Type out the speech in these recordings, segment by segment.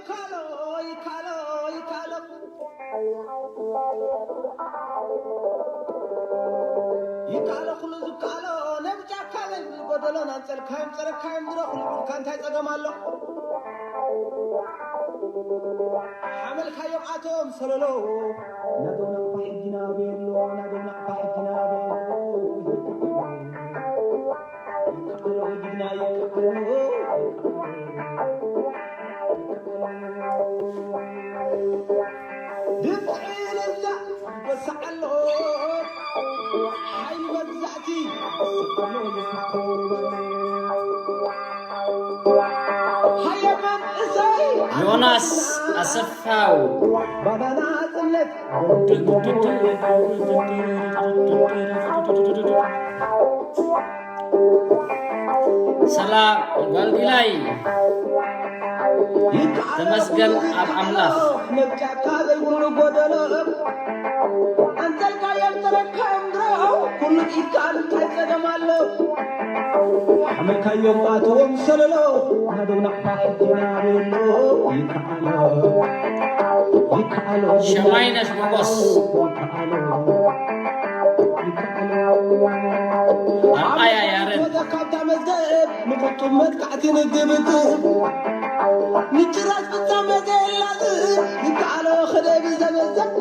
ይካሎ፣ ይካሎ፣ ይካሎ። ይካሎ ኩሉ ዝካሎ፣ ነብ ጫካ ዘይብል ጎደሎ፣ ናንጸልካዮም ጸረካዮም ድረኹ፣ ንቡርካ እንታይ ጸገም ኣሎ? ሓመልካዮም ኣቶም ሰለሎ፣ ናቶም ናቕፋ ሕጂ ናበይ ኣሎ? ናቶም ናቕፋ ሕጂ ናበይ ኣሎ? ይካሎ፣ ይካሎ፣ ጅግና ይካሎ። ድምፂ እልልታ ይወስዓሎ፣ ሓይሊ መግዛእቲ ይወስዓሎ። ሃየ መንእሰይ ዮናስ ኣሰፋው ባናና ጽነት ሰላም ጓልዲላይ ተመስገን ኣብ ኣምላኽ። መብጫካ ዘይብሉ ጎደሎ ኣንጸልካዮም ተረካዮም ድሮ ኩሉ ኢድካ እንታይ ጸገም ኣሎ? ሓመልካዮም ኣትዎም ሰለሎ ናደው ናቕፋ ሕትና ቤሎ ይከኣሎ ይከኣሎ ሸማይነሽ ሞጎስ ይከኣሎ ይከኣሎ ኣርኣያ ያረድ ካብታ መዝገብ ንቁጡብ መጥቃዕቲ ንግብግብ ንጭራት ፍጻመ ዘየላዝብ ይከኣሎ ክደብ ዘመዘብ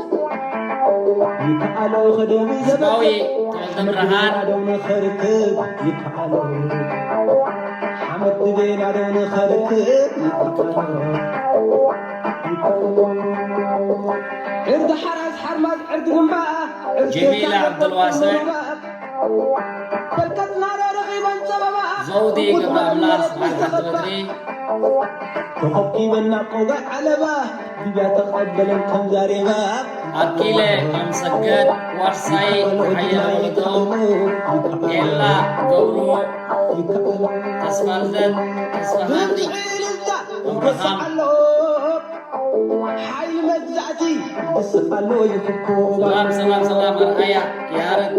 ይከኣሎ ክደብ ዘመዘብ ተወልደ ብርሃን ደው ንኸርክብ ይከኣሎ ሓመድ ድቤና ደው ንኸርክብ ይከኣሎ ዕርዲ ሓራስ ሓርማዝ ዕርዲ ግንባር ጀሚላ ዓብደልዋሰዕ ዘውዲ ገብረኣምላኽ በዓል ሓንቲ ወትሪ ተኸቢበን ናብ ቆጋዕ ዓለባ ሊብያ ተቐበለን ከም ዛሬባ ኣኪለ ኣምሰገድ ዋርሳይ ሓየለ ወለዶ ኤላ ገብሩ ተስፋልደት ተስፋሃኒ እልልታ ይወስዓሎ ሓይሊ መግዛእቲ ይወስዓሎ ይፍኮ ሰላም ሰላም ሰላም ኣርኣያ ያረድ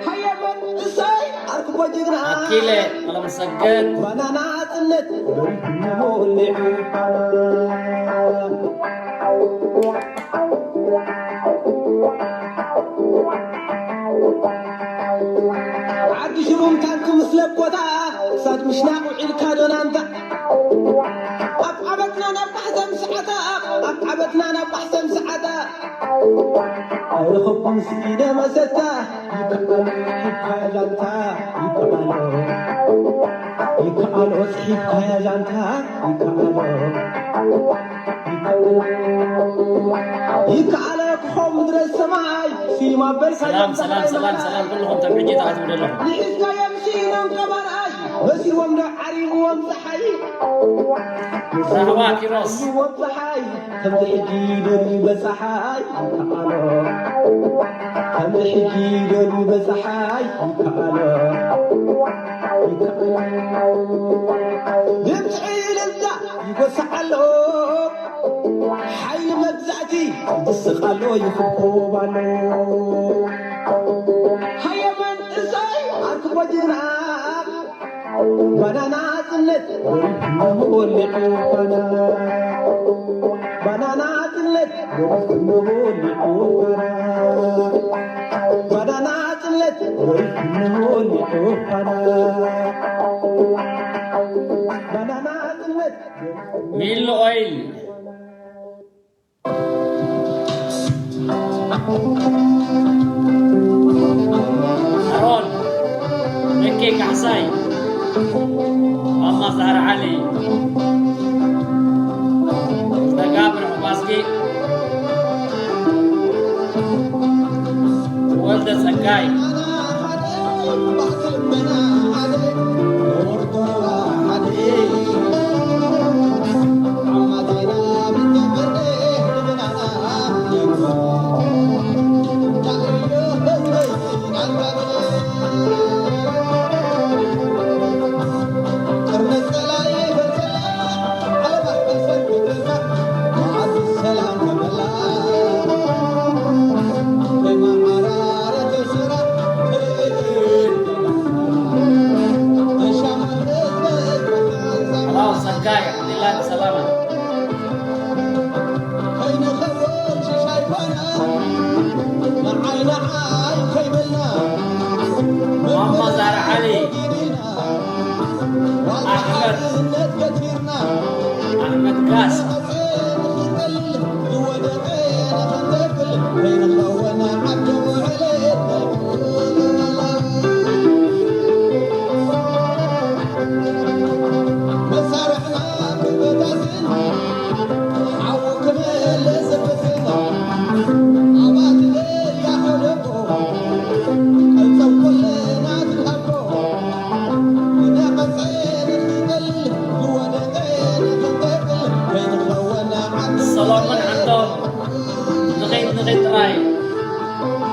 ሃየ መንእሰይ ኣርክቦ ጅግና ኣኪለ ቀለምሰገድ ባናና ጽነት ወሪድና ወሊዑ ዓዲ ሽሩም ታንክ ምስ ለኮታ ክሳድ ምሽናቕ ውዒልካ ዶናንታ ኣብ ዓበትና ናብ ባሕሰም ሰዓታ ኣብ ዓበትና ናብ ባሕሰም ሰዓታ ኣይረኸብኩን ስኢነ መሰታ ይከኣሎ ይካያላንታ ይከኣሎ ይከኣሎ ጽሒፍካያ ዛንታ ይከኣሎ ይከኣሎ ክኾም ምድረ ሰማይ ሲማ በልካ ሰላም ሰላም ሰላም ሰላም ኩልኹም ተም ሕጂ ተኣትዉ ዘለኹም ንሒዝካዮም ሲኖም ቀባርኣይ በሲዎም ዶ ዓሪብዎም ፀሓይ ራህዋ ኪሮስ ዎም ፀሓይ ከምዚ ሕጂ ደልዩ በፀሓይ ይከኣሎ ከምዚ ሕጂ ደልዩ በፀሓይ ይከኣሎ ይከኣሎ ድምፂ እልልታ ይጎስዓሎ ሓይሊ መግዛእቲ ይድስቓሎ ይኽብኮባሎ ሃየ መንእሰይ ኣርክቦ ጅግና ባናና ጽነት ወሪድና ወሊዑ ፋና ባናና ጽነት ወሪድና ወሊዑ ፋና ባናና ጽነት ወሪድና ወሊዑ ፋና ባናና ጽነት ሚሊ ኦይል ኣሮን ደቂ ካሕሳይ ማማ ዛህራ ዓሊ ዝተጋብር ዕባስጌ ወልደ ጸጋይ ጋስ ሰሎሞን ዓንዶም ንኸይድ ንኸይድ ጥራይ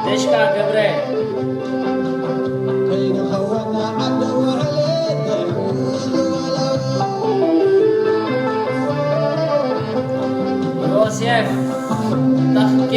ደሽካ ገብረ ዮሴፍ ተኽኬ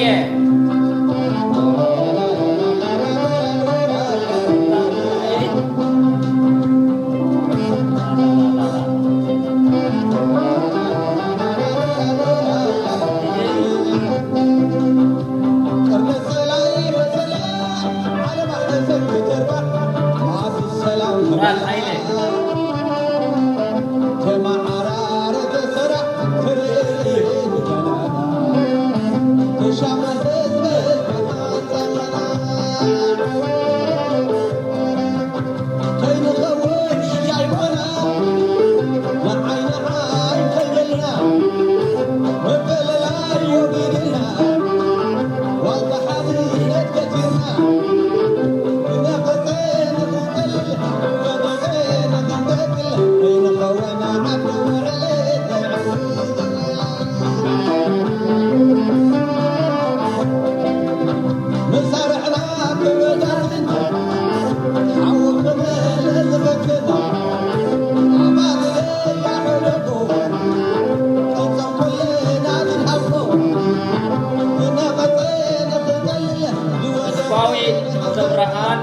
ተስፋዊ ተብርሃን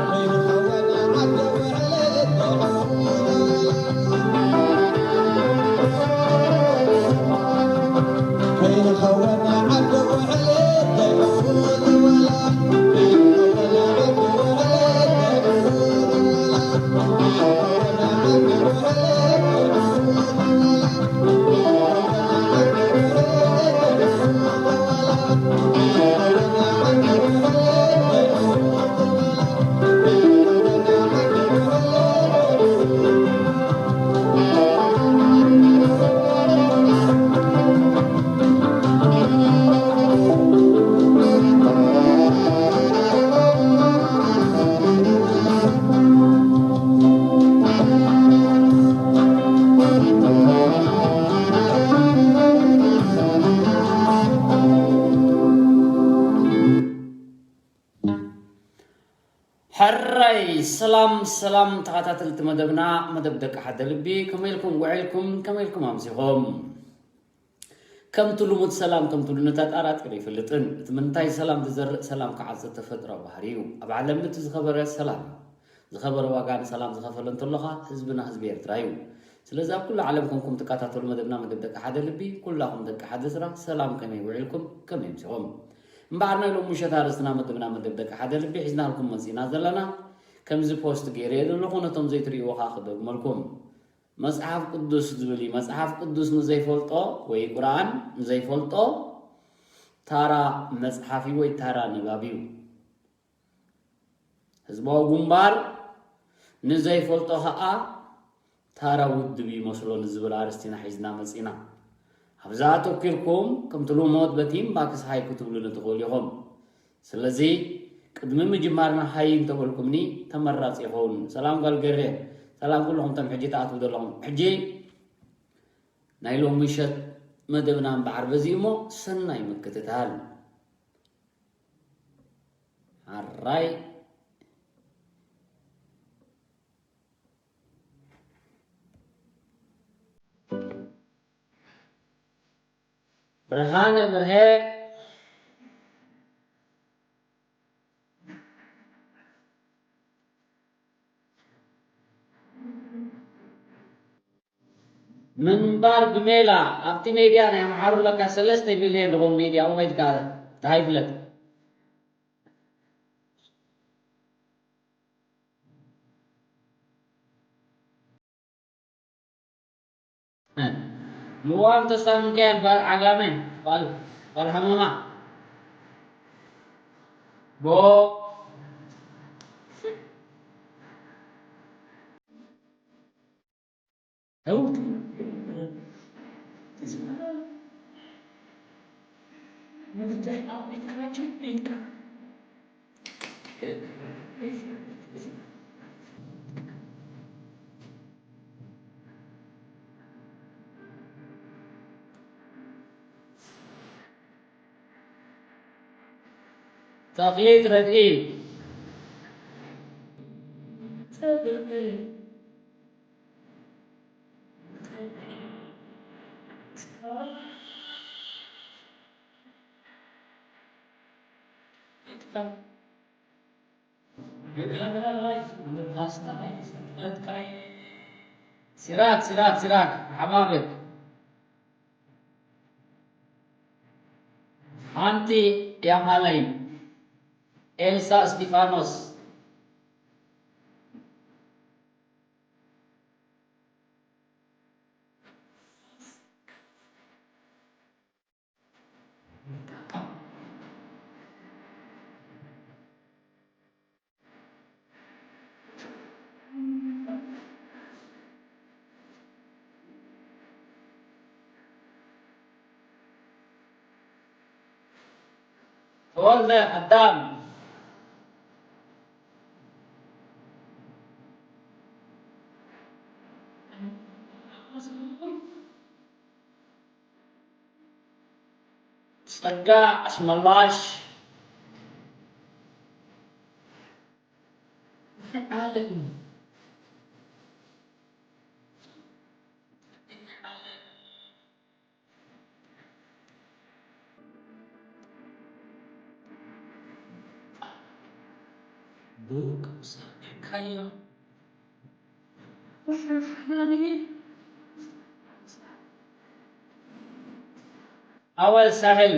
ሕራይ ሰላም ሰላም ተኸታተልቲ መደብና፣ መደብ ደቂ ሓደ ልቢ፣ ከመይ ኢልኩም ውዒልኩም? ከመይ ኢልኩም ኣምሲኹም? ከምቲ ልሙድ ሰላም ከምቲ ልሙድ ኣጣራጢሩ ይፈልጥን። እቲ ምንታይ ሰላም ዝዘርእ ሰላም ክዓጽድ ተፈጥሮ ባህሪ እዩ። ኣብ ዓለም እቲ ዝኸበረ ሰላም እዩ። ዝኸበረ ዋጋ ንሰላም ዝኸፈለ እንተሎኻ ህዝብና ህዝቢ ኤርትራ እዩ። ስለዚ ኣብ ኩሉ ዓለም ኮንኩም ትከታተሉ መደብና መደብ ደቂ ሓደ ልቢ፣ ኩላኹም ደቂ ሓደ ስራ ሰላም ከመይ ውዒልኩም ከመይ ኣምሲኹም? እምበኣር ናይ ሎም ምሸት ኣርእስትና መደብና መደብ ደቂ ሓደ ልቢ ሒዝናልኩም መጺና ዘለና ከምዚ ፖስት ገይረ እየ ዘለኹ፣ ነቶም ዘይትርእይዎ ኸኣ ክደግመልኩም። መጽሓፍ ቅዱስ ዝብል እዩ። መጽሓፍ ቅዱስ ንዘይፈልጦ ወይ ቁርኣን ንዘይፈልጦ ታራ መጽሓፍ እዩ ወይ ታራ ንባብ እዩ። ህዝባዊ ግንባር ንዘይፈልጦ ኸኣ ታራ ውድብ ይመስሎ ንዝብል ኣርእስቲ ኢና ሒዝና መጺና። ኣብዛ ኣተኲርኩም ከምቲ ልሙድ በቲ ኢንባክስ ሃይ ክትብሉኒ ትኽእሉ ኢኹም። ስለዚ ቅድሚ ምጅማርና ሃይ እንተበልኩምኒ ተመራጺ ይኸውን። ሰላም ጓል ገሬ፣ ሰላም ኩልኹም እቶም ሕጂ ትኣትዉ ዘለኹም። ሕጂ ናይ ሎም ምሸት መደብና እምበኣር በዚ እሞ ሰናይ ምክትታል። ኣራይ ብርሃነ ብርሄ ምንባር ብሜላ ኣብቲ ሜድያ ናይ ኣምሓሩ ለካ ሰለስተ ቢልዮን ዝኾኑ ሜድያ እሞ ኢልካ እንታይ ይፍለጥ። ንዋም ተስፋ ምካኤል ባል ዓጋመ ባል ባል ሃመማ ቦ ተኽሊት ረድኢ። ሲራክ ሲራክ ሲራክ ሓባብር ሓንቲ ያማለይ ኤልሳ እስጢፋኖስ ተወልደ ኣዳም ጸጋ ኣስመላሽ ዓለም ኣወል ሳሕል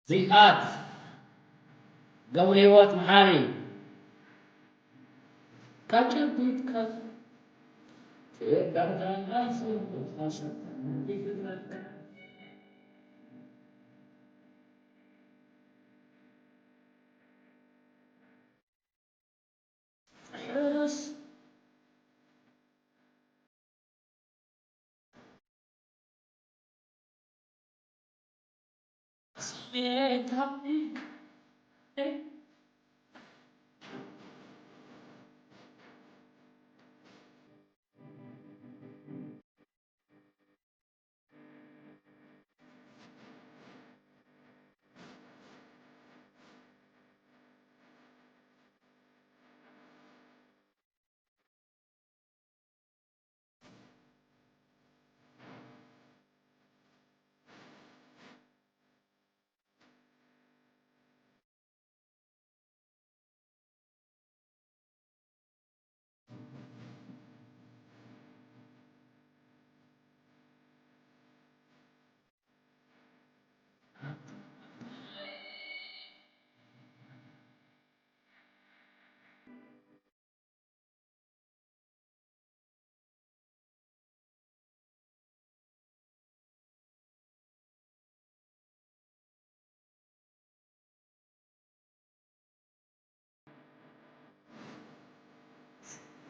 ዚኣት ገብረህይወት መሓሪ ካብ ጨቢጥካ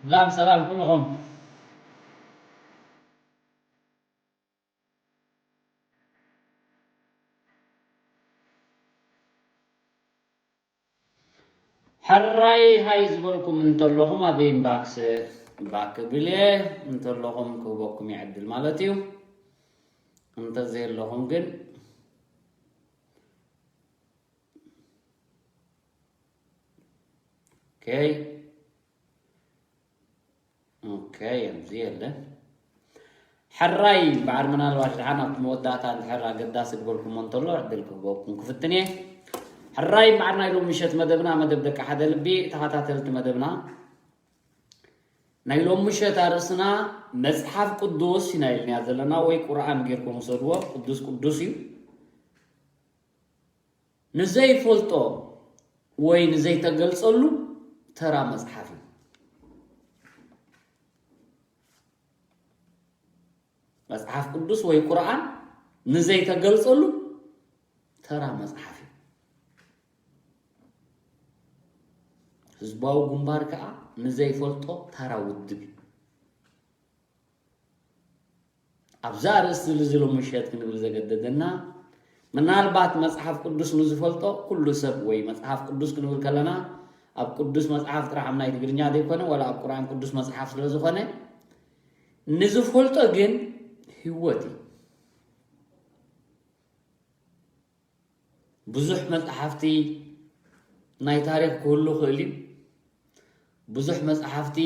ሰላም ሰላም ኩልኹም። ሕራይ ሃይ ዝበልኩም እንተለኹም ኣብ ኢንባክስ ባክ ብልየ እንተለኹም ክህበኩም ይዕድል ማለት እዩ። እንተዘየለኹም ግን ኦኬ ኦኬ ኣብዚ የለን። ሕራይ እምበኣር፣ ምናልባት ደሓን ኣብቲ መወዳእታ እንድሕር ኣገዳሲ ዝበልኩሞ እንተሎ ዕድል ክህበኩም ክፍትን እየ። ሕራይ እምበኣር፣ ናይ ሎሚ ምሸት መደብና፣ መደብ ደቂ ሓደ ልቢ፣ ተኸታተልቲ መደብና፣ ናይ ሎሚ ምሸት ኣርእስና መጽሓፍ ቅዱስ ኢና ኢልናያ ዘለና፣ ወይ ቁርኣን ጌርኩም ውሰድዎ፣ ቅዱስ ቅዱስ እዩ። ንዘይፈልጦ ወይ ንዘይተገልጸሉ ተራ መጽሓፍ እዩ። መጽሓፍ ቅዱስ ወይ ቁርኣን ንዘይተገልጸሉ ተራ መጽሓፍ እዩ። ህዝባዊ ግንባር ከኣ ንዘይፈልጦ ተራ ውድብ እዩ። ኣብዛ ኣርእስቲ እዚ ሎሚ ምሸት ክንብል ዘገደደና፣ ምናልባት መጽሓፍ ቅዱስ ንዝፈልጦ ኩሉ ሰብ፣ ወይ መጽሓፍ ቅዱስ ክንብል ከለና ኣብ ቅዱስ መጽሓፍ ጥራሕ፣ ኣብ ናይ ትግርኛ ዘይኮነ፣ ዋላ ኣብ ቁርኣን ቅዱስ መጽሓፍ ስለ ዝኾነ፣ ንዝፈልጦ ግን ህይወት እዩ። ብዙሕ መጽሓፍቲ ናይ ታሪኽ ክህሉ ይኽእል እዩ። ብዙሕ መጽሓፍቲ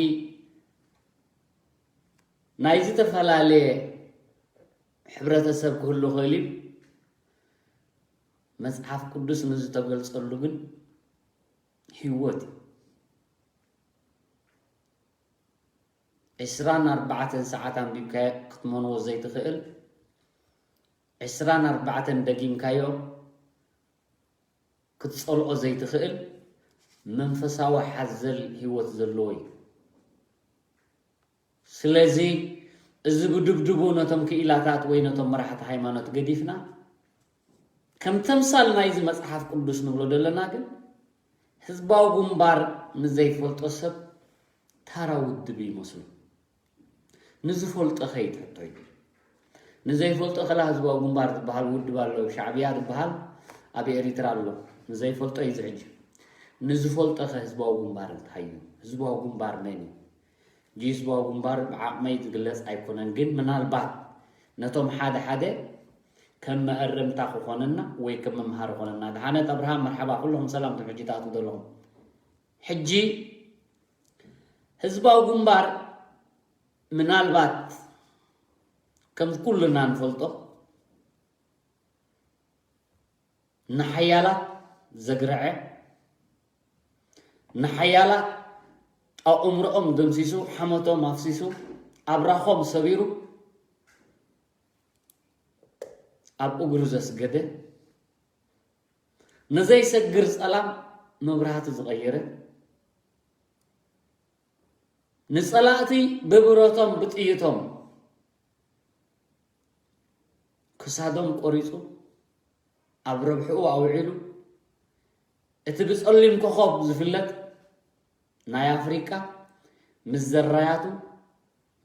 ናይ ዝተፈላለየ ሕብረተሰብ ክህሉ ይኽእል እዩ። መጽሓፍ ቅዱስ ንዝተገልጸሉ ግን ህይወት እዩ። ዕስራን ኣርባዕተን ሰዓት ኣንቢብካዮ ክትመንዎ ዘይትኽእል፣ ዕስራን ኣርባዕተን ደጊምካዮ ክትጸልኦ ዘይትኽእል መንፈሳዊ ሓዘል ህይወት ዘለዎ እዩ። ስለዚ እዚ ብድብድቡ ነቶም ክኢላታት ወይ ነቶም መራሕቲ ሃይማኖት ገዲፍና፣ ከም ተምሳል ናይዚ መጽሓፍ ቅዱስ ንብሎ ዘለና ግን፣ ህዝባዊ ግንባር ንዘይፈልጦ ሰብ ታራ ውድብ ይመስሎ። ንዝፈልጦ ኸ ይትሕቶ እዩ። ንዘይፈልጦ ኸላ ህዝባዊ ግንባር ዝበሃል ውድብ ኣሎ፣ ሻዕብያ ዝበሃል ኣብ ኤሪትራ ኣሎ። ንዘይፈልጦ እዩ እዚ ሕጂ። ንዝፈልጦ ኸ ህዝባዊ ግንባር እንታይ እዩ? ህዝባዊ ግንባር መን እዩ? እዚ ህዝባዊ ግንባር ብዓቕመይ ዝግለጽ ኣይኮነን፣ ግን ምናልባት ነቶም ሓደ ሓደ ከም መእረምታ ክኾነና ወይ ከም መምሃሪ ክኾነና። ደሓነት ኣብርሃም፣ መርሓባ፣ ኩልኹም ሰላም፣ እቶም ሕጂ ትኣትዉ ዘለኹም። ሕጂ ህዝባዊ ግንባር ምናልባት ከም ኩልና ንፈልጦ ንሓያላት ዘግረዐ፣ ንሓያላት ኣእምሮኦም ደምሲሱ፣ ሓመቶም ኣፍሲሱ፣ ኣብራኾም ሰቢሩ፣ ኣብ እግሩ ዘስገደ፣ ንዘይሰግር ጸላም መብራህቲ ዝቐየረ፣ ንጸላእቲ ብብረቶም ብጥይቶም ክሳዶም ቆሪጹ ኣብ ረብሕኡ ኣውዒሉ፣ እቲ ብጸሊም ኮኾብ ዝፍለጥ ናይ ኣፍሪቃ ምስ ዘራያቱ፣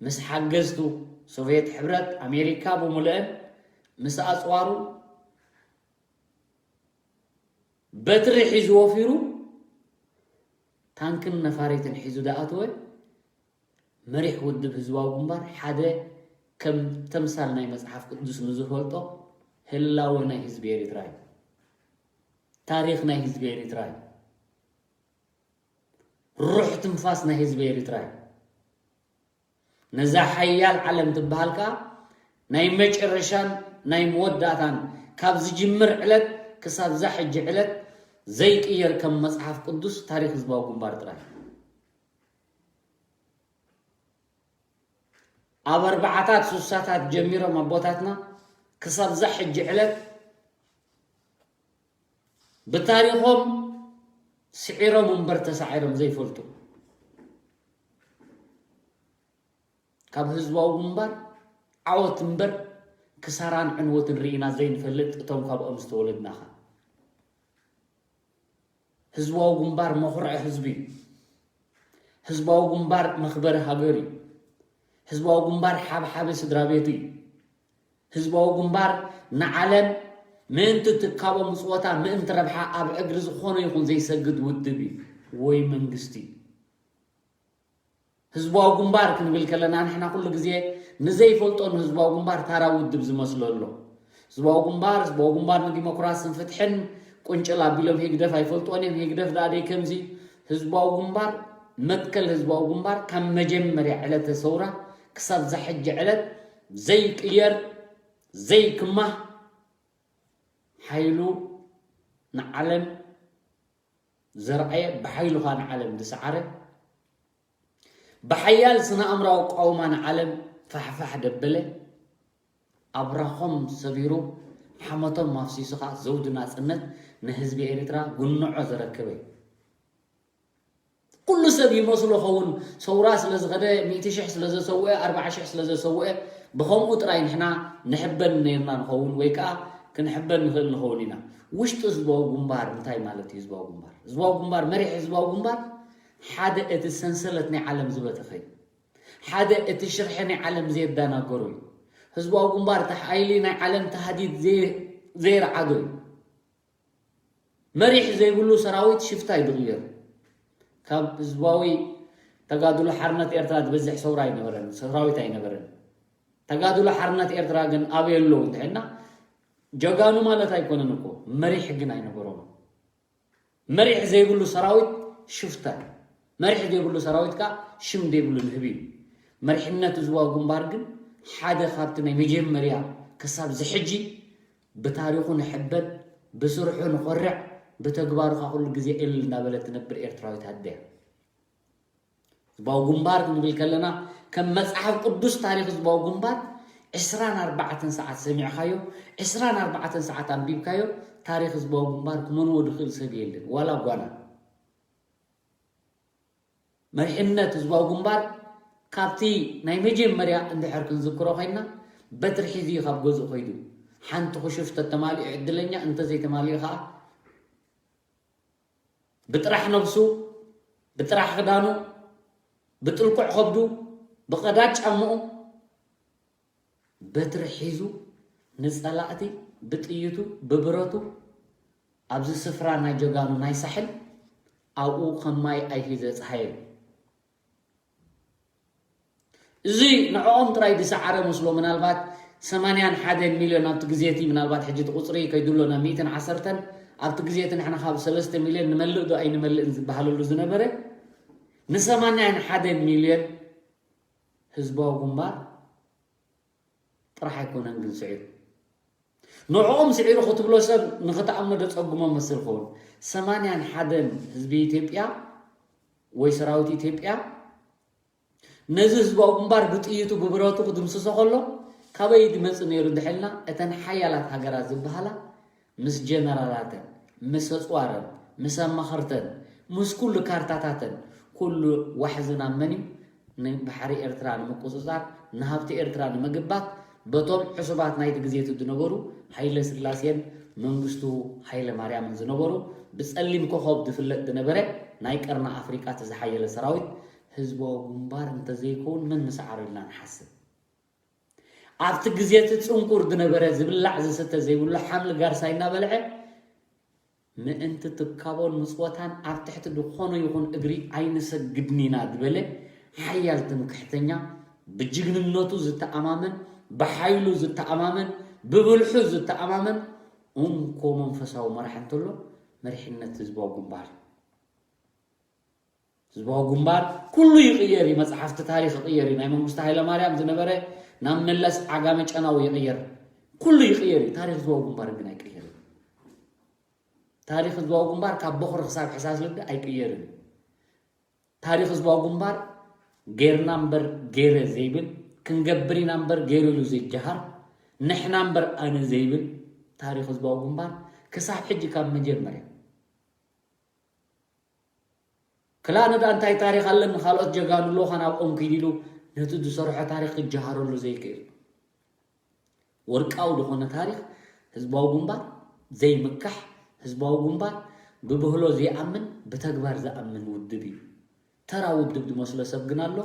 ምስ ሓገዝቱ፣ ሶቭየት ሕብረት፣ ኣሜሪካ ብምሉአን ምስ ኣጽዋሩ በትሪ ሒዙ ወፊሩ፣ ታንክን ነፋሪትን ሒዙ ዝኣተወ መሪሕ ውድብ ህዝባዊ ግንባር ሓደ ከም ተምሳል ናይ መጽሓፍ ቅዱስ ንዝፈልጦ ህላወ ናይ ህዝቢ ኤሪትራ እዩ። ታሪኽ ናይ ህዝቢ ኤሪትራ እዩ። ሩሕ ትንፋስ ናይ ህዝቢ ኤሪትራ እዩ። ነዛ ሓያል ዓለም ትበሃል ከኣ ናይ መጨረሻን ናይ መወዳእታን፣ ካብ ዝጅምር ዕለት ክሳብ እዛ ሕጂ ዕለት ዘይቅየር ከም መጽሓፍ ቅዱስ ታሪኽ ህዝባዊ ግንባር ጥራይ። ኣብ ኣርባዓታት ሱሳታት ጀሚሮም ኣቦታትና ክሳብ እዛ ሕጂ ዕለት ብታሪኾም ስዒሮም እምበር ተሳዒሮም ዘይፈልጡ፣ ካብ ህዝባዊ ግንባር ዓወት እምበር ክሳራን ዕንወትን ርኢና ዘይንፈልጥ እቶም ካብኦም ዝተወለድናኻ። ህዝባዊ ግንባር መኹርዒ ህዝቢ እዩ። ህዝባዊ ግንባር መኽበሪ ሃገር እዩ። ህዝባዊ ግንባር ሓብሓቢ ስድራ ቤት እዩ። ህዝባዊ ግንባር ንዓለም ምእንቲ ትካቦ ምጽወታ፣ ምእንቲ ረብሓ ኣብ እግሪ ዝኾነ ይኹን ዘይሰግድ ውድብ እዩ ወይ መንግስቲ እዩ። ህዝባዊ ግንባር ክንብል ከለና ንሕና ኩሉ ግዜ ንዘይፈልጦ ንህዝባዊ ግንባር ታራ ውድብ ዝመስሎ ኣሎ። ህዝባዊ ግንባር፣ ህዝባዊ ግንባር ንዲሞክራስን ፍትሕን ቁንጭል ኣቢሎም ህግደፍ ኣይፈልጥዎን እዮም። ህግደፍ ደኣ ደይ ከምዚ። ህዝባዊ ግንባር፣ መትከል ህዝባዊ ግንባር ካብ መጀመርያ ዕለተ ሰውራ ክሳብ እዛ ሕጂ ዕለት ዘይቅየር ዘይክማህ ሓይሉ ንዓለም ዘርኣየ፣ ብሓይሉ ኸኣ ንዓለም ዝሰዓረ፣ ብሓያል ስነ ኣእምራዊ ኣቋውማ ንዓለም ፋሕፋሕ ደበለ፣ ኣብራኾም ሰቢሩ ሓመቶም ኣፍሲሱ ኸኣ ዘውዲ ናጽነት ንህዝቢ ኤርትራ ጉንዖ ዘረከበ እዩ። ኩሉ ሰብ ይመስሎ ኸውን፣ ሰውራ ስለ ዝኸደ፣ ሚእቲ ሽሕ ስለ ዘሰውአ፣ ኣርብዓ ሽሕ ስለ ዘሰውአ፣ ብኸምኡ ጥራይ ንሕና ንሕበን ነይርና ንኸውን ወይ ከኣ ክንሕበን ንኽእል ንኸውን ኢና። ውሽጢ ህዝባዊ ግንባር እንታይ ማለት እዩ? ህዝባዊ ግንባር፣ ህዝባዊ ግንባር፣ መሪሕ ህዝባዊ ግንባር ሓደ እቲ ሰንሰለት ናይ ዓለም ዝበተኸ እዩ። ሓደ እቲ ሽርሒ ናይ ዓለም ዘየዳናገሩ እዩ። ህዝባዊ ግንባር እቲ ሓይሊ ናይ ዓለም ተሃዲድ ዘይ-፣ ዘየርዓዶ እዩ። መሪሕ ዘይብሉ ሰራዊት ሽፍታ እዩ ዝቕየር። ካብ ህዝባዊ ተጋድሎ ሓርነት ኤርትራ ዝበዝሕ ሰውራ ኣይነበረን፣ ሰራዊት ኣይነበረን። ተጋድሎ ሓርነት ኤርትራ ግን ኣበይ ኣለዉ እንተልና፣ ጀጋኑ ማለት ኣይኮነን እኮ፣ መሪሕ ግን ኣይነበሮም። መሪሕ ዘይብሉ ሰራዊት ሽፍታ እዩ። መሪሕ ዘይብሉ ሰራዊት ከኣ ሽም ዘይብሉ ንህቢ እዩ። መሪሕነት ህዝባዊ ግንባር ግን ሓደ ካብቲ ናይ መጀመርያ ክሳብ ዝሕጂ ብታሪኹ ንሕበን፣ ብስርሑ ንኾርዕ፣ ብተግባሩ ከኣ ኩሉ ግዜ እልል እናበለት ትነብር ኤርትራዊት ኣደ እያ። ህዝባዊ ግንባር ክንብል ከለና፣ ከም መጽሓፍ ቅዱስ ታሪኽ ህዝባዊ ግንባር ዕስራን ኣርባዕተን ሰዓት ሰሚዕካዮ፣ ዕስራን ኣርባዕተን ሰዓት ኣንቢብካዮ፣ ታሪኽ ህዝባዊ ግንባር ክመንዎ ዝኽእል ሰብ የለን፣ ዋላ ጓና። መሪሕነት ህዝባዊ ግንባር ካብቲ ናይ መጀመርያ እንድሕር ክንዝክሮ ኮይና፣ በትሪ ሒዙ እዩ ካብ ገዝኡ ከይዱ። ሓንቲ ኩሽፍ ተተማሊኡ ዕድለኛ፣ እንተዘይተማሊኡ ከኣ ብጥራሕ ነብሱ፣ ብጥራሕ ክዳኑ፣ ብጥልቁዕ ከብዱ፣ ብቐዳድ ጫምኡ በትሪ ሒዙ ንጸላእቲ ብጥይቱ፣ ብብረቱ፣ ኣብዚ ስፍራ ናይ ጀጋኑ ናይ ሳሕል ኣብኡ ከም ማይ ኣይሂዘ ጸሃየ። እዚ ንዕኦም ጥራይ ዝሰዓረ መስሎ፣ ምናልባት ሰማንያን ሓደን ሚልዮን ኣብቲ ግዜ እቲ፣ ምናልባት ሕጂ እቲ ቁጽሪ ከይዱ ኣሎ ናብ ሚእትን ዓሰርተን፣ ኣብቲ ግዜ እቲ ንሕና ካብ ሰለስተ ሚልዮን ንመልእ ዶ ኣይንመልእን ዝበሃለሉ ዝነበረ፣ ንሰማንያን ሓደን ሚልዮን ህዝባዊ ግንባር ጥራሕ ኣይኮነን ግን ስዒሩ። ንዕኦም ስዒሩ ክትብሎ ሰብ ንኽትኣምኖ ዘጸግሞ መስል ክኸውን። ሰማንያን ሓደን ህዝቢ ኢትዮጵያ ወይ ሰራዊት ኢትዮጵያ ነዚ ህዝባዊ ግንባር ብጥይቱ ብብረቱ ክድምስሶ ከሎ ካበይ ድመጽእ ነይሩ እንድሕልና፣ እተን ሓያላት ሃገራት ዝበሃላ ምስ ጀነራላተን፣ ምስ ኣጽዋረን፣ ምስ ኣማኸርተን፣ ምስ ኩሉ ካርታታተን፣ ኩሉ ዋሕዚ ናብ መን እዩ? ንባሕሪ ኤርትራ ንምቁጽጻር፣ ንሃብቲ ኤርትራ ንምግባት፣ በቶም ዕሱባት ናይቲ ግዜ እቲ ዝነበሩ ሃይለ ስላሴን መንግስቱ ሃይለ ማርያምን ዝነበሩ፣ ብጸሊም ኮኾብ ዝፍለጥ ዝነበረ ናይ ቀርኒ ኣፍሪቃ እቲ ዝሓየለ ሰራዊት ህዝባዊ ግንባር እንተዘይከውን መን ምሰዓሮ ኢልና ንሓስብ። ኣብቲ ግዜ እቲ ጽንኩር ዝነበረ ዝብላዕ ዝስተ ዘይብሉ ሓምሊ ጋርሳይ እናበልዐ ምእንቲ ትካቦን ምጽወታን ኣብ ትሕቲ ዝኾነ ይኹን እግሪ ኣይንሰግድን ኢና ዝበለ ሓያል ትምክሕተኛ፣ ብጅግንነቱ ዝተኣማመን፣ ብሓይሉ ዝተኣማመን፣ ብብልሑ ዝተኣማመን እንኮ መንፈሳዊ መራሒ እንተሎ መሪሕነት ህዝባዊ ግንባር እዩ። ህዝባዊ ግንባር ኩሉ ይቕየር እዩ። መጽሓፍቲ ታሪኽ ይቕየር እዩ። ናይ መንግስቱ ሃይለማርያም ዝነበረ ናብ መለስ ዓጋመ ጨናዊ ይቕየር። ኩሉ ይቕየር እዩ። ታሪኽ ህዝባዊ ግንባር ግን ኣይቅየርን። ታሪኽ ህዝባዊ ግንባር ካብ በኹሪ ክሳብ ሕሳስ ልቢ ኣይቅየርን። ታሪኽ ህዝባዊ ግንባር ጌርና እምበር ገይረ ዘይብል፣ ክንገብር ኢና እምበር ገይሩ ኢሉ ዘይጀሃር፣ ንሕና እምበር ኣነ ዘይብል ታሪኽ ህዝባዊ ግንባር ክሳብ ሕጂ ካብ መጀመርያ ክላእ ንዳ እንታይ ታሪኽ ኣለኒ፣ ካልኦት ጀጋኑ ኣለዉኻ ናብኦም ኪድ ኢሉ ነቲ ዝሰርሖ ታሪኽ ክጀሃረሉ ዘይክእል። ወርቃዊ ዝኾነ ታሪኽ ህዝባዊ ግንባር ዘይምካሕ፣ ህዝባዊ ግንባር ብብህሎ ዘይኣምን ብተግባር ዝኣምን ውድብ እዩ። ተራ ውድብ ዝመስሎ ሰብ ግን ኣሎ።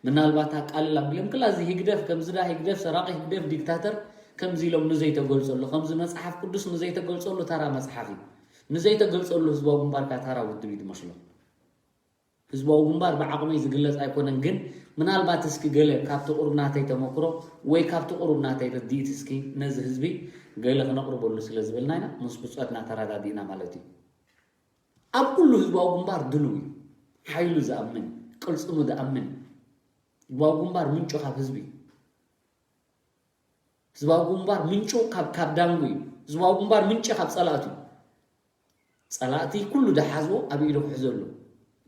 ምናልባት ኣቃልል ኣቢሎም ክላ እዚ ህግደፍ ከምዚ ዳ ህግደፍ ሰራቂ ህግደፍ ዲክታተር ከምዚ ኢሎም ንዘይተገልጸሉ፣ ከምዚ መጽሓፍ ቅዱስ ንዘይተገልጸሉ ተራ መጽሓፍ እዩ። ንዘይተገልጸሉ ህዝባዊ ግንባር ከኣ ተራ ውድብ እዩ ዝመስሎ። ህዝባዊ ግንባር ብዓቕመይ ዝግለጽ ኣይኮነን፣ ግን ምናልባት እስኪ ገለ ካብቲ ቁሩብ ናተይ ተመክሮ ወይ ካብቲ ቁሩብ ናተይ ርድኢት እስኪ ነዚ ህዝቢ ገለ ክነቕርበሉ ስለ ዝበልና ኢና ምስ ብጾትና ተረዳዲእና ማለት እዩ። ኣብ ኩሉ ህዝባዊ ግንባር ድልው እዩ። ሓይሉ ዝኣምን፣ ቅልጽሙ ዝኣምን፣ ህዝባዊ ግንባር ምንጩ ካብ ህዝቢ እዩ። ህዝባዊ ግንባር ምንጩ ካብ ካብ ዳንጉ እዩ። ህዝባዊ ግንባር ምንጭ ካብ ጸላእቱ እዩ። ጸላእቲ ኩሉ ደሓዝዎ ኣብ ኢዱ ክሕዘሉ፣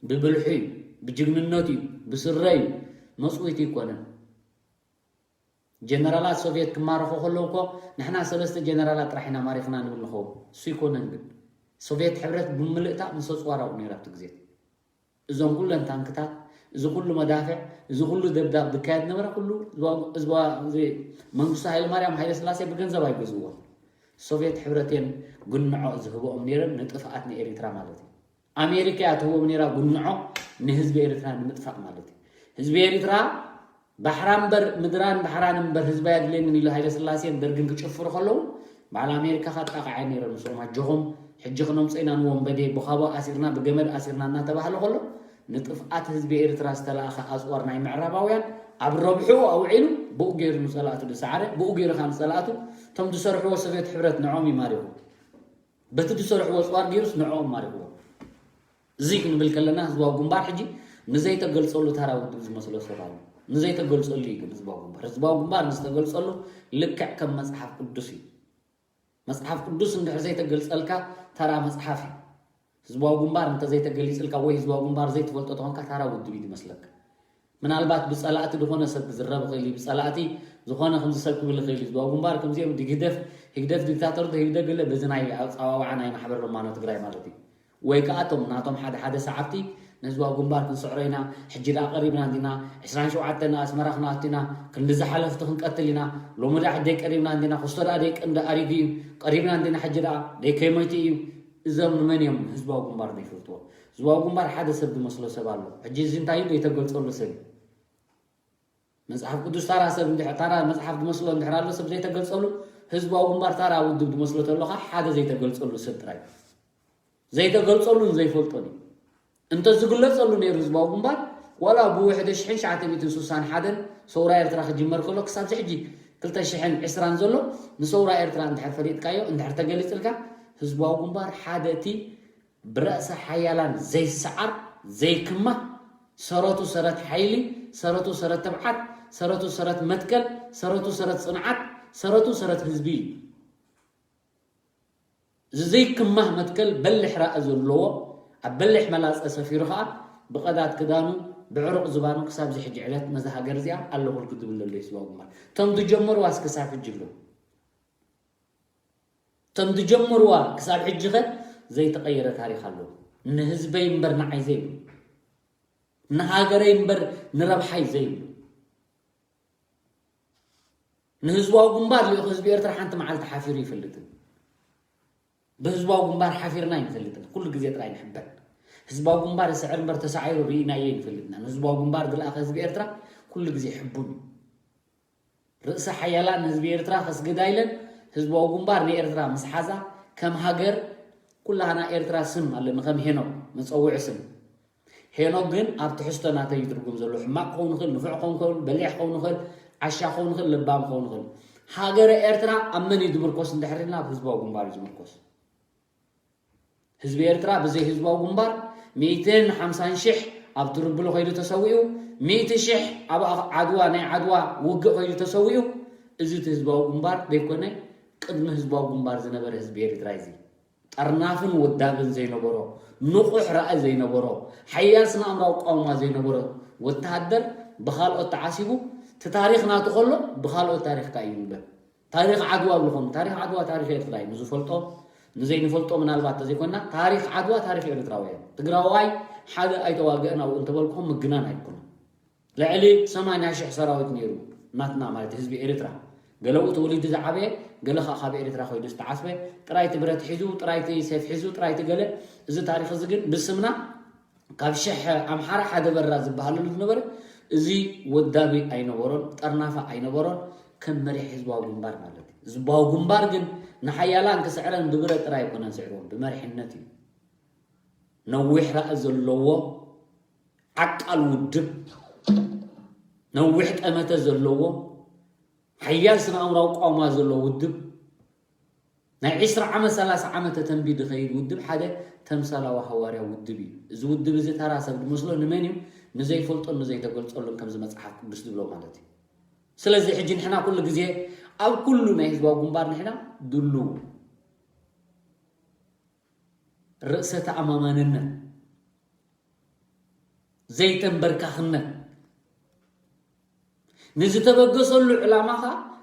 ብብልሑ እዩ፣ ብጅግንነቱ እዩ፣ ብስረ እዩ፣ መጽዊት ይኮነን። ጀነራላት ሶቪየት ክማረኹ ከለዉ እኮ ንሕና ሰለስተ ጀነራላት ጥራሕ ኢና ማሪኽና ንብል ንኸውን። እሱ ይኮነን ግን ሶቪየት ሕብረት ብምልእታ ምስ ኣጽዋራኡ ነይራ ኣብቲ ግዜ። እዞም ኩለን ታንክታት፣ እዚ ኩሉ መዳፍዕ፣ እዚ ኩሉ ደብዳብ ዝካየድ ነበረ። ኩሉ ህዝባዊ መንግስቱ ሃይለማርያም ሃይለስላሴ ብገንዘብ ኣይገዝእዎን። ሶቪየት ሕብረት እየን ግንዖ ዝህብኦም ነይረን ንጥፍኣት ንኤሪትራ ማለት እዩ። ኣሜሪካ እያ ትህቦም ነይራ ግንዖ ንህዝቢ ኤሪትራ ንምጥፋእ ማለት እዩ። ህዝቢ ኤሪትራ ባሕራ እምበር ምድራን ባሕራን እምበር ህዝባ የድልየንን ኢሉ ሃይለስላሴን ደርግን ክጭፍሩ ከለዉ በዓል ኣሜሪካ ካጣቕዐ ነይረ ምስኦም ኣጆኹም ሕጂ ክነምጾ ኢና ንወንበዴ ብኻቦ ኣሲርና ብገመድ ኣሲርና እናተባህለ ከሎ ንጥፍኣት ህዝቢ ኤርትራ ዝተላእኸ ኣጽዋር ናይ ምዕራባውያን ኣብ ረብሑ ኣውዒሉ ብኡ ገይሩ ንጸላእቱ ዝሰዓረ ብኡ ገይሩ ካ ንጸላእቱ እቶም ዝሰርሕዎ ሶቪየት ሕብረት ንዖም ይማሪኹ በቲ ዝሰርሕዎ ኣጽዋር ገይሩስ ንዕኦም ማሪኽዎም። እዚ ክንብል ከለና ህዝባዊ ግንባር ሕጂ ንዘይተገልጸሉ ተራ ውድብ ዝመስሎ ሰብ ኣሎ። ንዘይተገልጸሉ እዩ ግን ህዝባዊ ግንባር። ህዝባዊ ግንባር ንዝተገልጸሉ ልክዕ ከም መጽሓፍ ቅዱስ እዩ። መጽሓፍ ቅዱስ እንድሕር ዘይተገልጸልካ ተራ መጽሓፍ እዩ። ህዝባዊ ግንባር እንተዘይተገሊጽልካ ወይ ህዝባዊ ግንባር ዘይትፈልጦ ተኾንካ ተራ ውድብ እዩ ዝመስለካ። ምናልባት ብጸላእቲ ዝኾነ ሰብ ክዝረብ ይኽእል እዩ። ብጸላእቲ ዝኾነ ከምዚ ሰብ ክብል ይኽእል እዩ። ህዝባዊ ግንባር ከምዚኦም ህግደፍ ህግደፍ ዲክታተር ዶ ህግደፍ ገለ በዚ ናይ ኣጸዋውዓ ናይ ማሕበር ሎማኖ ትግራይ ማለት እዩ። ወይ ከዓ እቶም ናቶም ሓደ ሓደ ሰዓብቲ ንህዝባዊ ግንባር ክንስዕሮ ኢና፣ ሕጂ ደኣ ቀሪብና እንዲና፣ ዕስራን ሸውዓተን ኣስመራ ክንኣቱ ኢና፣ ክንዲ ዝሓለፍቲ ክንቀትል ኢና፣ ሎሚ ደኣ ደይ ቀሪብና እንዲና፣ ክስቶ ደኣ ደይ ቀንዲ ኣሪጉ እዩ፣ ቀሪብና እንዲና ሕጂ ደኣ ደይ ከይሞይቱ እዩ። እዞም ንመን እዮም ህዝባዊ ግንባር ዘይፈልጥዎ? ህዝባዊ ግንባር ሓደ ሰብ ዝመስሎ ሰብ ኣሎ። ሕጂ እዚ እንታይ እዩ ዘይተገልጸሉ ሰብ እዩ። መጽሓፍ ቅዱስ ታራ ሰብ እንድሕ ታራ መጽሓፍ ዝመስሎ እንድሕር ኣሎ ሰብ ዘይተገልጸሉ ህዝባዊ ግንባር ታራ ውድብ ዝመስሎ ተሎኻ ሓደ ዘይተገልጸሉ ሰብ ጥራይ ዘይተገልጸሉን ዘይፈልጦን እዩ። እንተ ዝግለጸሉ ነይሩ ህዝባዊ ግንባር ዋላ ብውሕደ ሽሕን ትሽዓተ ሚእትን ስሳን ሓደን ሰውራ ኤርትራ ክጅመር ከሎ ክሳብ ሕጂ ክልተ ሽሕን ዕስራን ዘሎ ንሰውራ ኤርትራ እንድሕር ፈሊጥካዮ እንድሕር ተገሊጽልካ ህዝባዊ ግንባር ሓደ እቲ ብረእሰ ሓያላን ዘይሰዓር ዘይክማህ ሰረቱ ሰረት ሓይሊ ሰረቱ ሰረት ትብዓት ሰረቱ ሰረት መትከል ሰረቱ ሰረት ጽንዓት ሰረቱ ሰረት ህዝቢ እዩ። እዚ ዘይክማህ መትከል በልሕ ራእ ዘለዎ ኣብ በልሕ መላጸ ሰፊሩ ኸኣ ብቐዳድ ክዳኑ ብዕሩቕ ዝባኑ ክሳብ ዝሕጂ ዕለት ነዛ ሃገር እዚኣ ኣለኹልኪ ዝብል ዘሎ እዩ ህዝባዊ ግንባር። እቶም ዝጀመርዋ እስክሳብ ሕጂ ኣለዉ። እቶም ዝጀመርዋ ክሳብ ሕጂ ኸ ዘይተቐየረ ታሪኽ ኣለዎ። ንህዝበይ እምበር ንዓይ ዘይብሉ፣ ንሃገረይ እምበር ንረብሓይ ዘይብሉ፣ ንህዝባዊ ግንባር ልኢኹ ህዝቢ ኤርትራ ሓንቲ መዓልቲ ሓፊሩ ይፈልጥን። ብህዝባዊ ግንባር ሓፊርና ይንፈልጥን። ኩሉ ግዜ ጥራይ ንሕበን። ህዝባዊ ግንባር ይስዕር እምበር ተሳዒሩ ርኢናዮ ይንፈልጥና። ንህዝባዊ ግንባር ዝለኣኸ ህዝቢ ኤርትራ ኩሉ ግዜ ሕቡን እዩ። ርእሰ ሓያላን ህዝቢ ኤርትራ ከስግዳ ኢለን ህዝባዊ ግንባር ንኤርትራ ምስ ሓዛ ከም ሃገር ኩላህና ኤርትራ ስም ኣለኒ ከም ሄኖክ መጸውዒ ስም። ሄኖክ ግን ኣብ ትሕዝቶ ናተይ እዩ ትርጉም ዘሎ። ሕማቕ ክኸውን ይኽእል፣ ንፉዕ ክኸውን ይኽእል፣ በሊሕ ክኸውን ይኽእል፣ ዓሻ ክኸውን ይኽእል፣ ለባም ክኸውን ይኽእል። ሃገረ ኤርትራ ኣብ መን እዩ ዝምርኮስ እንድሕር ኢልና ኣብ ህዝባዊ ግንባር እዩ ዝምርኮስ። ህዝቢ ኤርትራ ብዘይ ህዝባዊ ግንባር ሚእትን ሓምሳን ሽሕ ኣብ ትርብሎ ከይዱ ተሰዊኡ፣ ሚእቲ ሽሕ ኣብ ዓድዋ ናይ ዓድዋ ውግእ ከይዱ ተሰዊኡ። እዚ እቲ ህዝባዊ ግንባር ዘይኮነ ቅድሚ ህዝባዊ ግንባር ዝነበረ ህዝቢ ኤርትራ እዩ። ጠርናፍን ወዳብን ዘይነበሮ፣ ንቑሕ ራእይ ዘይነበሮ፣ ሓያል ስነ ኣእምራዊ ቋውማ ዘይነበሮ ወተሃደር ብኻልኦት ተዓሲቡ እቲ ታሪኽ ናቱ ከሎ ብኻልኦት ታሪኽካ እዩ ይንበብ። ታሪኽ ዓድዋ ብልኹም፣ ታሪኽ ዓድዋ ታሪኽ ኤርትራ እዩ። ንዝፈልጦ ንዘይንፈልጦ ምናልባት ተዘይኮንና ታሪኽ ዓድዋ ታሪኽ ኤርትራውያን። ትግራዋይ ሓደ ኣይተዋግአን ኣብኡ እንተበልኩኹም ምግናን ኣይኮነን። ልዕሊ ሰማንያ ሽሕ ሰራዊት ነይሩ ናትና ማለት ህዝቢ ኤርትራ። ገለኡ ተወሊዱ ዝዓበየ፣ ገለ ኸዓ ካብ ኤርትራ ኮይዱ ዝተዓስበ፣ ጥራይቲ ብረት ሒዙ፣ ጥራይቲ ሴፍ ሒዙ፣ ጥራይቲ ገለ። እዚ ታሪኽ እዚ ግን ብስምና ካብ ሽሕ ኣምሓራ ሓደ በራ ዝበሃለሉ ዝነበረ እዚ ወዳቢ ኣይነበሮን፣ ጠርናፋ ኣይነበሮን፣ ከም መሪሕ ህዝባዊ ግንባር ማለት እዩ። ህዝባዊ ግንባር ግን ንሓያላን ክስዕረን ብብረት ጥራይ ኣይኮነን ስዕርዎም፣ ብመሪሕነት እዩ። ነዊሕ ራእይ ዘለዎ ዓቃል ውድብ፣ ነዊሕ ጠመተ ዘለዎ ሓያል ስነ ኣእምራዊ ቋውማ ዘለዎ ውድብ፣ ናይ ዒስራ ዓመት ሰላሳ ዓመት ተተንቢዩ ዝኸይድ ውድብ ሓደ ተምሳላዊ ሃዋርያ ውድብ እዩ። እዚ ውድብ እዚ ተራ ሰብ ዝመስሎ ንመን እዩ? ንዘይፈልጦን ንዘይተገልጸሉን ከምዚ መጽሓፍ ቅዱስ ዝብሎ ማለት እዩ። ስለዚ ሕጂ ንሕና ኩሉ ግዜ ኣብ ኩሉ ናይ ህዝባዊ ግንባር ንሕና ድሉው፣ ርእሰ ተኣማማንነት፣ ዘይተንበርካኽነት፣ ንዝተበገሰሉ ዕላማኻ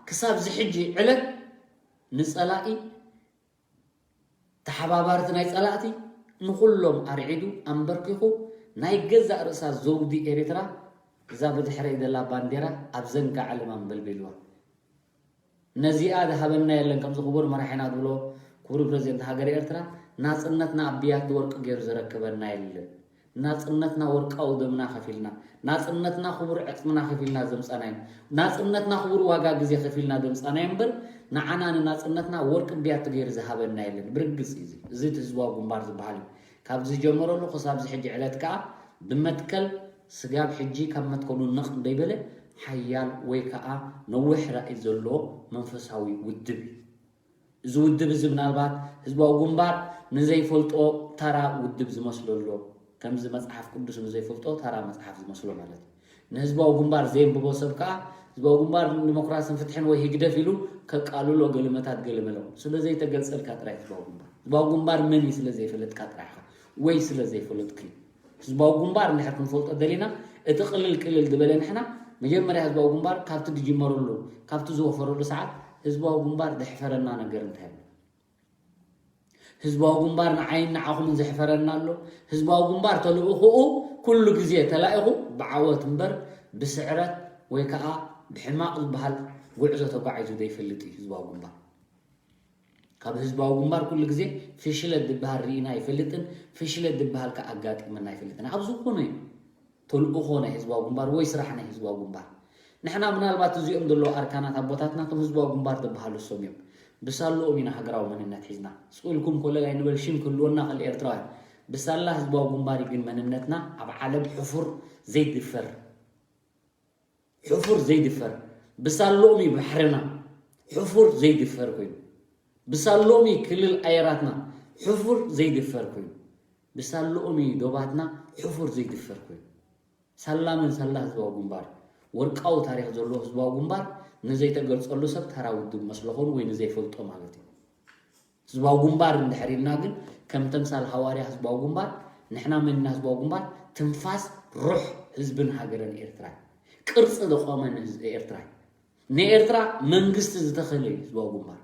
ክሳብ ዝሕጂ ዕለት ንጸላኢ፣ ተሓባባርቲ ናይ ጸላእቲ ንኹሎም ኣርዒዱ ኣንበርኪኹ፣ ናይ ገዛእ ርእሳ ዘውዲ ኤርትራ፣ እዛ ብድሕረይ ዘላ ባንዴራ ኣብ ዘንጋ ዕለማ ኣንበልቢልዋ። ነዚኣ ዝሃበና የለን። ከምዚ ክቡር መራሒና ዝብሎ፣ ክቡር ፕረዚደንት ሃገር ኤርትራ፣ ናጽነትና ኣብ ብያቲ ወርቂ ገይሩ ዘረከበና የለን። ናጽነትና ወርቃዊ ደምና ከፊልና፣ ናጽነትና ክቡር ዕጽምና ከፊልና ዘምጻናዮ፣ ናጽነትና ክቡር ዋጋ ግዜ ከፊልና ዘምጻናዮ እምበር፣ ንዓና ንናጽነትና ወርቂ ብያቲ ገይሩ ዝሃበና የለን። ብርግጽ እዩ እዚ። እዚ እቲ ህዝባዊ ግንባር ዝበሃል እዩ። ካብ ዝጀመረሉ ክሳብ ዝሕጂ ዕለት ከኣ ብመትከል ስጋብ ሕጂ ካብ መትከሉ ነቕ ዘይበለ ሓያል ወይ ከኣ ነዊሕ ራእይ ዘለዎ መንፈሳዊ ውድብ እዩ። እዚ ውድብ እዚ ምናልባት ህዝባዊ ግንባር ንዘይፈልጦ ተራ ውድብ ዝመስሎ ኣሎ። ከምዚ መጽሓፍ ቅዱስ ንዘይፈልጦ ተራ መጽሓፍ ዝመስሎ ማለት እዩ። ንህዝባዊ ግንባር ዘየንብቦ ሰብ ከኣ ህዝባዊ ግንባር ንዲሞክራስን ፍትሕን ወይ ህግደፍ ኢሉ ከቃልሎ ገልመታት ገለመሎ። ስለ ዘይተገልጸልካ ጥራይ ህዝባዊ ግንባር። ህዝባዊ ግንባር መን እዩ ስለ ዘይፈለጥካ ጥራይ ኢኻ ወይ ስለ ዘይፈለጥኩ እዩ። ህዝባዊ ግንባር እንድሕር ክንፈልጦ ደሊና፣ እቲ ቅልል ቅልል ዝበለ ንሕና መጀመርያ ህዝባዊ ግንባር ካብቲ ዝጅመረሉ፣ ካብቲ ዝወፈረሉ ሰዓት ህዝባዊ ግንባር ዘሕፈረና ነገር እንታይ ኣሎ? ህዝባዊ ግንባር ንዓይን ንዓኹምን ዘሕፈረና ኣሎ? ህዝባዊ ግንባር ተልእኾኡ ኩሉ ግዜ ተላኢኹ ብዓወት እምበር ብስዕረት ወይ ከኣ ብሕማቕ ዝበሃል ጉዕዞ ተጓዒዙ ዘይፈልጥ እዩ ህዝባዊ ግንባር። ካብ ህዝባዊ ግንባር ኩሉ ግዜ ፍሽለት ዝበሃል ርኢና ኣይፈልጥን፣ ፍሽለት ዝበሃል ከኣ ኣጋጢመና ኣይፈልጥን። ኣብ ዝኾነ ተልእኾ ናይ ህዝባዊ ግንባር ወይ ስራሕ ናይ ህዝባዊ ግንባር። ንሕና ምናልባት እዚኦም ዘለዉ ኣርካናት ኣቦታትና እቶም ህዝባዊ ግንባር ዝበሃሉ እሶም እዮም። ብሳልኦም ኢና ሃገራዊ መንነት ሒዝና። ስቕ ኢልኩም ኮለል ኣይንበል፣ ሽም ክህልወና ክእል ኤርትራውያን። ብሳላ ህዝባዊ ግንባር እዩ ግን መንነትና ኣብ ዓለም ሕፉር ዘይድፈር። ሕፉር ዘይድፈር። ብሳሎም እዩ ባሕርና ሕፉር ዘይድፈር ኮይኑ። ብሳሎም እዩ ክልል ኣየራትና ሕፉር ዘይድፈር ኮይኑ። ብሳሎም እዩ ዶባትና ሕፉር ዘይድፈር ኮይኑ። ሳላ መን ሳላ ህዝባዊ ግንባር። ወርቃዊ ታሪኽ ዘለዎ ህዝባዊ ግንባር ንዘይተገልጸሉ ሰብ ተራ ውድብ መስሎ ኾኑ ወይ ንዘይፈልጦ ማለት እዩ። ህዝባዊ ግንባር እንድሕር ኢልና ግን ከም ተምሳል ሃዋርያ ህዝባዊ ግንባር ንሕና መን ኢና ህዝባዊ ግንባር? ትንፋስ ሩሕ ህዝብን ሃገርን ኤርትራ እዩ። ቅርጺ ዘቆመ ንህዝቢ ኤርትራ እዩ። ንኤርትራ መንግስቲ ዝተኸለ እዩ ህዝባዊ ግንባር።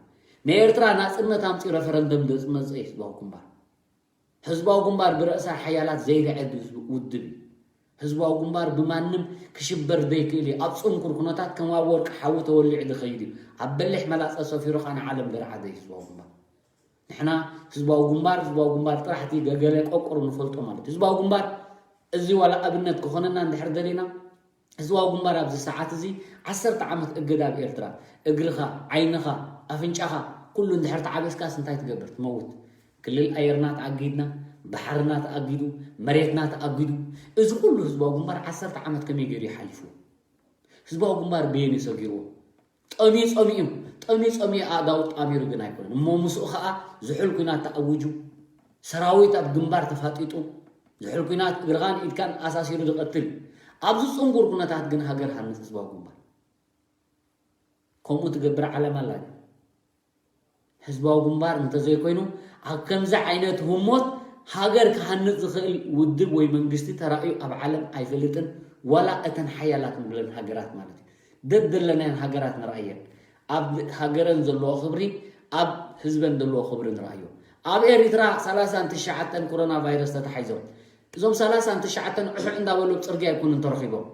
ንኤርትራ ናጽነት ኣምጺኡ ረፈረንደም ዘመጸ እዩ ህዝባዊ ግንባር። ህዝባዊ ግንባር ብርእሰ ሓያላት ዘይርዐድ ህዝቢ ውድብ እዩ። ህዝባዊ ግንባር ብማንም ክሽበር ዘይክእል እዩ። ኣብ ጽንኩር ኩነታት ከም ኣብ ወርቂ ሓዊ ተወሊዑ ዝኸይድ እዩ። ኣብ በሊሕ መላጸ ሰፊሩ ኸኣ ንዓለም ዘርዓደ እዩ ህዝባዊ ግንባር። ንሕና ህዝባዊ ግንባር ህዝባዊ ግንባር ጥራሕ እቲ ገገለ ቆቆሩ ንፈልጦ ማለት እዩ። ህዝባዊ ግንባር እዚ ዋላ ኣብነት ክኾነና እንድሕር ደሊና፣ ህዝባዊ ግንባር ኣብዚ ሰዓት እዚ ዓሰርተ ዓመት እገዳ ኣብ ኤርትራ፣ እግርኻ፣ ዓይንኻ፣ ኣፍንጫኻ ኩሉ እንድሕር ተዓቢስካስ እንታይ ትገብር? ትመውት። ክልል ኣየርና ተኣጊድና፣ ባሕርና ተኣጊዱ፣ መሬትና ተኣጊዱ። እዚ ኩሉ ህዝባዊ ግንባር ዓሰርተ ዓመት ከመይ ገይሩ ይሓሊፉ? ህዝባዊ ግንባር በየን እዩ ሰጊርዎ? ጠምዩ ጸሚኡ፣ ጠምዩ ጸሚኡ ኣእዳው ጣሚሩ ግን ኣይኮነን። እሞ ምስኡ ኸኣ ዝሑል ኲናት ተኣዊጁ፣ ሰራዊት ኣብ ግንባር ተፋጢጡ፣ ዝሑል ኲናት እግርኻን ኢድካን ኣሳሲሩ ዝቐትል፣ ኣብዚ ጽንኩር ኩነታት ግን ሃገር ሃንጽ ህዝባዊ ግንባር። ከምኡ ትገብር ዓለም ኣላ ድያ? ህዝባዊ ግንባር እንተዘይኮይኑ፣ ኣብ ከምዚ ዓይነት ህሞት ሃገር ክሃንጽ ዝኽእል ውድብ ወይ መንግስቲ ተራእዩ ኣብ ዓለም ኣይፈልጥን፣ ዋላ እተን ሓያላት ንብለን ሃገራት ማለት እዩ። ደደለናየን ሃገራት ንርኣየን። ኣብ ሃገረን ዘለዎ ክብሪ፣ ኣብ ህዝበን ዘለዎ ክብሪ ንርኣዮ። ኣብ ኤሪትራ ሰላሳን ትሽዓተን ኮሮና ቫይረስ ተታሒዞም። እዞም ሰላሳን ትሽዓተን ዕሑዕ እንዳበሉ ኣብ ጽርግያ ኣይኮኑን ተረኺቦም።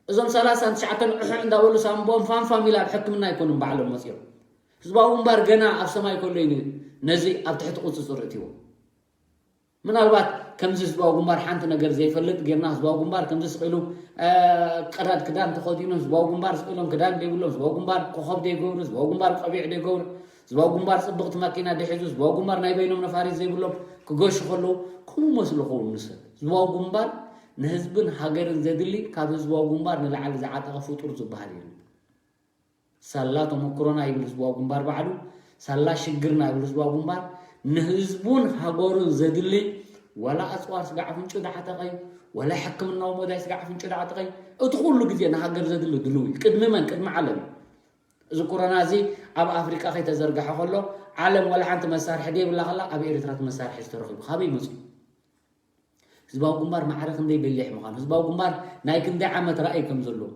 እዞም ሰላሳን ትሽዓተን ዕሑዕ እንዳበሉ ሳንቦም ፋንፋም ኢላ ኣብ ሕክምና ኣይኮኑን ባዕሎም መጺኦም። ህዝባዊ ግንባር ገና ኣብ ሰማይ ከሎ እዩ ነዚ ኣብ ትሕቲ ቁጽጽር እትዎ። ምናልባት ከምዚ ህዝባዊ ግንባር ሓንቲ ነገር ዘይፈልጥ ጌርና ህዝባዊ ግንባር ከምዚ ስቕ ኢሉ፣ እ፣ ቀዳድ ክዳን ተኸዲኑ ህዝባዊ ግንባር ስቕ ኢሎም ክዳን ዘይብሎም፣ ህዝባዊ ግንባር ኮኸብ ዘይገብሩ፣ ህዝባዊ ግንባር ቆቢዕ ዘይገብሩ፣ ህዝባዊ ግንባር ጽብቕቲ ማኪና ዘይሕዙ፣ ህዝባዊ ግንባር ናይ በይኖም ነፋሪት ዘይብሎም ክገሹ ከለዉ ከምኡ መስሎ ኸውን ንሰብ። ህዝባዊ ግንባር ንህዝብን ሃገርን ዘድሊ ካብ ህዝባዊ ግንባር ንላዕሊ ዝዓጠቐ ፍጡር ዝበሃል የለን። ሳላ ተመክሮና ይብል ህዝባዊ ግንባር ባዕሉ፣ ሳላ ሽግርና ይብል ህዝባዊ ግንባር፣ ንህዝቡን ሃገሩን ዘድሊ ዋላ ኣጽዋር ስጋዕ ኣፍንጩ ዝዓጠቐ እዩ፣ ዋላ ሕክምናዊ መዳይ ስጋዕ ኣፍንጩ ዝዓጠቐ እዩ። እቲ ኩሉ ግዜ ንሃገር ዘድሊ ድልው እዩ። ቅድሚ መን? ቅድሚ ዓለም እዩ። እዚ ኮሮና እዚ ኣብ ኣፍሪቃ ከይተዘርግሐ ከሎ ዓለም ዋላ ሓንቲ መሳርሒ ደይብላ ከላ ኣብ ኤርትራ እቲ መሳርሒ ዝተረኺቡ ካበይ መፅኡ? ህዝባዊ ግንባር ማዕረ ክንደይ በሊሕ ምዃኑ፣ ህዝባዊ ግንባር ናይ ክንደይ ዓመት ራእይ ከም ዘለዎ፣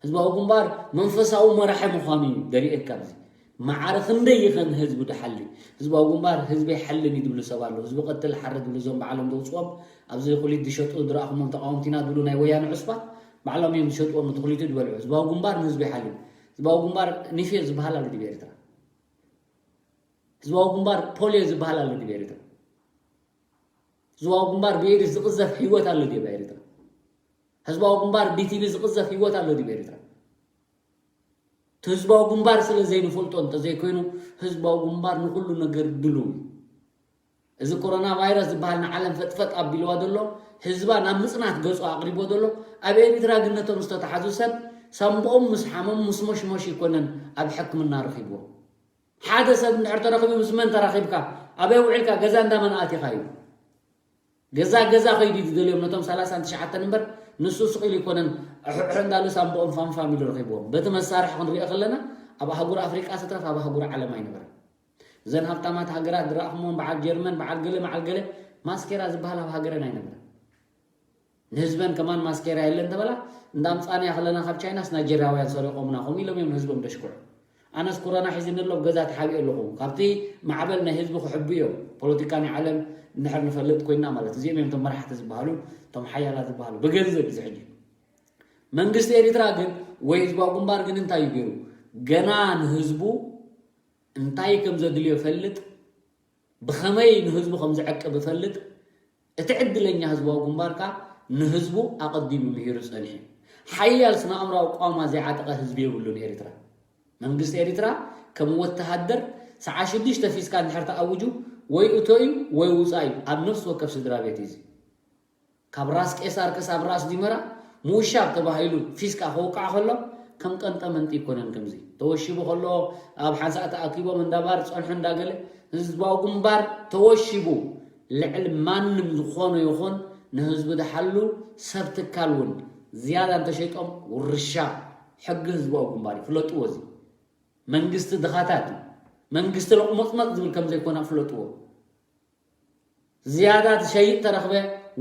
ህዝባዊ ግንባር መንፈሳዊ መራሒ ምዃኑ እዩ ደሪኤካ። ኣብዚ ማዕረ ክንደይ ይኸን ህዝቢ ድሓሊ? ህዝባዊ ግንባር ህዝበይ ሓልን እዩ ድብሉ ሰብ ኣለዉ። ህዝቢ ቀትል ሓርድ ድብሉ እዞም ባዕሎም ዘውፅኦም ኣብዚ ኩሊት ዝሸጡ ዝረኣኹሞም ተቃወምቲና ድብሉ ናይ ወያነ ዕሱባት ባዕሎም እዮም ዝሸጥዎም እቲ ኩሊቱ ዝበልዑ። ህዝባዊ ግንባር ንህዝበይ ሓልን። ህዝባዊ ግንባር ኒፌ ዝበሃል ኣሎ ድዩ ኤርትራ? ህዝባዊ ግንባር ፖሊዮ ዝበሃል ኣሎ ድዩ ኤርትራ? ህዝባዊ ግንባር ብኤድስ ዝቕዘፍ ህይወት ኣሎ ድዩ ኤርትራ? ህዝባዊ ግንባር ቢቲቪ ዝቕዘፍ ህይወት ኣሎ ድዩ ኤርትራ? እቲ ህዝባዊ ግንባር ስለ ዘይንፈልጦ እንተዘይኮይኑ ህዝባዊ ግንባር ንኩሉ ነገር ድልው እዩ። እዚ ኮሮና ቫይረስ ዝበሃል ንዓለም ፈጥፈጥ ኣቢልዋ ዘሎ ህዝባ ናብ ምጽናት ገጹ ኣቕሪቦ ዘሎ ኣብ ኤሪትራ ግን ነቶም ዝተታሓዙ ሰብ ሳምብኦም ምስ ሓመሙ ምስ መሽመሽ ይኮነን ኣብ ሕክምና ረኺብዎ። ሓደ ሰብ እንድሕር ተረኺቡ ምስ መን ተራኺብካ ኣበይ ውዒልካ ገዛ እንዳመን ኣቲኻ እዩ። ገዛ ገዛ ከይዱ እዩ ዝደልዮም ነቶም ሰላሳን ትሽዓተን እምበር ንሱ ስቕ ኢሉ ይኮነን ሕሕሕ እንዳሉ ሳምብኦም ፋምፋም ኢሉ ረኺብዎም። በቲ መሳርሒ ክንሪኦ ከለና ኣብ ኣህጉር ኣፍሪቃ ስትረፍ ኣብ ኣህጉር ዓለም ኣይነበረን። እዘን ሃብታማት ሃገራት ዝረኣኹሞም በዓል ጀርመን በዓል ገለ በዓል ገለ ማስኬራ ዝበሃል ኣብ ሃገረን ኣይነበረን። ንህዝበን ከማን ማስኬራ የለን ተበላ እንዳምፃናያ ከለና ካብ ቻይናስ ናይጀርያውያን ሰሪቆምና ከምኡ ኢሎም እዮም ንህዝቦም ደሽኩዑ። ኣነስ ኮሮና ሒዝኒ ኣሎ ኣብ ገዛ ተሓቢኤ ኣለኹ። ካብቲ ማዕበል ናይ ህዝቢ ክሕቡ እዮም። ፖለቲካ ናይ ዓለም እንድሕር ንፈልጥ ኮይና ማለት እዚኦም እዮም እቶም መራሕቲ ዝበሃሉ እቶም ሓያላት ዝበሃሉ ብገንዘብ እዚ ሕጂ መንግስቲ ኤሪትራ ግን ወይ ህዝባዊ ግንባር ግን እንታይ እዩ ገይሩ? ገና ንህዝቡ እንታይ ከም ዘድልዮ ፈልጥ ብኸመይ ንህዝቡ ከም ዝዕቅብ እፈልጥ። እቲ ዕድለኛ ህዝባዊ ግንባር ከኣ ንህዝቡ ኣቐዲሙ ምሂሩ ጸኒሑ። ሓያል ስነ ኣእምራዊ ቋማ ዘይዓጠቐ ህዝቢ የብሉን ኤርትራ። መንግስቲ ኤርትራ ከም ወተሃደር ሰዓት ሽዱሽተ ፊስካ እንድሕር ተኣውጁ ወይ እቶ እዩ ወይ ውጻእ እዩ ኣብ ነፍሲ ወከፍ ስድራ ቤት እዩ። ካብ ራስ ቄሳር ክሳብ ራስ ዲመራ ምውሻብ ተባሂሉ ፊስካ ከውቃዕ ከሎ ከም ቀንጠ መንጢ ይኮነን። ከምዚ ተወሺቡ ከሎ ኣብ ሓንሳእ ተኣኪቦም እንዳባር ጸንሑ እንዳገለ ህዝባዊ ግንባር ተወሺቡ ልዕሊ ማንም ዝኾነ ይኹን ንህዝቢ ድሓሉ ሰብ ትካል እውን ዝያዳ እንተሸይጦም ውርሻ ሕጊ ህዝባዊ ግንባር እዩ። ፍለጥዎ። እዚ መንግስቲ ድኻታት እዩ። መንግስቲ ለቕሞጥመጥ ዝብል ከም ዘይኮነ ፍለጥዎ። ዝያዳ ዝሸይጥ ተረኽበ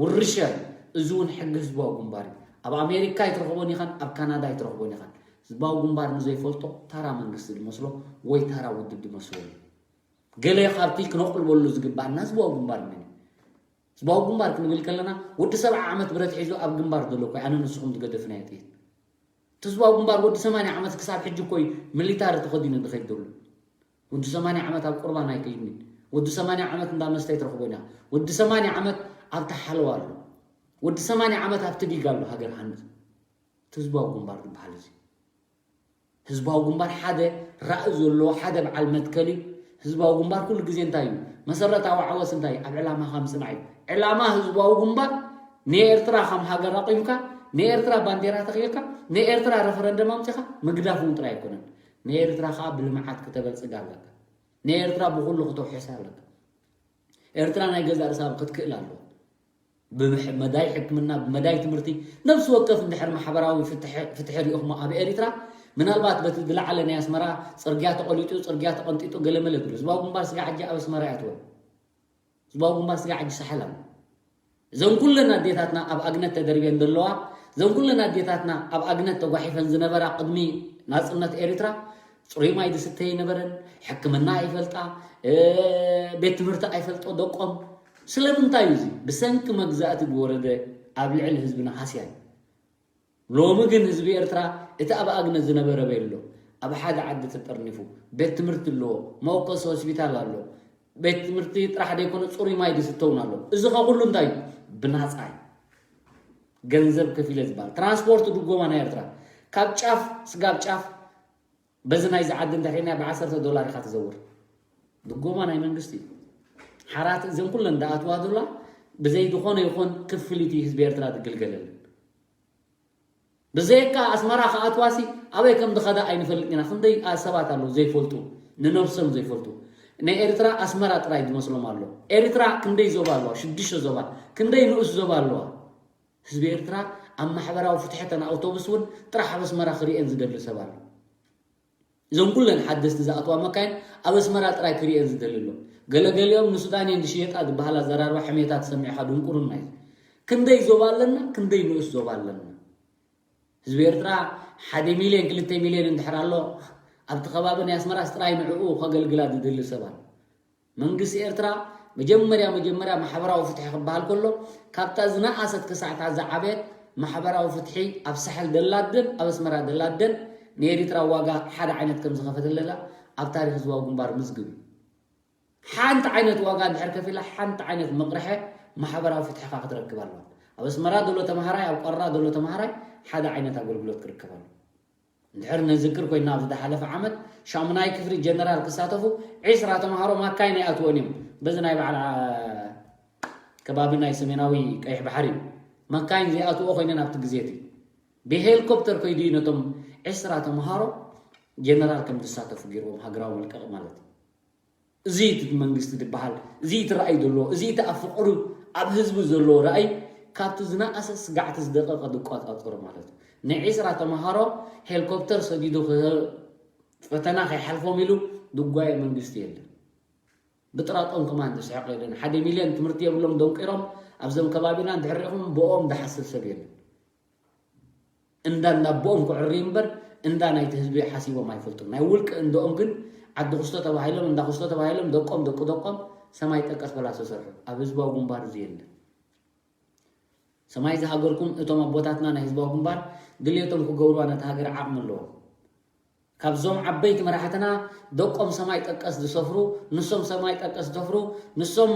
ውርሻ እዩ። እዚ እውን ሕጊ ህዝባዊ ግንባር እዩ። ኣብ ኣሜሪካ ኣይትረኽቦን ኢኻን ኣብ ካናዳ ኣይትረኽቦን ኢኻን። ህዝባዊ ግንባር ንዘይፈልጦ ታራ መንግስቲ ዝመስሎ ወይ ታራ ውድብ ዝመስሎ እዩ። ገለ ካብቲ ክነቑልበሉ ዝግባኣና ህዝባዊ ግንባር መን እዩ? ህዝባዊ ግንባር ክንብል ከለና ወዲ ሰብዓ ዓመት ብረት ሒዙ ኣብ ግንባር ዘሎ እኮ ኣነ ንስኹም ዝገደፍናዮ ጥይት እቲ ህዝባዊ ግንባር ወዲ ሰማንያ ዓመት ክሳብ ሕጂ እኮ እዩ ሚሊታሪ ተኸዲኑ ዝኸይድ ዘሎ። ወዲ ሰማንያ ዓመት ኣብ ቁርባን ኣይከይድን። ወዲ ሰማንያ ዓመት እንዳ መስተ ኣይትረኽቦን ኢኻ። ወዲ ሰማንያ ዓመት ኣብቲ ሓለዋ ኣሎ። ወዲ ሰማንያ ዓመት ኣብቲ ዲግ ኣሎ ሃገር ሃንጽ። እቲ ህዝባዊ ግንባር ዝበሃል እዚ ህዝባዊ ግንባር ሓደ ራእይ ዘለዎ ሓደ በዓል መትከል እዩ። ህዝባዊ ግንባር ኩሉ ግዜ እንታይ እዩ መሰረታዊ ዓወት እንታይ እዩ? ኣብ ዕላማኻ ምጽናዕ እዩ። ዕላማ ህዝባዊ ግንባር ንኤርትራ ከም ሃገር ኣቑምካ ንኤርትራ ባንዴራ ተኺልካ ንኤርትራ ረፈረንደም ኣምጺኻ ምግዳፍ እውን ጥራይ ኣይኮነን። ንኤርትራ ከዓ ብልምዓት ክተበልጽጋ ኣለካ። ንኤርትራ ብኩሉ ክተውሕሳ ኣለካ። ኤርትራ ናይ ገዛእ ርእሳ ክትክእል ኣለዋ። ብመዳይ ሕክምና ብመዳይ ትምህርቲ ነብሲ ወከፍ እንድሕር ማሕበራዊ ፍትሒ ሪኢኹሞ ኣብ ኤሪትራ ምናልባት በቲ ዝለዓለ ናይ ኣስመራ ጽርግያ ተቆሊጡ ጽርግያ ተቀንጢጡ ገለመለ ድሉ ህዝባዊ ግንባር ስጋ ሕጂ ኣብ ኣስመራ እያ ትወል ህዝባዊ ግንባር ስጋ ሕጂ ሳሕል ኣሎ። እዘን ኩለን ኣዴታትና ኣብ ኣግነት ተደርብየን ዘለዋ እዘን ኩለን ኣዴታትና ኣብ ኣግነት ተጓሒፈን ዝነበራ ቅድሚ ናጽነት ኤሪትራ ጽሩይ ማይ ዝስተ ኣይነበረን፣ ሕክምና ኣይፈልጣ፣ ቤት ትምህርቲ ኣይፈልጦ ደቆም። ስለምንታይ እዩ እዚ? ብሰንኪ መግዛእቲ ዝወረደ ኣብ ልዕሊ ህዝብና ሃስያ እዩ። ሎሚ ግን ህዝቢ ኤርትራ እቲ ኣብ ኣግነት ዝነበረ በይሎ ኣብ ሓደ ዓዲ ተጠርኒፉ ቤት ትምህርቲ ኣለዎ፣ መወከሲ ሆስፒታል ኣሎ። ቤት ትምህርቲ ጥራሕ ዘይኮነ ጽሩይ ማይ ዝስተ እውን ኣሎ። እዚ ከ ኩሉ እንታይ እዩ? ብናጻ እዩ። ገንዘብ ከፊለ ዝበሃል ትራንስፖርት ድጎማ ናይ ኤርትራ ካብ ጫፍ ስጋብ ጫፍ በዚ ናይዚ ዓዲ እንተሪእና ብዓሰርተ ዶላር ኢኻ ትዘውር። ድጎማ ናይ መንግስቲ እዩ። ሓራት እዘን ኩለን እንዳኣትዋ ዶላ ብዘይ ዝኾነ ይኹን ክፍሊት እዩ ህዝቢ ኤርትራ ዝግልገለለን። ብዘየካ ኣስመራ ክኣትዋሲ ኣበይ ከም ዝኸዳ ኣይንፈልጥ ኢና። ክንደይ ሰባት ኣለዉ ዘይፈልጡ ንነብሶም ዘይፈልጡ። ናይ ኤርትራ ኣስመራ ጥራይ ዝመስሎም ኣሎ። ኤርትራ ክንደይ ዞባ ኣለዋ? ሽዱሽተ ዞባ። ክንደይ ንኡስ ዞባ ኣለዋ? ህዝቢ ኤርትራ ኣብ ማሕበራዊ ፍትሒ ተን ኣውቶቡስ እውን ጥራሕ ኣብ ኣስመራ ክርእየን ዝደሊ ሰብ ኣሎ። እዞም ኩለን ሓደስቲ ዝኣትዋ መካይን ኣብ ኣስመራ ጥራይ ክርእየን ዝደሊ ኣሎ። ገለገሊኦም ንሱዳን እየን ዝሽየጣ ዝበሃል ኣዘራርባ ሕሜታ ተሰሚዕኻ ድንቁርና እዩ። ክንደይ ዞባ ኣለና፣ ክንደይ ንኡስ ዞባ ኣለና። ህዝቢ ኤርትራ ሓደ ሚልዮን ክልተ ሚልዮን እንድሕር ኣሎ ኣብቲ ከባቢ ናይ ኣስመራስ ጥራይ ንዕኡ ከገልግላ ዝደሊ ሰብ ኣሎ። መንግስቲ ኤርትራ መጀመርያ መጀመርያ ማሕበራዊ ፍትሒ ክበሃል ከሎ ካብታ ዝነኣሰት ክሳዕታ ዝዓበየት ማሕበራዊ ፍትሒ ኣብ ሳሕል ደላደን ኣብ ኣስመራ ደላደን ንኤሪትራ ዋጋ ሓደ ዓይነት ከም ዝኸፈተለላ ኣብ ታሪክ ህዝባዊ ግንባር ምዝግብ እዩ። ሓንቲ ዓይነት ዋጋ እንድሕር ከፊላ ሓንቲ ዓይነት መቕርሐ ማሕበራዊ ፍትሕኻ ክትረክብ ኣለዋ። ኣብ ኣስመራ ዘሎ ተምሃራይ ኣብ ቆራ ዘሎ ተምሃራይ ሓደ ዓይነት ኣገልግሎት ክርከብ ኣለዎ። እንድሕር ንዝክር ኮይና ኣብዚ ዝሓለፈ ዓመት ሻሙናይ ክፍሊ ጀነራል ክሳተፉ ዒስራ ተምሃሮ ማካይን ኣይኣትወን እዮም። በዚ ናይ በዓል ዓ- ከባቢ ናይ ሰሜናዊ ቀይሕ ባሕሪ እዩ። ማካይን ዘይኣትዎ ኮይነን ኣብቲ ግዜ እቲ ብሄሊኮፕተር ከይዱ እዩ ነቶም ዒስራ ተምሃሮ ጀነራል ከም ዝሳተፉ ገይርዎም ሃገራዊ መልቀቕ ማለት እዩ። እዚ እቲ መንግስቲ ዝበሃል እዚ እቲ ራእይ ዘለዎ እዚ እቲ ኣብ ፍቕሩ ኣብ ህዝቡ ዘለዎ ራእይ ካብቲ ዝነኣሰ ስጋዕቲ ዝደቐቐ ዝቋጻጸሮ ማለት እዩ። ንዒስራ ተምሃሮ ሄሊኮፕተር ሰዲዱ ክህ- ፈተና ከይሓልፎም ኢሉ ዝጓየ መንግስቲ የለን። ብጥራጦም ከማን ዝስሕቕ የለን። ሓደ ሚልዮን ትምህርቲ የብሎም ደንቂሮም ኣብዞም ከባቢና እንድሕር ሪኢኹም ብኦም ዝሓስብ ሰብ የለን። እንዳ እንዳቦኦም ክዕሪ እምበር እንዳ ናይቲ ህዝቢ ሓሲቦም ኣይፈልጡን። ናይ ውልቂ እንደኦም ግን ዓዲ ክስቶ ተባሂሎም እንዳ ክስቶ ተባሂሎም ደቆም ደቂ ደቆም ሰማይ ጠቀስ ፈላሶ ሰርሑ። ኣብ ህዝባዊ ግንባር እዚ የለን። ሰማይ ዝሃገርኩም እቶም ኣቦታትና ናይ ህዝባዊ ግንባር ድልየቶም ክገብሩዋ ነቲ ሃገር ዓቕሚ ኣለዎም። ካብዞም ዓበይቲ መራሕትና ደቆም ሰማይ ጠቀስ ዝሰፍሩ ንሶም ሰማይ ጠቀስ ዝሰፍሩ ንሶም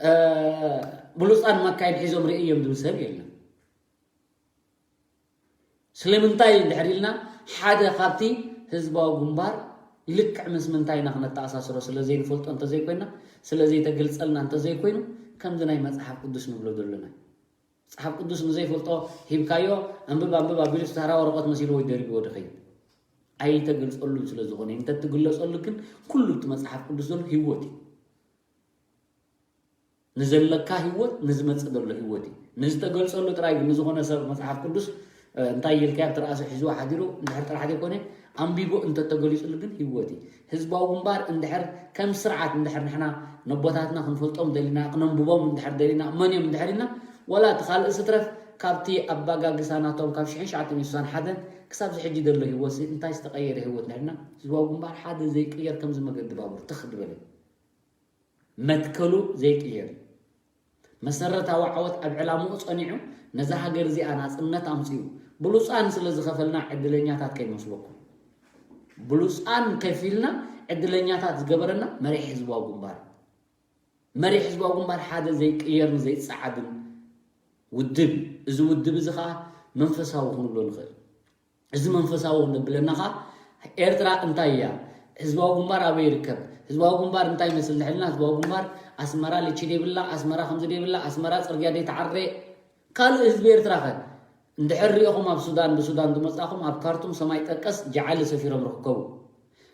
እ፣ ብሉፃን መካይን ሒዞም ርኢ እዮም ዝብል ሰብ የለን። ስለምንታይ እንድሕር ኢልና ሓደ ካብቲ ህዝባዊ ግንባር ልክዕ ምስ ምንታይና ክነተኣሳስሮ ስለ ዘይንፈልጦ እንተዘይኮይና ስለ ዘይተገልፀልና እንተዘይኮይኑ ከምዚ ናይ መፅሓፍ ቅዱስ ንብሎ ዘለና መፅሓፍ ቅዱስ ንዘይፈልጦ ሂብካዮ ኣንብብ ኣንብብ ኣቢሉ ዝተራ ወረቐት መሲልዎ ደርቢዎ ድኸይድ ኣይተገልፀሉን ስለ ዝኾነ እንተትግለፀሉ ግን ኩሉ እቲ መፅሓፍ ቅዱስ ዘሎ ህይወት እዩ ንዘለካ ህይወት ንዝመፅእ ዘሎ ህይወት እዩ ንዝተገልፀሉ ጥራይ ግን ንዝኾነ ሰብ መፅሓፍ ቅዱስ እንታይ ኢልካ ኣብቲ ርኣሱ ሒዝዎ ሓዲሩ እንድሕር ጥራሕ ዘይኮነ ኣንቢቡ እንተተገሊፁሉ ግን ህይወት እዩ ህዝባዊ ግንባር እንድሕር ከም ስርዓት እንድሕር ንሕና ነቦታትና ክንፈልጦም ደሊና ክነንብቦም እንድሕር ደሊና መን እዮም እንድሕር ኢልና ወላ እቲ ካልእ ስትረፍ ካብቲ ኣባጋግሳ ናቶም ካብ ሽሕን ትሽዓተ ሚእትን ስሳን ሓደን ክሳብ ዝሕጂ ዘሎ ህይወት እንታይ ዝተቀየረ ህይወት ንሕና ህዝባዊ ግንባር ሓደ ዘይቅየር ከምዚ መገዲ ባቡር ትኽ ዝበለ መትከሉ ዘይቅየር እዩ። መሰረታዊ ዓወት ኣብ ዕላምኡ ጸኒዑ ነዛ ሃገር እዚኣ ናጽነት ኣምጺኡ ብሉጻን ስለ ዝኸፈልና ዕድለኛታት ከይመስለኩም። ብሉጻን ከፊልና ዕድለኛታት ዝገበረና መሪሕ ህዝባዊ ግንባር። መሪሕ ህዝባዊ ግንባር ሓደ ዘይቅየርን ዘይጸዓድን ውድብ እዩ። እዚ ውድብ እዚ ኸኣ መንፈሳዊ ክንብሎ ንኽእል። እዚ መንፈሳዊ ክንብለና ኸዓ ኤርትራ እንታይ እያ? ህዝባዊ ግንባር ኣበይ ይርከብ? ህዝባዊ ግንባር እንታይ ይመስል? ንሕልና ህዝባዊ ግንባር ኣስመራ ልቺ ደይብላ፣ ኣስመራ ከምዚ ደይብላ፣ ኣስመራ ጽርግያ ደይተዓረ ካልእ ህዝቢ ኤርትራ ኸ እንድሕር ሪኢኹም ኣብ ሱዳን ብሱዳን ዝመጻኹም ኣብ ካርቱም ሰማይ ጠቀስ ጀዓሊ ሰፊሮም ርክከቡ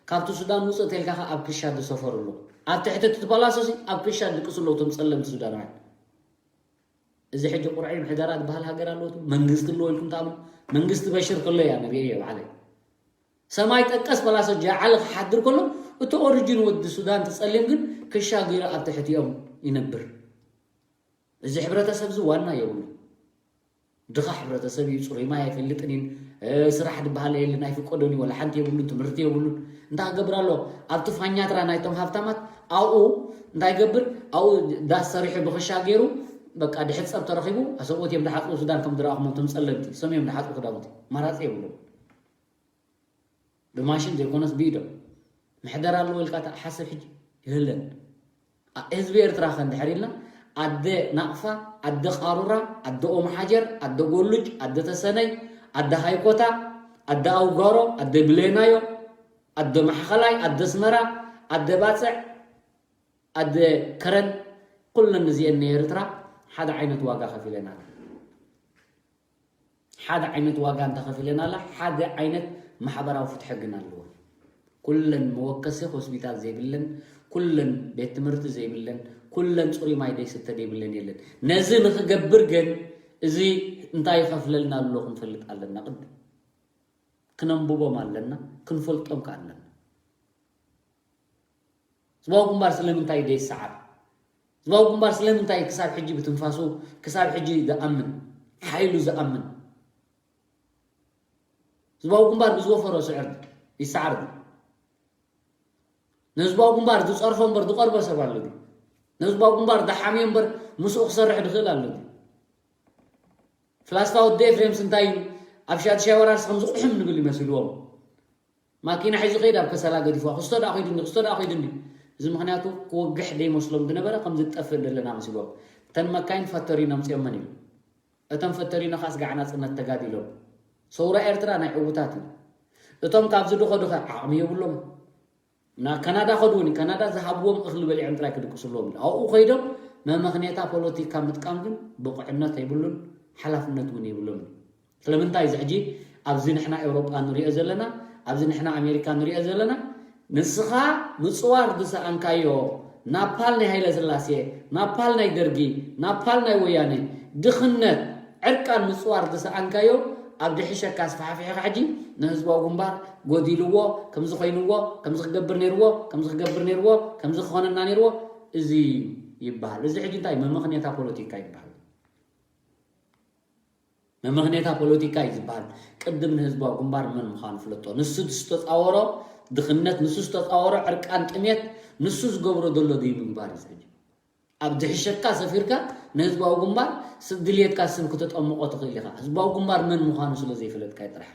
ካብቲ ሱዳን ውፅእ ተልካ ኸ ኣብ ክሻ ዝሰፈሩ ኣለዉ ኣብ ትሕቲ እቲ ፓላሶሲ ኣብ ክሻ ድቅሱ ኣለዉ እቶም ፀለምቲ ሱዳናውያን እዚ ሕጂ ቁርዐይ ምሕደራ ዝበሃል ሃገር ኣለዎ መንግስቲ ኣለዎ ኢልኩም ተኣምኑ መንግስቲ በሽር ከሎ እያ ንሪኦ እየ ባዕለይ ሰማይ ጠቀስ ፓላሶ ጀዓሊ ክሓድር ከሎ እቲ ኦሪጂን ወዲ ሱዳን ተፀሊም ግን ክሻ ገይሩ ኣብ ትሕቲኦም ይነብር እዚ ሕብረተሰብ እዚ ዋና የብሉ ድኻ ሕብረተሰብ እዩ ፅሩይ ማይ ኣይፈልጥን እዩ ስራሕ ዝበሃል የለን ኣይፍቀዶን እዩ ወላ ሓንቲ የብሉን ትምህርቲ የብሉን እንታይ ክገብር ኣሎ ኣብቲ ፋኛትራ ናይቶም ሃብታማት ኣብኡ እንታይ ይገብር ኣብኡ ዳስ ሰሪሑ ብክሻ ገይሩ በቃ ድሕፀብ ተረኺቡ ኣሰብኦት እዮም ድሓፅቡ ሱዳን ከም ዝረኣኹም እቶም ፀለምቲ ሰም እዮም ድሓፅቡ ክዳውንቲ ማራፂ የብሎም ብማሽን ዘይኮነስ ብኢዶም ምሕደራ ኣለዎ ኢልካ ተሓስብ ሕጂ የለን ህዝቢ ኤርትራ ከ እንድሕር ኢልና ኣደ ናቕፋ ኣደ ቃሩራ ኣደ ኦም ሓጀር ኣደ ጎሉጅ ኣደ ተሰነይ ኣደ ሃይኮታ ኣደ ኣውጋሮ ኣደ ብሌናዮ ኣደ ማሕኸላይ ኣደ ኣስመራ ኣደ ባፅዕ ኣደ ከረን ኩለን እዚአን ናይ ኤርትራ ሓደ ዓይነት ዋጋ ከፊለን ኣለዋ ሓደ ዓይነት ዋጋ እንተኸፊለን ኣላ ሓደ ዓይነት ማሕበራዊ ፍትሒ ግን ኣለወን ኩለን መወከሲ ሆስፒታል ዘይብለን ኩለን ቤት ትምህርቲ ዘይብለን ኩለን ፅሩይ ማይ ደይስተ ዘይብለን የለን ነዚ ንክገብር ግን እዚ እንታይ ይኸፍለልና ኣሎ ክንፈልጥ ኣለና ቅድም ክነንብቦም ኣለና ክንፈልጦም ከ ኣለና ህዝባዊ ግንባር ስለምንታይ ደይሰዓር? ህዝባዊ ግንባር ስለምንታይ ክሳብ ሕጂ ብትንፋሱ፣ ክሳብ ሕጂ ዝኣምን፣ ሓይሉ ዝኣምን? ህዝባዊ ግንባር ብዝወፈሮ ስዕር ይሰዓር። ንህዝባዊ ግንባር ዝጸርፎ እምበር ዝቐርቦ ሰብ ኣሎ ድዩ? ንህዝባዊ ግንባር ዝሓምዮ እምበር ምስኡ ክሰርሕ ዝኽእል ኣሎ ድዩ? ፍላስፋ ወዲ ኤፍሬምስ እንታይ ኢሉ? ኣብ ሻድሻይ ወራርስ ከም ዝቑሕም ንብል ይመስልዎም። ማኪና ሒዙ ከይድ ኣብ ከሰላ ገዲፍዋ። ክስቶ ደኣ ከይዱ እንዲ፣ ክስቶ ደኣ ከይዱ እንዲ። እዚ ምኽንያቱ ክወግሕ ደይመስሎም ዝነበረ ከም ዝጠፍእ እንደለና መስልዎም። እተን መካይን ፈተሪኖም ጽዮመን ኢሉ። እቶም ፈተሪኖ ከኣ ስጋዕ ናጽነት ተጋዲሎም። ሰውራ ኤርትራ ናይ ዕዉታት እዩ። እቶም ካብዚ ድኾ ድኸ ዓቕሚ የብሎም። ናብ ካናዳ ከዱ እውን ካናዳ ዝሃብዎም እኽሊ በሊዖም ጥራይ ክድቅስሎም። ኣብኡ ከይዶም መመኽኔታ ፖለቲካ ምጥቃም ግን ብቑዕነት ኣይብሉን፣ ሓላፍነት እውን የብሎም። ስለምንታይ እዚ ሕጂ ኣብዚ ንሕና ኤውሮጳ ንሪኦ ዘለና፣ ኣብዚ ንሕና ኣሜሪካ ንሪኦ ዘለና፣ ንስኻ ምጽዋር ዝሰኣንካዮ ናፓል ናይ ሃይለ ስላሴ፣ ናፓል ናይ ደርጊ፣ ናፓል ናይ ወያነ፣ ድኽነት፣ ዕርቃን ምጽዋር ዝሰኣንካዮ ኣብ ድሕሸካ ኣስፋሕፊሕኻ ሕጂ ንህዝባዊ ግንባር ጎዲልዎ፣ ከምዚ ኮይንዎ፣ ከምዚ ክገብር ነይርዎ፣ ከምዚ ክገብር ነይርዎ፣ ከምዚ ክኾነና ነይርዎ፣ እዚ ይበሃል። እዚ ሕጂ እንታይ መመኽንያታ ፖለቲካ ይበሃል። መመኽንያታ ፖለቲካ እዩ ዝበሃል። ቅድም ንህዝባዊ ግንባር መን ምዃኑ ፍለጦ። ንሱ ዝተፃወሮ ድኽነት፣ ንሱ ዝተፃወሮ ዕርቃን ጥሜት፣ ንሱ ዝገብሮ ዘሎ ደይ ምግባር እዩ ዝሕጂ። ኣብ ድሕሸካ ሰፊርካ ንህዝባዊ ግንባር ስብ ድልየትካ ስም ክተጠምቆ ትኽእል ኢኻ። ህዝባዊ ግንባር መን ምዃኑ ስለ ዘይፈለጥካ ጥራሕ።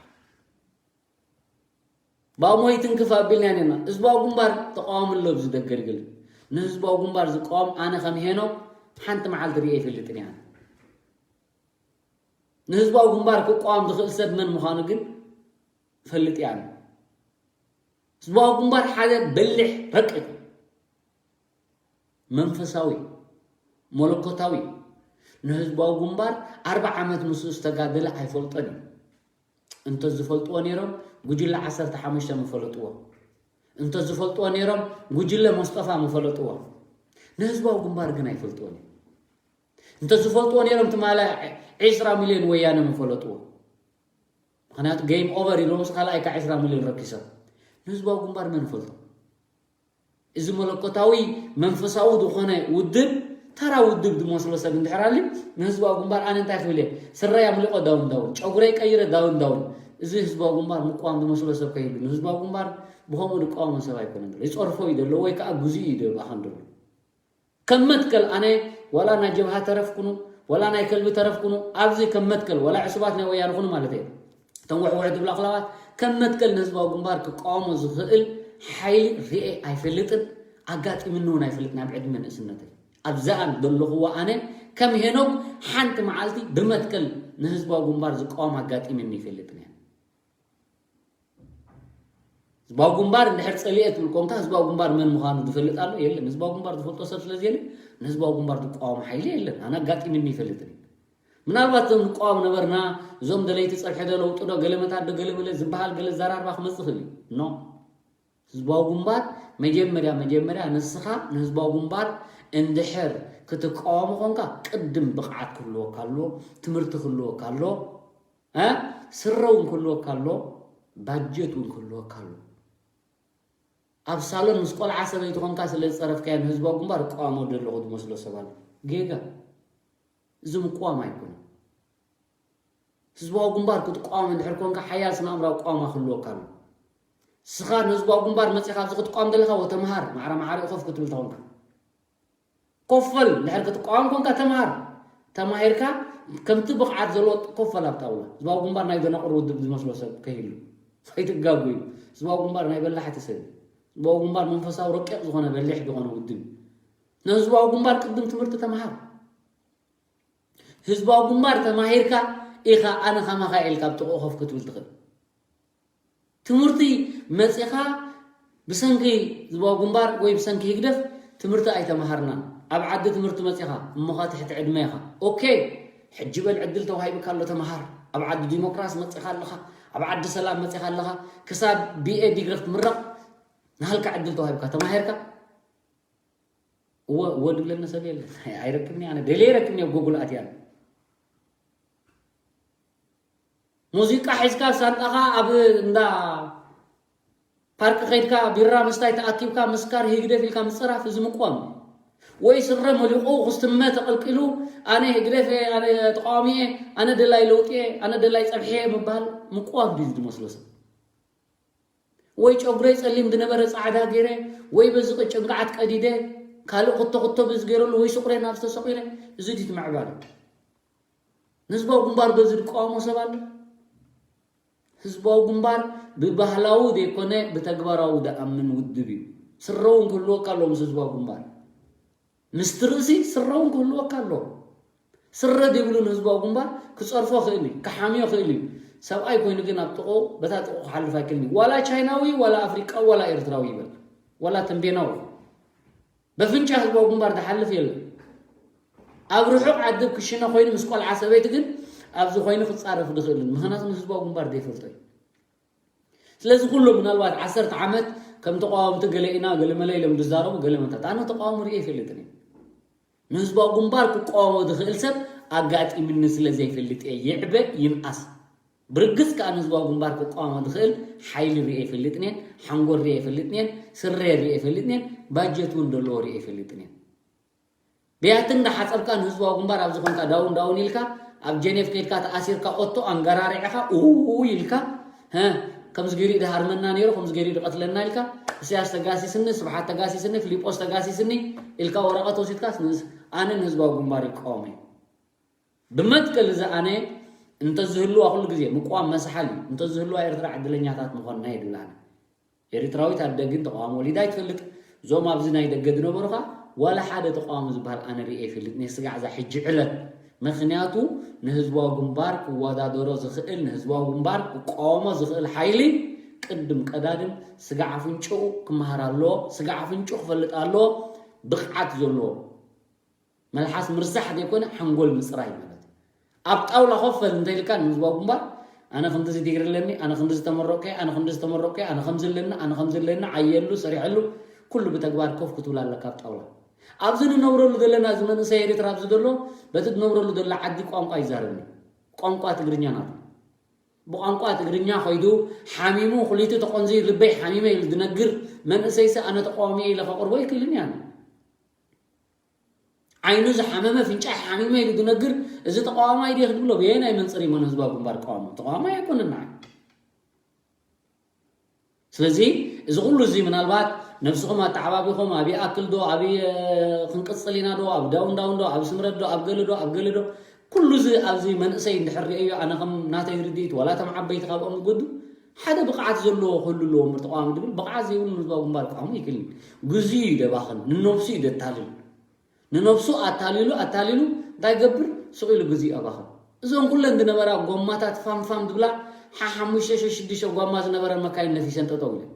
ባሞይ ትንክፍ ኣቢልና ኢና። ህዝባዊ ግንባር ተቃዋሚ ኣሎ ኣብዚ ደገ ድግል። ንህዝባዊ ግንባር ዝቃወም ኣነ ከም ሄኖክ ሓንቲ መዓልቲ ርእየ ኣይፈልጥን እየ። ንህዝባዊ ግንባር ክቃወም ዝኽእል ሰብ መን ምዃኑ ግን ፈልጥ እየ ኣነ። ህዝባዊ ግንባር ሓደ በሊሕ ረቂቕ መንፈሳዊ መለኮታዊ ንህዝባዊ ግንባር ኣርባዓ ዓመት ምስኡ ዝተጋደለ ኣይፈልጦን እዩ። እንተ ዝፈልጥዎ ነይሮም ጉጅለ ዓሰርተ ሓሙሽተ ምፈለጥዎ። እንተ ዝፈልጥዎ ነይሮም ጉጅለ መስጠፋ ምፈለጥዎ። ንህዝባዊ ግንባር ግን ኣይፈልጥዎን እዩ። እንተ ዝፈልጥዎ ነይሮም ትማሊ ዒስራ ሚልዮን ወያነ ምፈለጥዎ። ምኽንያቱ ጌም ኦቨር ኢሎም ምስ ካልኣይ ከዓ ዒስራ ሚልዮን ረኪሶም። ንህዝባዊ ግንባር መን ይፈልጦ? እዚ መለኮታዊ መንፈሳዊ ዝኾነ ውድብ ተራ ውድብ ዝመስሎ ሰብ እንድሕር ኣልዩ ንህዝባዊ ግንባር ኣነ እንታይ ክብል እየ? ስረይ ኣምሊቆ ዳውን ዳውን፣ ጨጉረይ ቀይረ ዳውን ዳውን። እዚ ህዝባዊ ግንባር ምቋም ዝመስሎ ሰብ ከይህሉ ንህዝባዊ ግንባር ብኸምኡ ዝቃወሞ ሰብ ኣይኮነን ዘሎ። ይጸርፎ እዩ ዘሎ ወይ ከዓ ግዙእ እዩ ደባኻን ዘሎ። ከም መትከል ኣነ ዋላ ናይ ጀብሃ ተረፍኩኑ ዋላ ናይ ከልቢ ተረፍኩኑ ኣብዚ ከም መትከል ዋላ ዕሱባት ናይ ወያነ ኩኑ ማለት እየ። እቶም ውሕውሕ ዝብላ ክላባት ከም መትከል ንህዝባዊ ግንባር ክቃወሞ ዝኽእል ሓይሊ ርኤ ኣይፈልጥን፣ ኣጋጢምኒ እውን ኣይፈልጥን ኣብ ዕድመ ንእስነተይ። ኣብዛኣን ዘለኹዎ ኣነ ከም ሄኖክ ሓንቲ መዓልቲ ብመትከል ንህዝባዊ ግንባር ዝቃወም ኣጋጢምኒ ይፈልጥን እየ። ህዝባዊ ግንባር እንድሕር ጸሊኤ ትብል ኮንካ ህዝባዊ ግንባር መን ምዃኑ ዝፈልጥ ኣሎ የለን። ህዝባዊ ግንባር ዝፈልጦ ሰብ ስለ ዘየለ ንህዝባዊ ግንባር ዝቃወም ሓይሊ የለን። ኣነ ኣጋጢምኒ ይፈልጥን እዩ። ምናልባት እዞም ንቃወም ነበርና፣ እዞም ደለይቲ ጸብሒ ዶ ለውጢ ዶ ገለ መታት ዶ ገለ በለ ዝበሃል ገለ ዘራርባ ክመጽእ ይኽእል እዩ። ኖ። ህዝባዊ ግንባር መጀመርያ መጀመርያ ንስኻ ንህዝባዊ ግንባር እንድሕር ክትቃወሞ ኮንካ ቅድም ብቕዓት ክህልወካ ኣሎ፣ ትምህርቲ ክህልወካ ኣሎ፣ እ ስረ እውን ክህልወካ ኣሎ፣ ባጀት እውን ክህልወካ ኣሎ። ኣብ ሳሎን ምስ ቆልዓ ሰበይቲ ኮንካ ስለ ዝጸረፍካዮ ንህዝባዊ ግንባር እቃወሞ ዘለኹ ዝመስሎ ሰብ ኣሎ። ጌጋ። እዚ ምቋም ኣይኮነን። ህዝባዊ ግንባር ክትቋወም እንድሕር ኮንካ ሓያል ስነ ኣእምራዊ ቋማ ክህልወካ ኣሎ። ንስኻ ንህዝባዊ ግንባር መጺኻ ኣብዚ ክትቋም ዘለኻ ወተምሃር ማዕረ ማዕረ ኮፍ ክትብል ተኾንካ ኮፈል እንድሕር ክትቋወም ኮንካ ተምሃር። ተማሂርካ ከምቲ ብቕዓት ዘለዎ ኮፈል ኣብ ጣውላ። ህዝባዊ ግንባር ናይ ደናቑር ውድብ ዝመስሎ ሰብ ከይህሉ ኣይትጋጉ እዩ። ህዝባዊ ግንባር ናይ በላሕቲ ሰብ እዩ። ህዝባዊ ግንባር መንፈሳዊ ረቂቕ ዝኾነ በሊሕ ዝኾነ ውድብ እዩ። ንህዝባዊ ግንባር ቅድም ትምህርቲ ተምሃር። ህዝባዊ ግንባር ተማሂርካ ኢኻ ኣነ ከማኻ ኢልካ ኣብ ጥቕኡ ኮፍ ክትብል ትኽእል። ትምህርቲ መጺኻ ብሰንኪ ህዝባዊ ግንባር ወይ ብሰንኪ ህግደፍ ትምህርቲ ኣይተምሃርናን። ኣብ ዓዲ ትምህርቲ መጺኻ እሞኻ ትሕቲ ዕድመ ኢኻ። ኦኬ፣ ሕጂ በል ዕድል ተዋሂብካ ኣሎ ተምሃር። ኣብ ዓዲ ዲሞክራሲ መጺኻ ኣለኻ፣ ኣብ ዓዲ ሰላም መጺኻ ኣለኻ። ክሳብ ቢኤ ዲግሪ ክትምረቕ ናሃልካ ዕድል ተዋሂብካ ተማሂርካ እወ እወ ድብለኒ ሰብ የለን። ኣይረክብኒ ኣነ ደልየ ይረክብኒ ኣብ ጎጉል ኣትያ። ሙዚቃ ሒዝካ ሳንጣኻ ኣብ እንዳ ፓርክ ከይድካ ቢራ ምስታይ ተኣኪብካ ምስካር ህግደፍ ኢልካ ምፅራፍ እዚ ምቋም ወይ ስረ መሊቑ ክስትመ ተቐልቂሉ ኣነ ህግደፍ እየ፣ ኣነ ተቃዋሚ እየ፣ ኣነ ደላይ ለውጢ እየ፣ ኣነ ደላይ ፀብሒ እየ ምባል ምቋም ድዩ ዝመስሎ ሰብ? ወይ ጨጉረይ ፀሊም ዝነበረ ፃዕዳ ገይረ ወይ በዚ ጭንቅዓት ቀዲደ ካልእ ክቶ ክቶ ብዝገይረሉ ወይ ስቁረ ናብ ዝተሰቂረ እዚ ድዩ ትምዕባለ? ንህዝባዊ ግንባር በዚ ዝቃወሞ ሰብ ኣሎ? ህዝባዊ ግንባር ብባህላዊ ዘይኮነ ብተግባራዊ ዝኣምን ውድብ እዩ። ስረ እውን ክህልወካ ኣለዎ ምስ ህዝባዊ ግንባር። ምስቲ ርእሲ ስረ እውን ክህልወካ ኣለዎ። ስረ ዘይብሉ ንህዝባዊ ግንባር ክፀርፎ ክእል እዩ፣ ክሓምዮ ክእል እዩ። ሰብኣይ ኮይኑ ግን ኣብ ጥቕኡ በታ ጥቕኡ ክሓልፍ ኣይክእልን እዩ። ዋላ ቻይናዊ ዋላ ኣፍሪቃዊ ዋላ ኤርትራዊ ይበል ዋላ ተንቤናዊ በፍንጫ ህዝባዊ ግንባር ዝሓልፍ የለን። ኣብ ርሑቕ ዓዲ ክሽነ ኮይኑ ምስ ቆልዓ ሰበይቲ ግን ኣብዚ ኮይኑ ክፃረፍ ዝኽእልን ምክንያቱ ንህዝባዊ ግንባር ዘይፈልጦ እዩ። ስለዚ ኩሉ ምናልባት ዓሰርተ ዓመት ከም ተቃወምቲ ገለ ኢና ገለመለ ኢሎም ዝዛረቡ ገለ መታት ኣነ ተቃወሞ ርኤ ይፈልጥን እየ። ንህዝባዊ ግንባር ክቃወሞ ዝኽእል ሰብ ኣጋጢምኒ ስለ ዘይፈልጥ እየ። ይዕበ ይንኣስ ብርግጽ ከኣ ንህዝባዊ ግንባር ክቃወሞ ዝኽእል ሓይሊ ርኤ ይፈልጥን እየን። ሓንጎል ርኤ ይፈልጥን እየን። ስረ ርኤ ይፈልጥን እየን። ባጀት እውን ዘለዎ ርኤ ይፈልጥን እየን። ብያቲ እንዳሓፀብካ ንህዝባዊ ግንባር ኣብዚ ኮንካ ዳውን ዳውን ኢልካ ኣብ ጀኔቭ ከይድካ ተኣሲርካ ኦቶ ኣንገራሪዕኻ ኡ ኢልካ ሀ ከምዚ ገይሩ ድሃርመና ነይሩ ከምዚ ገይሩ ድቐትለና ኢልካ እስያስ ተጋሲስኒ ስብሓት ተጋሲስኒ ፊሊጶስ ተጋሲስኒ ኢልካ ወረቐት ወሲድካስ ንስ ኣነ ንህዝባዊ ግንባር ይቃወም እየ። ብመትከል እዚ ኣነ እንተዝህልዋ ኩሉ ግዜ ምቋም መስሓል እዩ እንተዝህልዋ ኤርትራ ዕድለኛታት ምኾንና የድላና። ኤርትራዊት ኣደ ግን ተቃዋሚ ወሊዳ ኣይትፈልጥ። እዞም ኣብዚ ናይ ደገ ዝነበሩ ኸኣ ዋላ ሓደ ተቃዋሚ ዝበሃል ኣነ ርእየ ኣይፈልጥን እየ ስጋዕ እዛ ሕጂ ዕለት። ምኽንያቱ ንህዝባዊ ግንባር ክወዳደሮ ዝኽእል ንህዝባዊ ግንባር ክቃወሞ ዝኽእል ሓይሊ ቅድም ቀዳድም ስጋዕ ኣፍንጭኡ ክመሃር ኣለዎ። ስጋዕ ኣፍንጭኡ ክፈልጥ ኣለዎ። ብቕዓት ዘለዎ መልሓስ ምርሳሕ ዘይኮነ ሓንጎል ምፅራይ ማለት እዩ። ኣብ ጣውላ ኮፍ በል እንተኢልካ ንህዝባዊ ግንባር ኣነ ክንድዚ ዲግሪ ኣለኒ፣ ኣነ ክንድዚ ተመረቅኩ፣ ኣነ ክንድዚ ተመረቅኩ፣ ኣነ ከምዚ ኣለኒ፣ ኣነ ከምዚ ኣለኒ፣ ዓየሉ፣ ሰሪሐሉ፣ ኩሉ ብተግባር ኮፍ ክትብል ኣለካ ኣብ ጣውላ። ኣብዚ ንነብረሉ ዘለና እዚ መንእሰይ ኤርትራ ኣብዚ ዘሎ በቲ ዝነብረሉ ዘሎ ዓዲ ቋንቋ ይዛረብኒ። ቋንቋ ትግርኛ ናቱ። ብቋንቋ ትግርኛ ከይዱ ሓሚሙ ክሊቱ ተቆንዚ ልበይ ሓሚመ ኢሉ ዝነግር መንእሰይሲ ኣነ ተቃዋሚ ኢለ ከቅርቦ ይክልን እያ። ዓይኑ ዝሓመመ ፍንጫይ ሓሚመ ኢሉ ዝነግር እዚ ተቃዋማይ ድየ ክትብሎ ብየናይ መንፅር እሞ ንህዝባዊ ግንባር ተቃዋሞ ተቃዋማይ ኣይኮነን ንዓይ። ስለዚ እዚ ኩሉ እዚ ምናልባት ነብስኹም ኣተዓባቢኹም ኣብ ይኣክል ዶ ኣብ ክንቅፅል ኢና ዶ ኣብ ዳውን ዳውን ዶ ኣብ ስምረት ዶ ኣብ ገለ ዶ ኣብ ገለ ዶ ኩሉ እዚ ኣብዚ መንእሰይ እንድሕር ርእዮ ኣነ ከም ናተይ ርድኢት ዋላ እቶም ዓበይቲ ካብኦም ዝጎዱ ሓደ ብቕዓት ዘለዎ ክህሉ ኣለዎ እምበር ተቃዋሚ ድብል ብቕዓት ዘይብሉ ንህዝባዊ ግንባር ክቃወም ይክልን። ግዜ እዩ ደባኽን ንነብሱ እዩ ደታልል። ንነብሱ ኣታሊሉ ኣታሊሉ እንታይ ገብር ስቕ ኢሉ ግዜ ኣባኽን። እዞን ኩለን ዝነበራ ጎማታት ፋምፋም ዝብላ ሓሓሙሽተ ሸሽዱሽተ ጓማ ዝነበረን መካይን ነፊሰን ጠጠው ኢለን።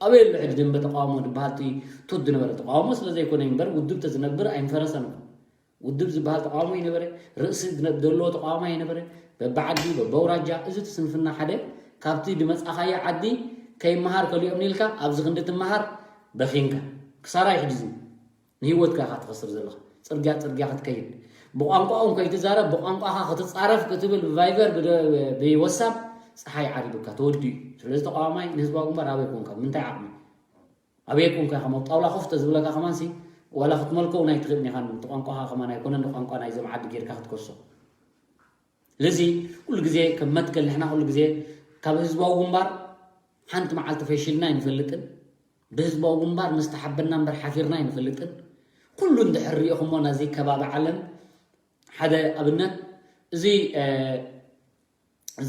ኣበይ ኣሎ ሕጂ ደንበ ተቃውሞ ዝበሃል እቲ ቱት ዝነበረ ተቃውሞ ስለ ዘይኮነ እምበር ውድብ ተዝነብር ኣይምፈረሰን እኮ። ውድብ ዝበሃል ተቃውሞ ይነበረ፣ ርእሲ ዝነ- ዘለዎ ተቃውሞ ይነበረ፣ በብዓዲ በበውራጃ እዚ እቲ ስንፍና ሓደ ካብቲ ድመጻኻዮ ዓዲ ከይመሃር ከሊኦም ኢልካ ኣብዚ ክንዲ ትመሃር በኺንካ ክሳራ ይሕድዚ ንህይወትካ ኢኻ ትኸስር ዘለኻ። ጽርግያ ጽርግያ ክትከይድ፣ ብቋንቋኦም ከይትዛረብ፣ ብቋንቋኻ ክትጻረፍ ክትብል ብቫይበር፣ ብደ- ብወሳብ፣ ጸሓይ ዓሪቡካ፣ ተወዲኡ። ስለዚ ተቃዋማይ ንህዝባዊ ግንባር ኣበይ ኮንካ፣ ብምንታይ ዓቕሚ? ኣበይ ኮንካ ኢኻ? ኣብ ጣውላ ኮፍ ተዝብለካ ከማንሲ፣ ዋላ ክትመልኮ እውን ኣይትኽእልን ኢኻ። እቲ ቋንቋኻ ከማን ኣይኮነን፣ ንቋንቋ ናይዞም ዓዲ ጌርካ ክትከሶ። ስለዚ ኩሉ ግዜ ከም መትከል ንሕና ኩሉ ግዜ ካብ ህዝባዊ ግንባር ሓንቲ መዓልቲ ፈሺልና ኣይንፈልጥን። ብህዝባዊ ግንባር ምስ ተሓበና እምበር ሓፊርና ኣይንፈልጥን። ኩሉ እንድሕር ሪኢኹሞ ናዚ ከባቢ ዓለም ሓደ ኣብነት እዚ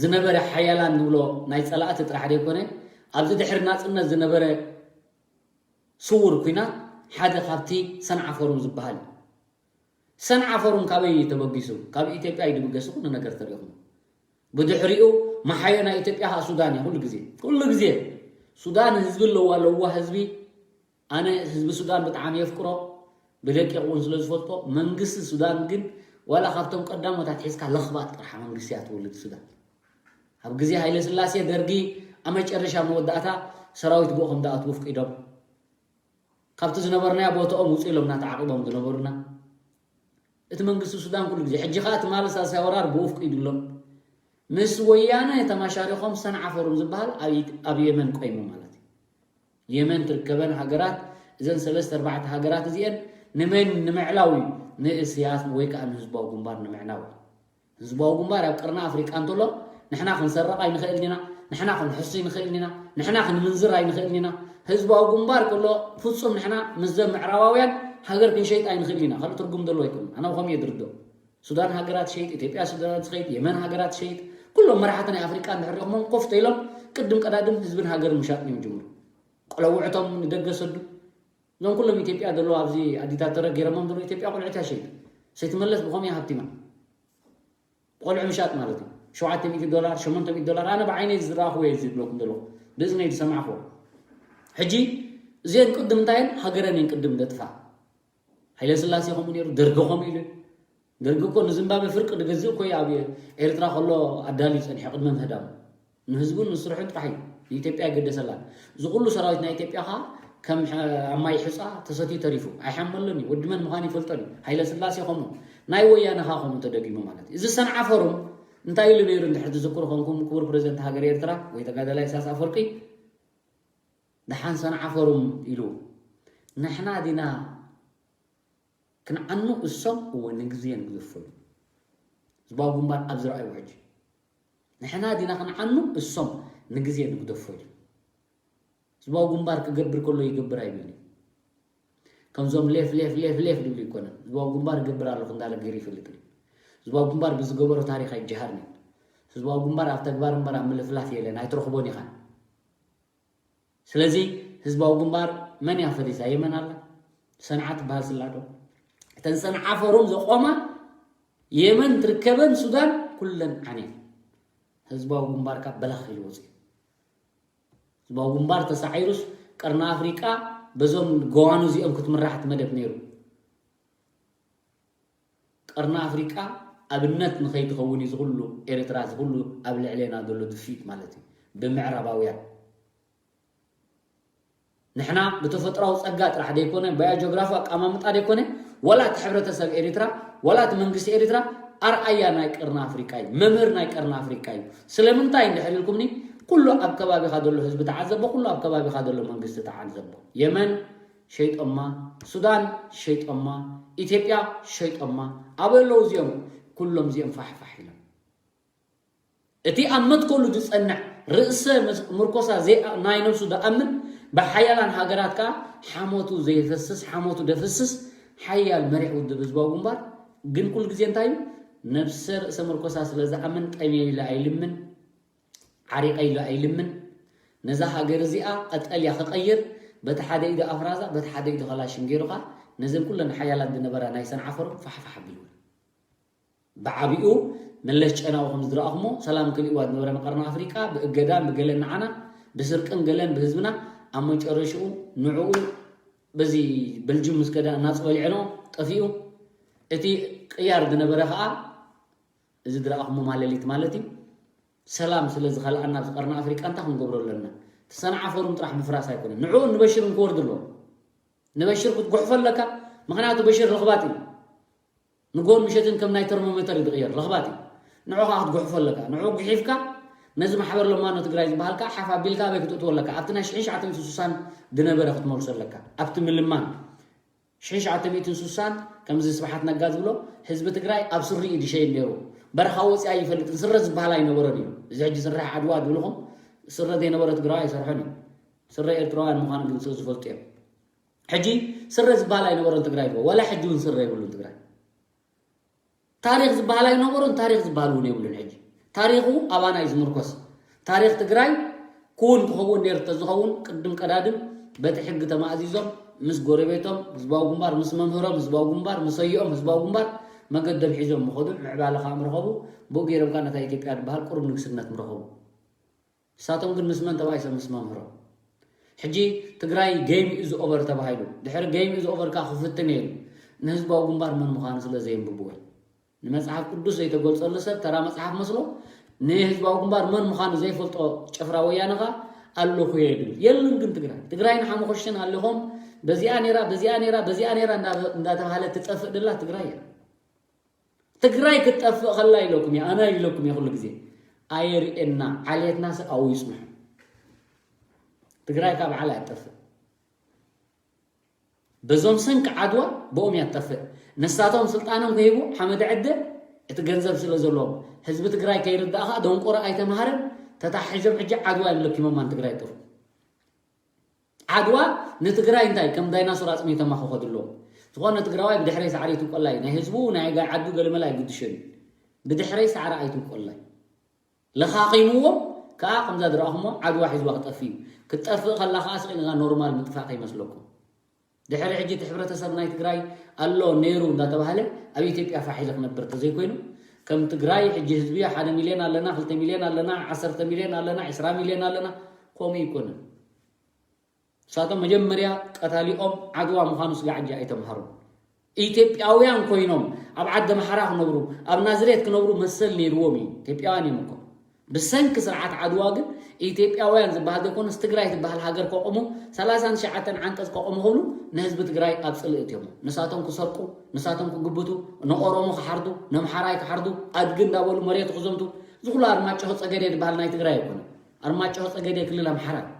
ዝነበረ ሓያላን ንብሎ ናይ ጸላእቲ ጥራሕ ዘይኮነ ኣብዚ ድሕሪ ናጽነት ዝነበረ ስውር ኩናት ሓደ ካብቲ ሰንዓ ፎሩም ዝበሃል እዩ። ሰንዓ ፎሩም ካበይ እዩ ተበጊሱ? ካብ ኢትዮጵያ እዩ ድብገሱ ኩሉ ነገር ተሪኹም። ብድሕሪኡ መሓዮ ናይ ኢትዮጵያ ከዓ ሱዳን እያ ኩሉ ግዜ ኩሉ ግዜ ሱዳን ህዝቢ ኣለዋ ለዋ ህዝቢ ኣነ ህዝቢ ሱዳን ብጣዕሚ የፍቅሮ ብደቂቕ እውን ስለ ዝፈልጦ መንግስቲ ሱዳን ግን ዋላ ካብቶም ቀዳሞታት ሒዝካ ለኽባጥ ጥራሕ መንግስቲ እያ ትወልድ ሱዳን ኣብ ግዜ ሃይለ ስላሴ ደርጊ ኣብ መጨረሻ መወዳእታ ሰራዊት ብኡ ከም ዝኣትዉ ፍቂዶም ካብቲ ዝነበርናዮ ቦታኦም ውፁ ኢሎም እናተዓቂቦም ዝነበሩና እቲ መንግስቲ ሱዳን ኩሉ ግዜ ሕጂ ከዓ ትማሊ ሳልሳይ ወራር ብኡ ፍቂዱሎም ምስ ወያነ ተማሻሪኾም ሰንዓ ፎሩም ዝበሃል ኣብ የመን ቆይሙ ማለት እዩ የመን ትርከበን ሃገራት፣ እዘን ሰለስተ ኣርባዕተ ሃገራት እዚአን ንመን ንምዕላው እዩ? ንእስያስ ወይ ከዓ ንህዝባዊ ግንባር ንምዕላው እዩ። ህዝባዊ ግንባር ኣብ ቀርኒ ኣፍሪቃ እንተሎ ንሕና ክንሰርቕ ኣይንኽእልን ኢና፣ ንሕና ክንሕሱ ኣይንኽእልን ኢና፣ ንሕና ክንምንዝር ኣይንኽእልን ኢና። ህዝባዊ ግንባር ከሎ ፍጹም ንሕና ምስዘም ምዕራባውያን ሃገር ክንሸይጥ ኣይንኽእልን ኢና። ካልእ ትርጉም ዘለዎ ኣይኮነን። ኣነ ብኸምኡ እየ ዝርድኦ። ሱዳን ሃገራት ሸይጥ፣ ኢትዮጵያ ሱዳን ትሸይጥ፣ የመን ሃገራት ሸይጥ፣ ኩሎም መራሕቲ ናይ ኣፍሪቃ እንድሕር ሪኦሞም ኮፍ ተይሎም ቅድም ቀዳድም ህዝብን ሃገርን ምሻጥ እዮም ጅምሩ። ቆለውዕቶም ንደገ ሰዱ። እዞም ኩሎም ኢትዮጵያ ዘለዉ ኣብዚ ኣዲታት ተረ ገይሮሞም ዘለዉ ኢትዮጵያ ቆልዑት እያ ሸይጥ። ሰይትመለስ ብኸምኡ እያ ሃብቲማ። ቆልዑ ምሻጥ ማለት እዩ። ሸውዓተ ሚእቲ ዶላር፣ ሸሞንተ ሚእቲ ዶላር፣ ኣነ ብዓይነይ ዝረኣኽዎ እየ ዝብለኩም ዘለኹ። ብእዝነይ ዝሰማዕኽዎ። ሕጂ እዚአን ቅድም እንታይ እየን? ሃገረን እየን ቅድም ደጥፋ። ሃይለ ስላሴ ከምኡ ነይሩ፣ ደርጊ ከምኡ ኢሉ። ደርጊ እኮ ንዝምባብዌ ፍርቂ ዝገዝእ እኮ እዩ ኣብ ኤርትራ ከሎ ኣዳልዩ ጸኒሑ ቅድሚ ምህዳሙ። ንህዝቡን ንስርሑን ጥራሕ እዩ ንኢትዮጵያ ይገደሰላን። እዚ ኩሉ ሰራዊት ናይ ኢትዮጵያ ኸዓ ከም ሐ- ኣብ ማይ ሕፃ ተሰትዩ ተሪፉ። ኣይሓመሎን እዩ። ወዲ መን ምዃኑ ይፈልጦን እዩ። ሃይለ ስላሴ ከምኡ። ናይ ወያነ ኸዓ ከምኡ ተደጊሙ ማለት እዩ። እዚ ሰንዓፈሩም እንታይ ኢሉ ነይሩ እንድሕር ትዝክሩ ኾንኩም ክቡር ፕሬዚደንት ሃገር ኤርትራ ወይ ተጋዳላይ ኢሳያስ ኣፈወርቂ? ደሓን ሰንዓፈሩም ኢሉ ንሕና ዲና ክንዓኑ እሶም እወ ንግዜ ንግደፎ ኢሉ። ህዝባዊ ግንባር ኣብ ዝረኣዩ ሕጂ ንሕና ዲና ክንዓኑ እሶም ንግዜ ንግደፎ ኢሉ። ህዝባዊ ግንባር ክገብር ከሎ ይገብር ኣይብልን እዩ። ከምዞም ሌፍ ሌፍ ሌፍ ሌፍ ድብሉ ይኮነን። ህዝባዊ ግንባር ይገብር ኣለኹ እንዳለ ገይሩ ይፈልጥ እዩ። ህዝባዊ ግንባር ብዝገበሮ ታሪኽ ኣይጀሃርን እዩ። ህዝባዊ ግንባር ኣብ ተግባር እምበር ኣብ ምልፍላፍ የለን፣ ኣይትረኽቦን ኢኻ። ስለዚ ህዝባዊ ግንባር መን እያ ፈሪሳ? የመን ኣላ? ሰንዓ ትበሃል ስላ ዶ? እተን ሰንዓ ፈሩም ዘቆማ የመን ትርከበን ሱዳን ኩለን ዓንየን። ህዝባዊ ግንባር ካብ በላኽ ኢሉ ወፅኡ። ህዝባዊ ግንባር ተሳዒሩስ ቀርኒ ኣፍሪቃ በዞም ገዋኑ እዚኦም ክትምራሕ እቲ መደብ ነይሩ። ቀርኒ ኣፍሪቃ ኣብነት ንኸይትኸውን እዩ ዝኹሉ ኤርትራ ዝኹሉ ኣብ ልዕሌና ዘሎ ድፊት ማለት እዩ ብምዕራባውያን። ንሕና ብተፈጥራዊ ጸጋ ጥራሕ ደይኮነ ባዮ ጆግራፊ ኣቀማምጣ ደይኮነ ዋላ እቲ ሕብረተሰብ ኤርትራ ዋላ እቲ መንግስቲ ኤርትራ ኣርኣያ ናይ ቀርኒ ኣፍሪቃ እዩ፣ መምህር ናይ ቀርኒ ኣፍሪቃ እዩ። ስለምንታይ እንድሕር ኢልኩምኒ ኩሉ ኣብ ከባቢኻ ዘሎ ህዝቢ ተዓዘቦ፣ ኩሉ ኣብ ከባቢኻ ዘሎ መንግስቲ ተዓዘቦ። የመን ሸይጦማ፣ ሱዳን ሸይጦማ፣ ኢትዮጵያ ሸይጦማ። ኣበይ ኣለዉ እዚኦም? ኩሎም እዚኦም ፋሕፋሕ ኢሎም። እቲ ኣብ መትከሉ ዝጸንዕ ርእሰ መስ- ምርኮሳ ዘይ ናይ ነብሱ ዝኣምን ብሓያላን ሃገራት ከኣ ሓሞቱ ዘይፈስስ ሓሞቱ ደፍስስ ሓያል መሪሕ ውድብ ህዝባዊ ግንባር ግን ኩሉ ግዜ እንታይ እዩ ነብሰ ርእሰ ምርኮሳ ስለ ዝኣምን ጠምየ ኢለ ኣይልምን ዓሪቐ ኢሉ ኣይልምን። ነዛ ሃገር እዚኣ ቀጠልያ ክቐይር በቲ ሓደ ኢዱ ኣፍራዛ በቲ ሓደ ኢዱ ከላሽን ገይሩኻ ነዘን ኩለን ሓያላት ዝነበራ ናይ ሰንዓፈሮም ፋሕፋሕ ኣቢልወን። ብዓቢኡ መለስ ጨናዊ ከም ዝረኣኹሞ ሰላም ክልእዋ ዝነበረ ንቀርኒ ኣፍሪቃ ብእገዳን ብገለን ንዓና ብስርቅን ገለን ብህዝብና ኣብ መጨረሽኡ ንዕኡ በዚ በልጅም ምስ ከዳ እናጽበሊዐኖ ጠፊኡ እቲ ቅያር ዝነበረ ከዓ እዚ ዝረኣኹሞ ማለሊት ማለት እዩ ሰላም ስለ ዝኸልኣና ኣብዚ ቀርኒ ኣፍሪቃ እንታይ ክንገብሮ ኣለና? እቲ ሰንዓ ፎሩም ጥራሕ ምፍራስ ኣይኮነን። ንዕኡ ንበሽር እንክወርድ ኣለዎ። ንበሽር ክትጉሕፎ ኣለካ። ምኽንያቱ በሽር ለኽባጥ እዩ። ንጎን ምሸትን ከም ናይ ተርሞሜተር እዩ ዝቕየር። ለኽባጥ እዩ። ንዑ ከዓ ክትጉሕፎ ኣለካ። ንዑ ጉሒፍካ ነዚ ማሕበር ለማኖ ትግራይ ዝበሃል ከዓ ሓፍ ኣቢልካ ኣበይ ክትእትዎ ኣለካ? ኣብቲ ናይ ሽሕን ሽዓተ ሚእትን ስሳን ዝነበረ ክትመልሶ ኣለካ። ኣብቲ ምልማን ሽሕን ሽዓተ ሚእትን ስሳን ከምዚ ስብሓት ነጋ ዝብሎ ህዝቢ ትግራይ ኣብ ስሪ እዩ ዝሸይን ነይሩ። በረኻ ወፂኣ ይፈልጥን ስረ ዝበሃል ኣይነበሮን እዩ። እዚ ሕጂ ስረ ዓድዋ ዝብልኹም ስረ ዘይነበረ ትግራዋይ ኣይሰርሖን እዩ። ስረ ኤርትራውያን ምዃኑ ግን ስለ ዝፈልጡ እዮም። ሕጂ ስረ ዝበሃል ኣይነበሮን ትግራይ ይብሎ። ዋላ ሕጂ እውን ስረ የብሉን ትግራይ። ታሪኽ ዝበሃል ኣይነበሮን፣ ታሪኽ ዝበሃል እውን የብሉን። ሕጂ ታሪኹ ኣባና እዩ ዝምርኮስ። ታሪኽ ትግራይ ክውን ክኸውን ነይሩ ተዝኸውን ቅድም ቀዳድም በቲ ሕጊ ተማእዚዞም ምስ ጎረቤቶም ህዝባዊ ግንባር ምስ መምህሮም ህዝባዊ ግንባር ምስ ኣዮኦም ህዝባዊ ግንባር መገዶም ሒዞም ምኸዱ ምዕባለ ከዓ ምረኸቡ ብኡ ገይሮም ከዓ ነታ ኢትዮጵያ ዝበሃል ቁሩብ ንግስነት ምረኸቡ። ንሳቶም ግን ምስ መን ተባኢሶም ምስ መምህሮም። ሕጂ ትግራይ game is over ተባሂሉ። ድሕሪ game is over ከዓ ክፍትን እየ ኢሉ። ንህዝባዊ ግንባር መን ምዃኑ ስለ ዘየንብብዎ እዩ። ንመጽሓፍ ቅዱስ ዘይተገልጸሉ ሰብ ተራ መጽሓፍ መስሎ ንህዝባዊ ግንባር መን ምዃኑ ዘይፈልጦ ጭፍራ ወያነ ከዓ ኣለኹ እየ ይብል። የሉን ግን ትግራይ። ትግራይ ንሓመኾሽትን ኣሊኾም በዚኣ ነይራ፣ በዚኣ ነይራ፣ በዚኣ ነይራ እንዳ- እንዳተባሃለት ትጠፍእ ደላ ትግራይ እያ። ትግራይ ክትጠፍእ ከላ ኢለኩም እየ፣ ኣነ ኢለኩም እየ ኩሉ ግዜ። ኣየርእየና፣ ዓሌትናስ ኣብኡ ይጽንሑ። ትግራይ ካብ ዓላ እያ ትጠፍእ። በዞም ሰንኪ ዓድዋ ብኦም እያ ትጠፍእ። ንሳቶም ስልጣኖም ከይቡ ሓመድ ዕደ እቲ ገንዘብ ስለ ዘለዎም ህዝቢ ትግራይ ከይርዳእ ከዓ ደንቆሮ ኣይተምሃረን። ተታሒዞም ሕጂ ዓድዋ እዮም ለኪሞማ ንትግራይ ይጠፍኡ። ዓድዋ ንትግራይ እንታይ ከም ዳይናሶር ኣፅሚተማ ክኸዱ ኣለዎም። ዝኾነ ትግራዋይ ብድሕረይ ሳዕሪ ኣይትውቀላይ፣ ናይ ህዝቡ ናይ ጋይ ዓዱ ገለመለ ኣይግድሸን እዩ። ብድሕረይ ሳዕሪ ኣይትውቀላይ። ለኻኺምዎም ከዓ ከምዛ ዝረኣኹሞ ዓድዋ ሒዝዋ ክጠፍእ እዩ። ክትጠፍእ ከላ ከዓ ስቕ ኢልካ ኖርማል ምጥፋእ ከይመስለኩም። ድሕሪ ሕጂ እቲ ሕብረተሰብ ናይ ትግራይ ኣሎ ነይሩ እንዳተባሃለ ኣብ ኢትዮጵያ ፋሕ ኢለ ክነብር ተዘይኮይኑ፣ ከም ትግራይ ሕጂ ህዝቢ ሓደ ሚልዮን ኣለና፣ ክልተ ሚልዮን ኣለና፣ ዓሰርተ ሚልዮን ኣለና፣ ዕስራ ሚልዮን ኣለና፣ ከምኡ ኣይኮነን። ንሳቶም መጀመርያ ቀታሊኦም ዓድዋ ምዃኑ ስጋዕ ሕጂ ኣይተምሃሩን። ኢትዮጵያውያን ኮይኖም ኣብ ዓዲ ኣምሓራ ክነብሩ፣ ኣብ ናዝሬት ክነብሩ መሰል ነይርዎም እዩ። ኢትዮጵያውያን እዮም እኮ። ብሰንኪ ስርዓት ዓድዋ ግን ኢትዮጵያውያን ዝበሃል ዘይኮነስ ትግራይ ትበሃል ሃገር ከቑሙ፣ ሰላሳን ትሽዓተን ዓንቀፅ ከቑሙ ክብሉ ንህዝቢ ትግራይ ኣብ ፅልኢ እትዮም። ንሳቶም ክሰርቁ፣ ንሳቶም ክግብቱ፣ ንኦሮሞ ክሓርዱ፣ ነምሓራይ ክሓርዱ፣ ኣድጊ እንዳበሉ መሬቱ ክዘምቱ፣ እዚ ኩሉ ኣርማጭሆ ፀገዴ ዝበሃል ናይ ትግራይ ኣይኮነን። ኣርማጭሆ ፀገዴ ክልል ኣምሓራ እዩ።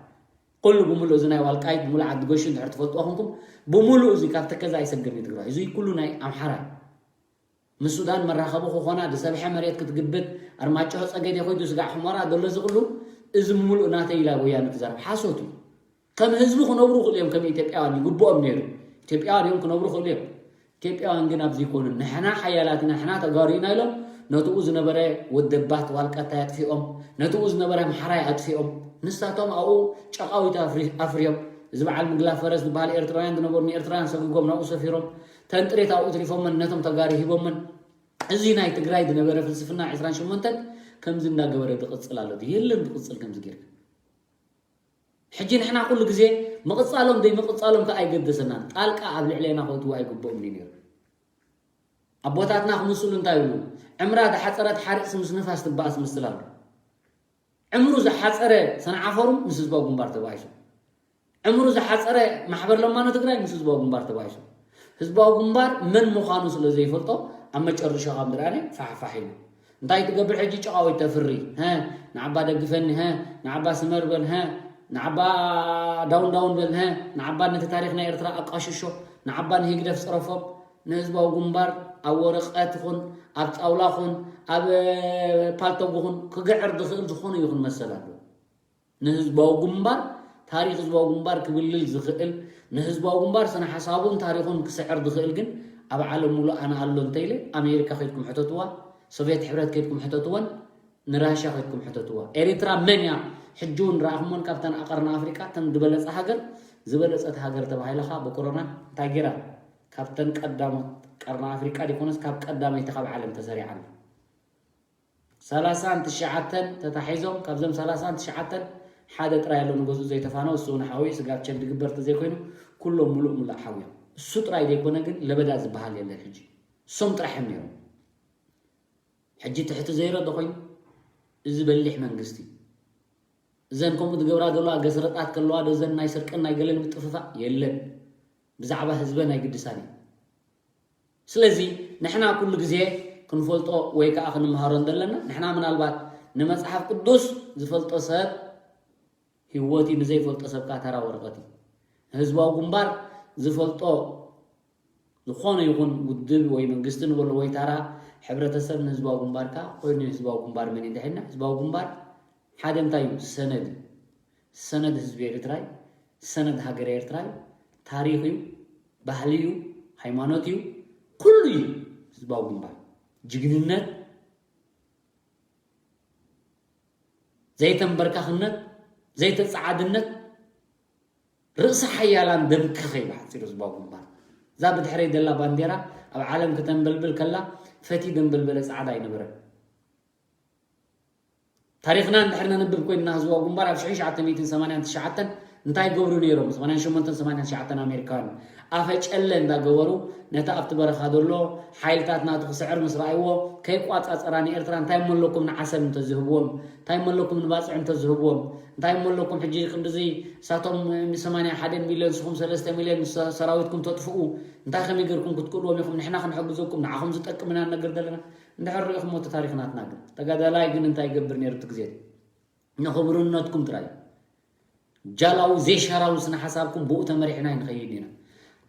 ኩሉ ብምሉእ እዚ ናይ ዋልቃይት ብምሉእ ዓዲ ጎሹ እንድሕር ትፈልጥዎ ኮንኩም፣ ብምሉእ እዚ ካብ ተከዘ ኣይሰግርን እዩ ትግራይ። እዚ ኩሉ ናይ ኣምሓራ እዩ። ምስ ሱዳን መራኸቢ ክኾና፣ ዝሰብሐ መሬት ክትግብት፣ ኣርማጭሆ ፀገዴ ኮይዱ ስጋዕ ሑመራ ዘሎ እዚ ኩሉ፣ እዚ ብምሉእ ናተይ ኢላ ወያነ ትዛረብ። ሓሶት እዩ። ከም ህዝቢ ክነብሩ ክእሉ እዮም፣ ከም ኢትዮጵያውያን ይግብኦም ነይሩ። ኢትዮጵያውያን እዮም ክነብሩ ክእሉ እዮም። ኢትዮጵያውያን ግን ኣብዚ ኣይኮኑን። ንሕና ሓያላት ኢና፣ ንሕና ተጋሩ ኢና ኢሎም ነትኡ ዝነበረ ወደባት ዋልቀታይ ኣጥፊኦም፣ ነትኡ ዝነበረ ኣምሓራይ ኣጥፊኦም፣ ንሳቶም ኣብኡ ጨቃዊት ኣፍሪ-፣ ኣፍርዮም። እዚ በዓል ምግላ ፈረስ ዝበሃል ኤርትራውያን ዝነበሩ ንኤርትራውያን ሰጉጎም ናብኡ ሰፊሮም። ተንጥሬት ኣብኡ ትሪፎመን ነቶም ተጋሩ ሂቦመን። እዚ ናይ ትግራይ ዝነበረ ፍልስፍና ዕስራን ሸሞንተን ከምዚ እንዳገበረ ዝቕጽል ኣሎ። የለን ዝቕጽል ከምዚ ጌርካ። ሕጂ ንሕና ኩሉ ግዜ ምቕጻሎም ዘይምቕጻሎም ከኣ ኣይገደሰናን። ጣልቃ ኣብ ልዕሌና ከእትዉ ኣይግብኦምን እዩ ነይሩ። ኣቦታትና ክምስሉ እንታይ ይብሉ? ዕምራ ዝሓጸረት ሓርጭ ምስ ንፋስ ትበኣስ ምስል ኣሎ። ዕምሩ ዝሓጸረ ሰንዓፈሩ ምስ ህዝባዊ ግንባር ተባኢሱ። ዕምሩ ዝሓጸረ ማሕበር ለማኖ ትግራይ ምስ ህዝባዊ ግንባር ተባኢሱ። ህዝባዊ ግንባር መን ምዃኑ ስለ ዘይፈልጦ ኣብ መጨረሻ ካብ ምድራነ ፋሕፋሕ ኢሉ። እንታይ ትገብር ሕጂ ጨቓዊት ተፍሪ? ሀ፣ ንዓባ ደግፈኒ፣ ሀ፣ ንዓባ ስመር በል፣ ሀ፣ ንዓባ ዳውን ዳውን በል፣ ሀ፣ ንዓባ ነቲ ታሪኽ ናይ ኤርትራ ኣቃሽሾ፣ ንዓባ ንህግደፍ ጽረፎም፣ ንህዝባዊ ግንባር ኣብ ወረቐት ይኹን ኣብ ጣውላ ይኹን ኣብ ፓልቶግ ይኹን ክግዕር ዝኽእል ዝኾነ ይኹን መሰል ኣለዎ። ንህዝባዊ ግንባር፣ ታሪኽ ህዝባዊ ግንባር ክብልል ዝኽእል፣ ንህዝባዊ ግንባር ስነ ሓሳቡን ታሪኹን ክስዕር ዝኽእል ግን ኣብ ዓለም ሙሉእ ኣነ ኣሎ እንተኢለ፣ ኣሜሪካ ከይድኩም ሕተትዋ፣ ሶቪየት ሕብረት ከይድኩም ሕተትወን፣ ንራሽያ ከይድኩም ሕተትዋ። ኤሪትራ መን እያ? ሕጂ እውን ረኣኹሞን ካብተን ኣቐርኒ ኣፍሪቃ እተን ዝበለጸ ሃገር፣ ዝበለጸት ሃገር ተባሂላ ኸኣ ብኮሮና እንታይ ገይራ? ካብተን ቀዳሞት ቀርኒ ኣፍሪቃ ዲኮነስ ካብ ቀዳመይቲ ካብ ዓለም ተሰሪዓ ኣላ። ሰላሳን ትሽዓተን ተታሒዞም፣ ካብዞም ሰላሳን ትሽዓተን ሓደ ጥራይ ኣሎ ንገዝኡ ዘይተፋነወ፣ እሱ እውን ሓውዩ ስጋብ ቸክ ድግበር ተዘይኮይኑ ኩሎም ሙሉእ ሙሉእ ሓውዮም። እሱ ጥራይ ዘይኮነ ግን ለበዳ ዝበሃል የለን ሕጂ። እሶም ጥራሕ እዮም ነይሮም። ሕጂ ትሕቲ ዘይረዶ ኮይኑ እዚ በሊሕ መንግስቲ። እዘን ከምኡ ዝገብራ ዘለዋ ገስረጣት ከለዋ ዶ እዘን ናይ ስርቅን ናይ ገለን ምጥፍፋእ የለን። ብዛዕባ ህዝበን ኣይግድሳን እዩ። ስለዚ ንሕና ኩሉ ግዜ ክንፈልጦ ወይ ከዓ ክንምሃሮ እንደለና፣ ንሕና ምናልባት ንመጽሓፍ ቅዱስ ዝፈልጦ ሰብ ህይወት እዩ፣ ንዘይፈልጦ ሰብ ከዓ ተራ ወረቐት እዩ። ንህዝባዊ ግንባር ዝፈልጦ ዝኾነ ይኹን ውድብ ወይ መንግስቲ ንበሎ ወይ ታራ ሕብረተሰብ ንህዝባዊ ግንባር ከዓ ኮይኑ ህዝባዊ ግንባር መን እዩ እንድሕና ህዝባዊ ግንባር ሓደ እንታይ እዩ? ሰነድ እዩ። ሰነድ ህዝቢ ኤርትራ እዩ። ሰነድ ሃገር ኤርትራ እዩ። ታሪኽ እዩ፣ ባህሊ እዩ፣ ሃይማኖት እዩ፣ ኩሉ እዩ ህዝባዊ ግንባር። ጅግንነት፣ ዘይተንበርካኽነት፣ ዘይተጸዓድነት፣ ርእሰ ሓያላን ደምከኸ እዩ ብሓጺሩ ህዝባዊ ግንባር። እዛ ብድሕረይ ዘላ ባንዴራ ኣብ ዓለም ክተንበልብል ከላ ፈቲ ዘንበልበለ ጻዕዳ ኣይነበረን። ታሪኽና እንድሕር ነንብብ ኮይንና ህዝባዊ ግንባር ኣብ ሽሕን ትሽዓተ ሚእትን ሰማንያን ትሽዓተን እንታይ ገብሩ ነይሮም? ሰማንያን ሸሞንተን ሰማንያን ትሽዓተን ኣሜሪካውያን ኣፈጨለ እንዳገበሩ ነቲ ኣብቲ በረኻ ዘሎ ሓይልታት ናቱ ክስዕር ምስ ረኣይዎ ከይቋጻጸራ ንኤርትራ እንታይ እሞ ኣለኩም ንዓሰብ እንተዝህብዎም? እንታይ እሞ ኣለኩም ንባጽዕ እንተዝህብዎም? እንታይ እሞ ኣለኩም ሕጂ ክንድዚ እሳቶም ሰማንያ ሓደ ሚልዮን ንስኹም ሰለስተ ሚልዮን ምስ ሰራዊትኩም ተጥፍኡ እንታይ ከመይ ጌርኩም ክትክእልዎም ኢኹም? ንሕና ክንሕግዘኩም ንዓኹም ዝጠቅም ኢና ንነግር ዘለና። እንድሕር ርኢኹሞ እቲ ታሪኽ ናትና ግን ተጋዳላይ ግን እንታይ ይገብር ነይሩ እቲ ግዜ? ንኽብርነትኩም ጥራይ። ጃላዊ ዘይሻራዊ ስነ ሓሳብኩም ብኡ ተመሪሕና ኣይንኸይድ ኢና።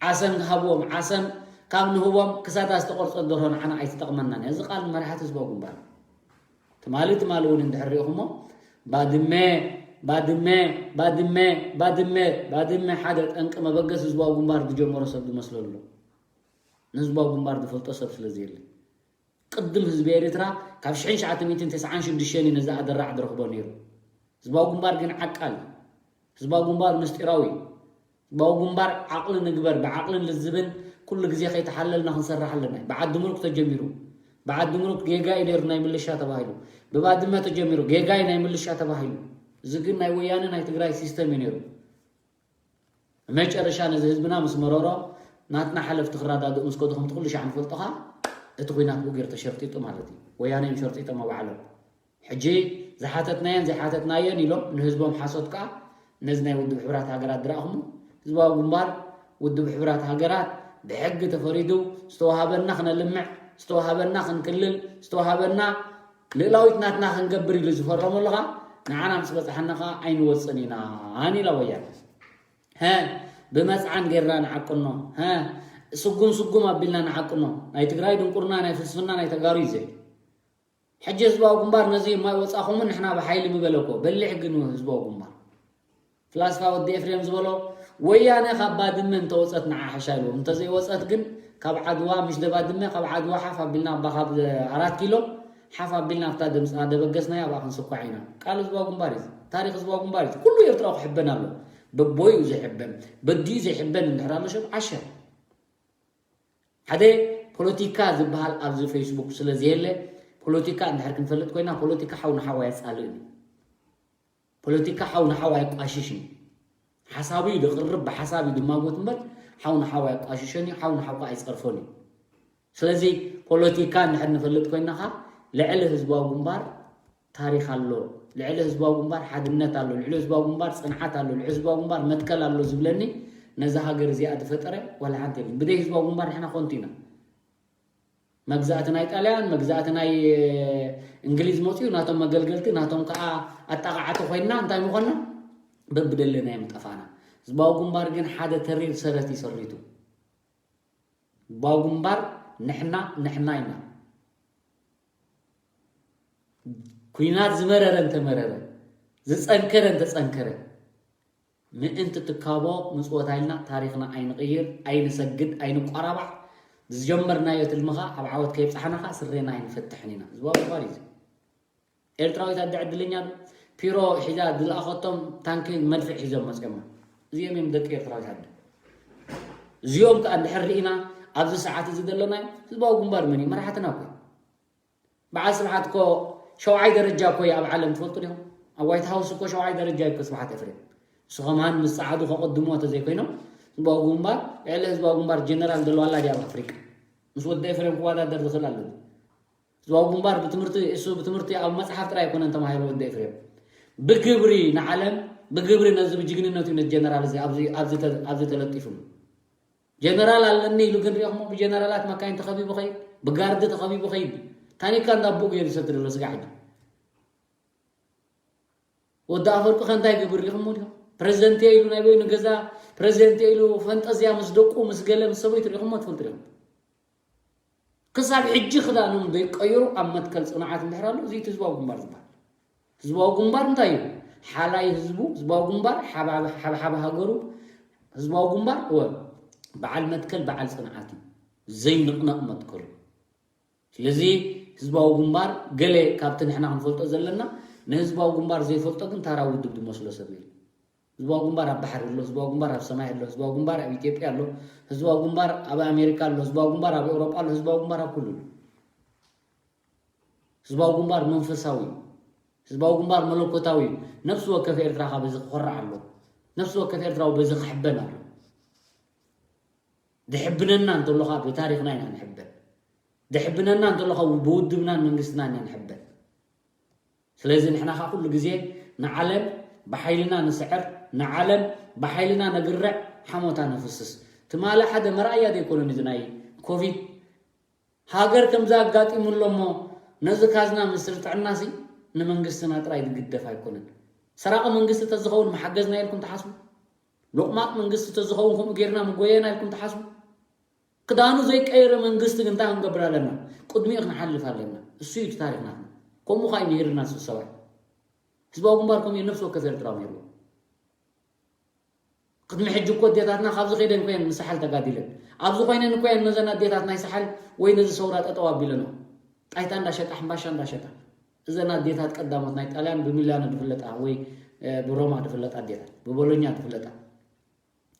ዓሰም ሃብዎም፣ ዓሰም ካብ ንህቦም ክሳዳ ዝተቆርጸት ደርሆ ንዓና ኣይትጠቕመናን እያ። እዚ ቃል መራሕቲ ህዝባዊ ግንባር። ትማሊ ትማሊ እውን እንድሕር ሪኢኹሞ ባድመ ባድመ ባድመ ባድመ ባድመ ሓደ ጠንቂ መበገስ ህዝባዊ ግንባር ዝጀመሮ ሰብ ዝመስለሉ ንህዝባዊ ግንባር ዝፈልጦ ሰብ ስለ ዘየለ ቅድም ህዝቢ ኤርትራ ካብ ሽሕን ትሽዓተ ሚእትን ተስዓን ሽዱሽተን እዩ ነዚ ኣደራዕ ዝረኽቦ ነይሩ። ህዝባዊ ግንባር ግን ዓቃል፣ ህዝባዊ ግንባር ምስጢራዊ፣ ህዝባዊ ግንባር ዓቕሊ ንግበር፣ ብዓቕልን ልዝብን ኩሉ ግዜ ከይተሓለልና ክንሰርሕ ኣለና። ብዓዲ ሙሉክ ተጀሚሩ፣ ብዓዲ ሙሉክ ጌጋ እዩ ነይሩ ናይ ምልሻ ተባሂሉ፣ ብባድመ ተጀሚሩ ጌጋ እዩ ናይ ምልሻ ተባሂሉ። እዚ ግን ናይ ወያነ ናይ ትግራይ ሲስተም እዩ ነይሩ። መጨረሻ ነዚ ህዝብና ምስ መረሮ ናትና ሓለፍቲ ክረዳድኡ ምስ ከዱ ከምቲ ኩሉ ሻዕ ንፈልጦ ኸዓ እቲ ኲናት ብኡ ገይሩ ተሸርጢጡ ማለት እዩ። ወያነ እዮም ሸርጢጦም ኣብ ዓለም። ሕጂ ዝሓተትናዮን ዘይሓተትናዮን ኢሎም ንህዝቦም ሓሶት ከኣ ነዚ ናይ ውድብ ሕብራት ሃገራት ዝረኣኹሞ ህዝባዊ ግንባር ውድብ ሕብራት ሃገራት ብሕጊ ተፈሪዱ ዝተዋሃበና ክነልምዕ ዝተዋሃበና ክንክልል ዝተዋሃበና ልእላዊት ናትና ክንገብር ኢሉ ዝፈረመሉ ኸዓ ንዓና ምስ በጻሓና ኸዓ ኣይንወጽን ኢና ኢላ ወያነ። ሀ ብመጽዓን ጌርና ንዓቅኖ ሀ ስጉም ስጉም ኣቢልና ንዓቅኖ ናይ ትግራይ ድንቁርና ናይ ፍልስፍና ናይ ተጋሩ እዩ ዘይ ሕጂ ህዝባዊ ግንባር ነዚ ማይ ወጻኹምን ንሕና ብሓይሊ ምበለኮ በሊሕ ግን ህዝባዊ ግንባር ፍላስፋ ወዲ ኤፍሬም ዝበሎ ወያነ ካብ ባድመ እንተወጸት ንዓ ሓሻ ኢልዎም እንተዘይወጸት ግን ካብ ዓድዋ ምሽ ደባድመ ካብ ዓድዋ ሓፍ ኣቢልና ኣባ ካብ ኣራት ኪሎ ሓፍ ኣቢልና ኣብታ ደምፅና ደበገስናዮ ኣብኣ ክንስኳዕ ኢና። ቃል ህዝባዊ ግንባር እዩ። ታሪክ ህዝባዊ ግንባር እዩ። ኩሉ ኤርትራዊ ክሕበን ኣሎ። በቦዩ ዘይሕበን በዲኡ ዘይሕበን እንድሕር ኣሎ ሸብ ዓሸ ሓደ ፖለቲካ ዝበሃል ኣብዚ ፌስቡክ ስለ ዘየለ ፖለቲካ እንድሕር ክንፈልጥ ኮይና ፖለቲካ ሓው ንሓው ኣየፃልእን እዩ። ፖለቲካ ሓው ንሓው ኣየቋሽሽን እዩ። ሓሳቡ እዩ ዝቕርብ ብሓሳብ እዩ ዝማጎት እምበር ሓው ንሓው ኣየቋሽሸን እዩ። ሓው ንሓው ከዓ ኣይፀርፎን እዩ። ስለዚ ፖለቲካ እንድሕር ንፈልጥ ኮይና ኸዓ ልዕሊ ህዝባዊ ግንባር ታሪክ ኣሎ፣ ልዕሊ ህዝባዊ ግንባር ሓድነት ኣሎ፣ ልዕሊ ህዝባዊ ግንባር ፅንዓት ኣሎ፣ ልዕሊ ህዝባዊ ግንባር መትከል ኣሎ ዝብለኒ ነዛ ሃገር እዚኣ ዝፈጠረ ዋላ ሓንቲ የለን። ብደይ ህዝባዊ ግንባር ንሕና ኮንቱ ኢና። መግዛእቲ ናይ ጣልያን መግዛእቲ ናይ እንግሊዝ መፅኡ ናቶም መገልገልቲ ናቶም ከዓ ኣጣቃዕቲ ኮይንና እንታይ ምኾንና በብደለናዮ ምጠፋእና። ህዝባዊ ግንባር ግን ሓደ ተሪር ሰረት እዩ ሰሪቱ። ህዝባዊ ግንባር ንሕና ንሕና ኢና። ኩናት ዝመረረ እንተመረረ ዝፀንከረ እንተፀንከረ ምእንቲ ትካቦ ምፅወታ ኢልና ታሪክና ኣይንቕይር ኣይንሰግድ ኣይንቋራባዕ። ዝጀመርናዮ ትልሚ ኸዓ ኣብ ዓወት ከይብፃሓና ኸዓ ስሬና ኣይንፈትሕን ኢና። ህዝባዊ ግንባር እዩ እዚ። ኤርትራዊት ኣደ ዕድለኛ ዶ ፒሮ ሒዛ ዝለኣኸቶም ታንኪ መድፍዕ ሒዞም መፅኦማ። እዚኦም እዮም ደቂ ኤርትራዊት ኣደ። እዚኦም ከዓ እንድሕር ርኢና ኣብዚ ሰዓት እዚ ዘለናዮ ህዝባዊ ግንባር መን እዩ መራሕትና እኮ በዓል ስብሓት እኮ ሸውዓይ ደረጃ እኮ እዩ ኣብ ዓለም ትፈልጡ ዲኹም? ኣብ ዋይት ሃውስ እኮ ሸውዓይ ደረጃ እዩ እኮ ስብሓት ኤፍሬም። ንሱ ከማን ምስ ጸዓዱ ከቐድምዎ ተዘይኮይኖም ህዝባዊ ግንባር ልዕሊ ህዝባዊ ግንባር ጀነራል ዘለዋ ኣላ ድያ ኣብ ኣፍሪቃ? ምስ ወዲ ኤፍሬም ክወዳደር ዝኽእል ኣሎ? ህዝባዊ ግንባር ብትምህርቲ እሱ ብትምህርቲ ኣብ መጽሓፍ ጥራይ ኣይኮነን ተማሂሩ ወዲ ኤፍሬም። ብግብሪ ንዓለም ብግብሪ ነዚ ብጅግንነቱ ነቲ ጀነራል እዚ ኣብዚ ተለጢፉ። ጀነራል ኣለኒ ኢሉ ግን ሪኦሞ ብጀነራላት መካይን ተኸቢቡ ኸይድ ብጋርዲ ተኸቢቡ ኸይድ ታኒካ እንዳቦኡ ገይሩ ዝሰትር ዘሎ ስጋዕ ሕጂ ወዲ ኣፈርቂ ከ እንታይ ገብር ሪኹሞ ዲኹም ፕረዚደንት ኢሉ ናይ በይኑ ገዛ ፕረዚደንት ኢሉ ፈንጠዝያ ምስ ደቁ ምስ ገለ ምስ ሰበይቱ ሪኹሞ ትፈልጡ ዲኹም ክሳብ ሕጂ ክዳኖም ዘይቀየሩ ኣብ መትከል ፅንዓት እንድሕር ኣሎ እዚ ህዝባዊ ግንባር ዝበሃል ህዝባዊ ግንባር እንታይ እዩ ሓላይ ህዝቡ ህዝባዊ ግንባር ሓብሓብ ሃገሩ ህዝባዊ ግንባር እወ በዓል መትከል በዓል ፅንዓት እዩ ዘይንቕነቕ መትከሉ ስለዚ ህዝባዊ ግንባር ገለ ካብቲ ንሕና ክንፈልጦ ዘለና ንህዝባዊ ግንባር ዘይፈልጦ ግን ታራ ውድብ ዝመስሎ ሰብ የለ ህዝባዊ ግንባር ኣብ ባሕሪ ኣሎ ህዝባዊ ግንባር ኣብ ሰማይ ኣሎ ህዝባዊ ግንባር ኣብ ኢትዮጵያ ኣሎ ህዝባዊ ግንባር ኣብ ኣሜሪካ ኣሎ ህዝባዊ ግንባር ኣብ ኤውሮጳ ኣሎ ህዝባዊ ግንባር ኣብ ኩሉ ኣሎ ህዝባዊ ግንባር መንፈሳዊ እዩ ህዝባዊ ግንባር መለኮታዊ እዩ ነፍሲ ወከፍ ኤርትራ ካብ እዚ ክኮርዕ ኣሎ ነፍሲ ወከፍ ኤርትራዊ በዚ ክሕበን ኣሎ ድሕብነና እንተሎ ከዓ ብታሪክና ኢና ንሕበን ድሕብነና እንተሎ ከዓ ብውድብናን መንግስትና ኢና ንሕበን ስለዚ ንሕና ከዓ ኩሉ ግዜ ንዓለም ብሓይልና ንስዕር ንዓለም ብሓይልና ነግርዕ ሓሞታ ነፍስስ ትማሊ ሓደ መርኣያ ዘይኮነን እዚ ናይ ኮቪድ ሃገር ከምዚ ኣጋጢሙ ኣሎ እሞ ነዚ ካዝና ሚኒስትሪ ጥዕናሲ ንመንግስትና ጥራይ ዝግደፍ ኣይኮነን ሰራቂ መንግስቲ ተዝኸውን መሓገዝና ኢልኩም ትሓስቡ? ሎቕማጥ መንግስቲ ተዝኸውን ከምኡ ጌርና ምጎየና ኢልኩም ትሓስቡ? ክዳኑ ዘይቀየረ መንግስቲ ግን እንታይ ክንገብር ኣለና? ቅድሚኡ ክንሓልፍ ኣለና። እሱ እዩ እቲ ታሪኽና። ከምኡ ኸዓ እዩ ነይርና፣ እሱ ሰብኣይ። ህዝባዊ ግንባር ከምኡ እዩ ነፍሲ ወከፍ ኤርትራዊ ነይርዎ። ቅድሚ ሕጂ እኮ ኣዴታትና ካብዚ ከይደን እኮ እየን ንሳሕል ተጋዲለን። ኣብዚ ኮይነን እኮ እየን ነዘን ኣዴታት ናይ ሳሕል ወይ ነዚ ሰውራ ጠጠው ኣቢለንኦ። ጣይታ እንዳሸጣ፣ ሕምባሻ እንዳሸጣ። እዘን ኣዴታት ቀዳሞት ናይ ጣልያን ብሚልዮን ዝፍለጣ ወይ፣ እ፣ ብሮማ ዝፍለጣ ኣዴታት፣ ብቦሎኛ ዝፍለጣ።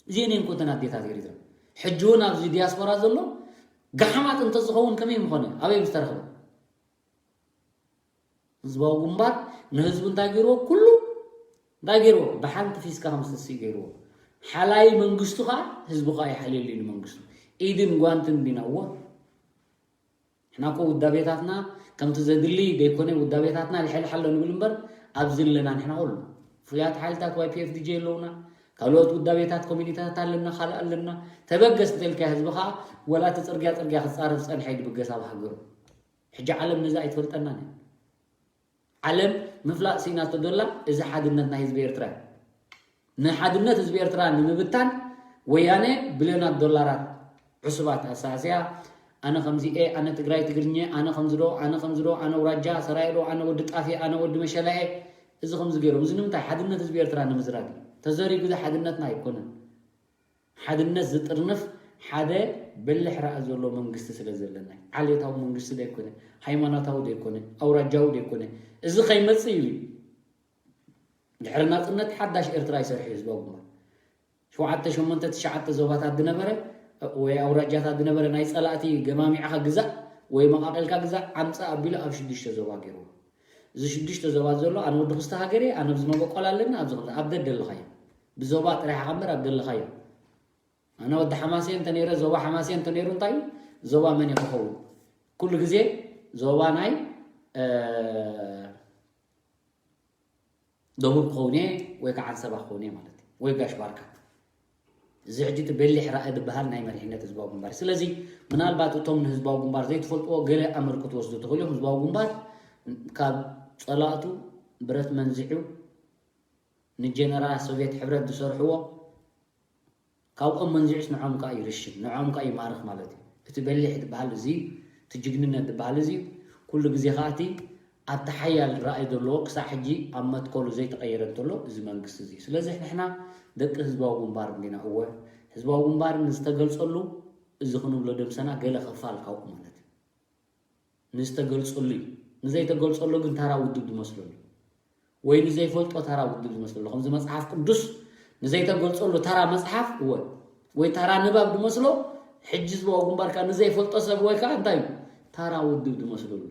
እዚኤን እየን እኮ እተን ኣዴታት ኤሪትራ። ሕጂ እውን ኣብዚ ዲያስፖራ ዘሎ ጋሓማት እንተዝኸውን ከመይ ምኾነ? ኣበይ ምስተረኽበ? ህዝባዊ ግንባር ንህዝቡ እንታይ ገይርዎ? ኩሉ እንታይ ገይርዎ? ብሓንቲ ፊስካ ከም ዝትስእ ገይርዎ። ሓላይ መንግስቱ ኸዓ ህዝቡ ኸዓ ይሓልየሉ እዩ ንመንግስቱ። ኢድን ጓንትን ዲና? እወ። ንሕና እኮ ውዳቤታትና ከምቲ ዘድሊ ዘይኮነ፣ ውዳቤታትና ልሕልሕ ኣሎ ንብል እምበር፣ ኣብዚ ኣለና ንሕና ኩሉ። ፍሉያት ሓይልታት ዋይ ፒ ኤፍ ዲ ጂ ኣለውና፣ ካልኦት ውዳቤታት ኮሚኒታት ኣለና፣ ካልእ ኣለና። ተበገስ እንተልካዮ ህዝቢ ኸዓ ወላ እቲ ጽርግያ ጽርግያ ክጻረፍ ዝጸንሐ እዩ ድብገስ ኣብ ሃገሩ። ሕጂ ዓለም ነዛ ኣይትፈልጠናን እያ። ዓለም ምፍላጥ ስኢናቶ ዘላ እዚ ሓድነት ናይ ህዝቢ ኤርትራ እዩ። ንሓድነት ህዝቢ ኤርትራ ንምብታን ወያነ ብልዮናት ዶላራት ዕሱባት ኣሳስያ፣ ኣነ ከምዚ እየ፣ ኣነ ትግራይ ትግርኘ፣ ኣነ ከምዚ ዶ፣ ኣነ ከምዚ ዶ፣ ኣነ ውራጃ ሰራየ ዶ፣ ኣነ ወዲ ጣፍየ፣ ኣነ ወዲ መሸላየ፣ እዚ ከምዚ ገይሮም። እዚ ንምንታይ? ሓድነት ህዝቢ ኤርትራ ንምዝራግ እዩ። ተዘሪጉ እዚ ሓድነትና ኣይኮነን። ሓድነት ዝጥርንፍ ሓደ በሊሕ ራኢ ዘሎ መንግስቲ ስለ ዘለና እዩ። ዓሌታዊ መንግስቲ ዘይኮነ፣ ሃይማኖታዊ ዘይኮነ፣ ኣውራጃዊ ዘይኮነ፣ እዚ ከይመጽእ ኢሉ እዩ። ድሕሪ ናጽነት ሓዳሽ ኤርትራ ይሰርሑ እዩ ህዝባዊ ግንባር። ሸውዓተ፣ ሸሞንተ፣ ትሽዓተ ዞባታት ዝነበረ ወይ ኣውራጃታት ዝነበረ ናይ ጸላእቲ ገማሚዕኻ ግዛእ ወይ መቓቒልካ ግዛእ ኣምጻእ ኣቢሉ ኣብ ሽዱሽተ ዞባ ገይርዎ። እዚ ሽዱሽተ ዞባ ዘሎ ኣነ ወዲ ክስተ ሃገር እየ፣ ኣነ ኣብዚ መበቆል ኣለኒ፣ ኣብዚ ከምዚ ኣብ ደደለኻዮ። ብዞባ ጥራሕ ኢኻ እምበር ኣብ ደለኻዮ። ኣነ ወዲ ሓማሴን እንተነይረ፣ ዞባ ሓማሴን እንተነይሩ እንታይ እዩ? ዞባ መን እዩ ክኸውን? ኩሉ ግዜ ዞባ ናይ፣ እ፣ ደቡብ ክኸውን እየ ወይ ከዓ ዓንሰባ ክኸውን እየ ማለት እዩ። ወይ ጋሽ ባርካ። እዚ ሕጂ እቲ በሊሕ ራኢ ዝበሃል ናይ መሪሕነት ህዝባዊ ግንባር። ስለዚ ምናልባት እቶም ንህዝባዊ ግንባር ዘይትፈልጥዎ ገለ ኣምር ክትወስዱ ትኽእሉ እዮም። ህዝባዊ ግንባር ካብ ጸላእቱ ብረት መንዚዑ ንጀነራል ሶቪየት ሕብረት ዝሰርሕዎ ካብኦም መንዚዑስ ንዖም ከኣ ይርሽን፣ ንዖም ከኣ ይማርኽ ማለት እዩ። እቲ በሊሕ ዝበሃል እዚ፣ እቲ ጅግንነት ዝበሃል እዚ፣ ኩሉ ግዜ ከኣ እቲ ኣብቲ ሓያል ራእይ ዘለዎ ክሳዕ ሕጂ ኣብ መትከሉ ዘይተቐየረ እንተሎ እዚ መንግስቲ እዚ እዩ። ስለዚ ንሕና ደቂ ህዝባዊ ግንባር እንዲና። እወ፣ ህዝባዊ ግንባር ንዝተገልጸሉ እዚ ክንብሎ ደምሰና ገለ ክፋል ካብኡ ማለት እዩ። ንዝተገልጸሉ እዩ። ንዘይተገልጸሉ ግን ታራ ውድብ ዝመስለሉ። ወይ ንዘይፈልጦ ታራ ውድብ ዝመስለሉ። ከምዚ መጽሓፍ ቅዱስ ንዘይተገልጸሉ ታራ መጽሓፍ፣ እወ፣ ወይ ታራ ንባብ ዝመስሎ፣ ሕጂ ህዝባዊ ግንባር ከኣ ንዘይፈልጦ ሰብ ወይ ከኣ እንታይ እዩ? ታራ ውድብ ዝመስለሉ።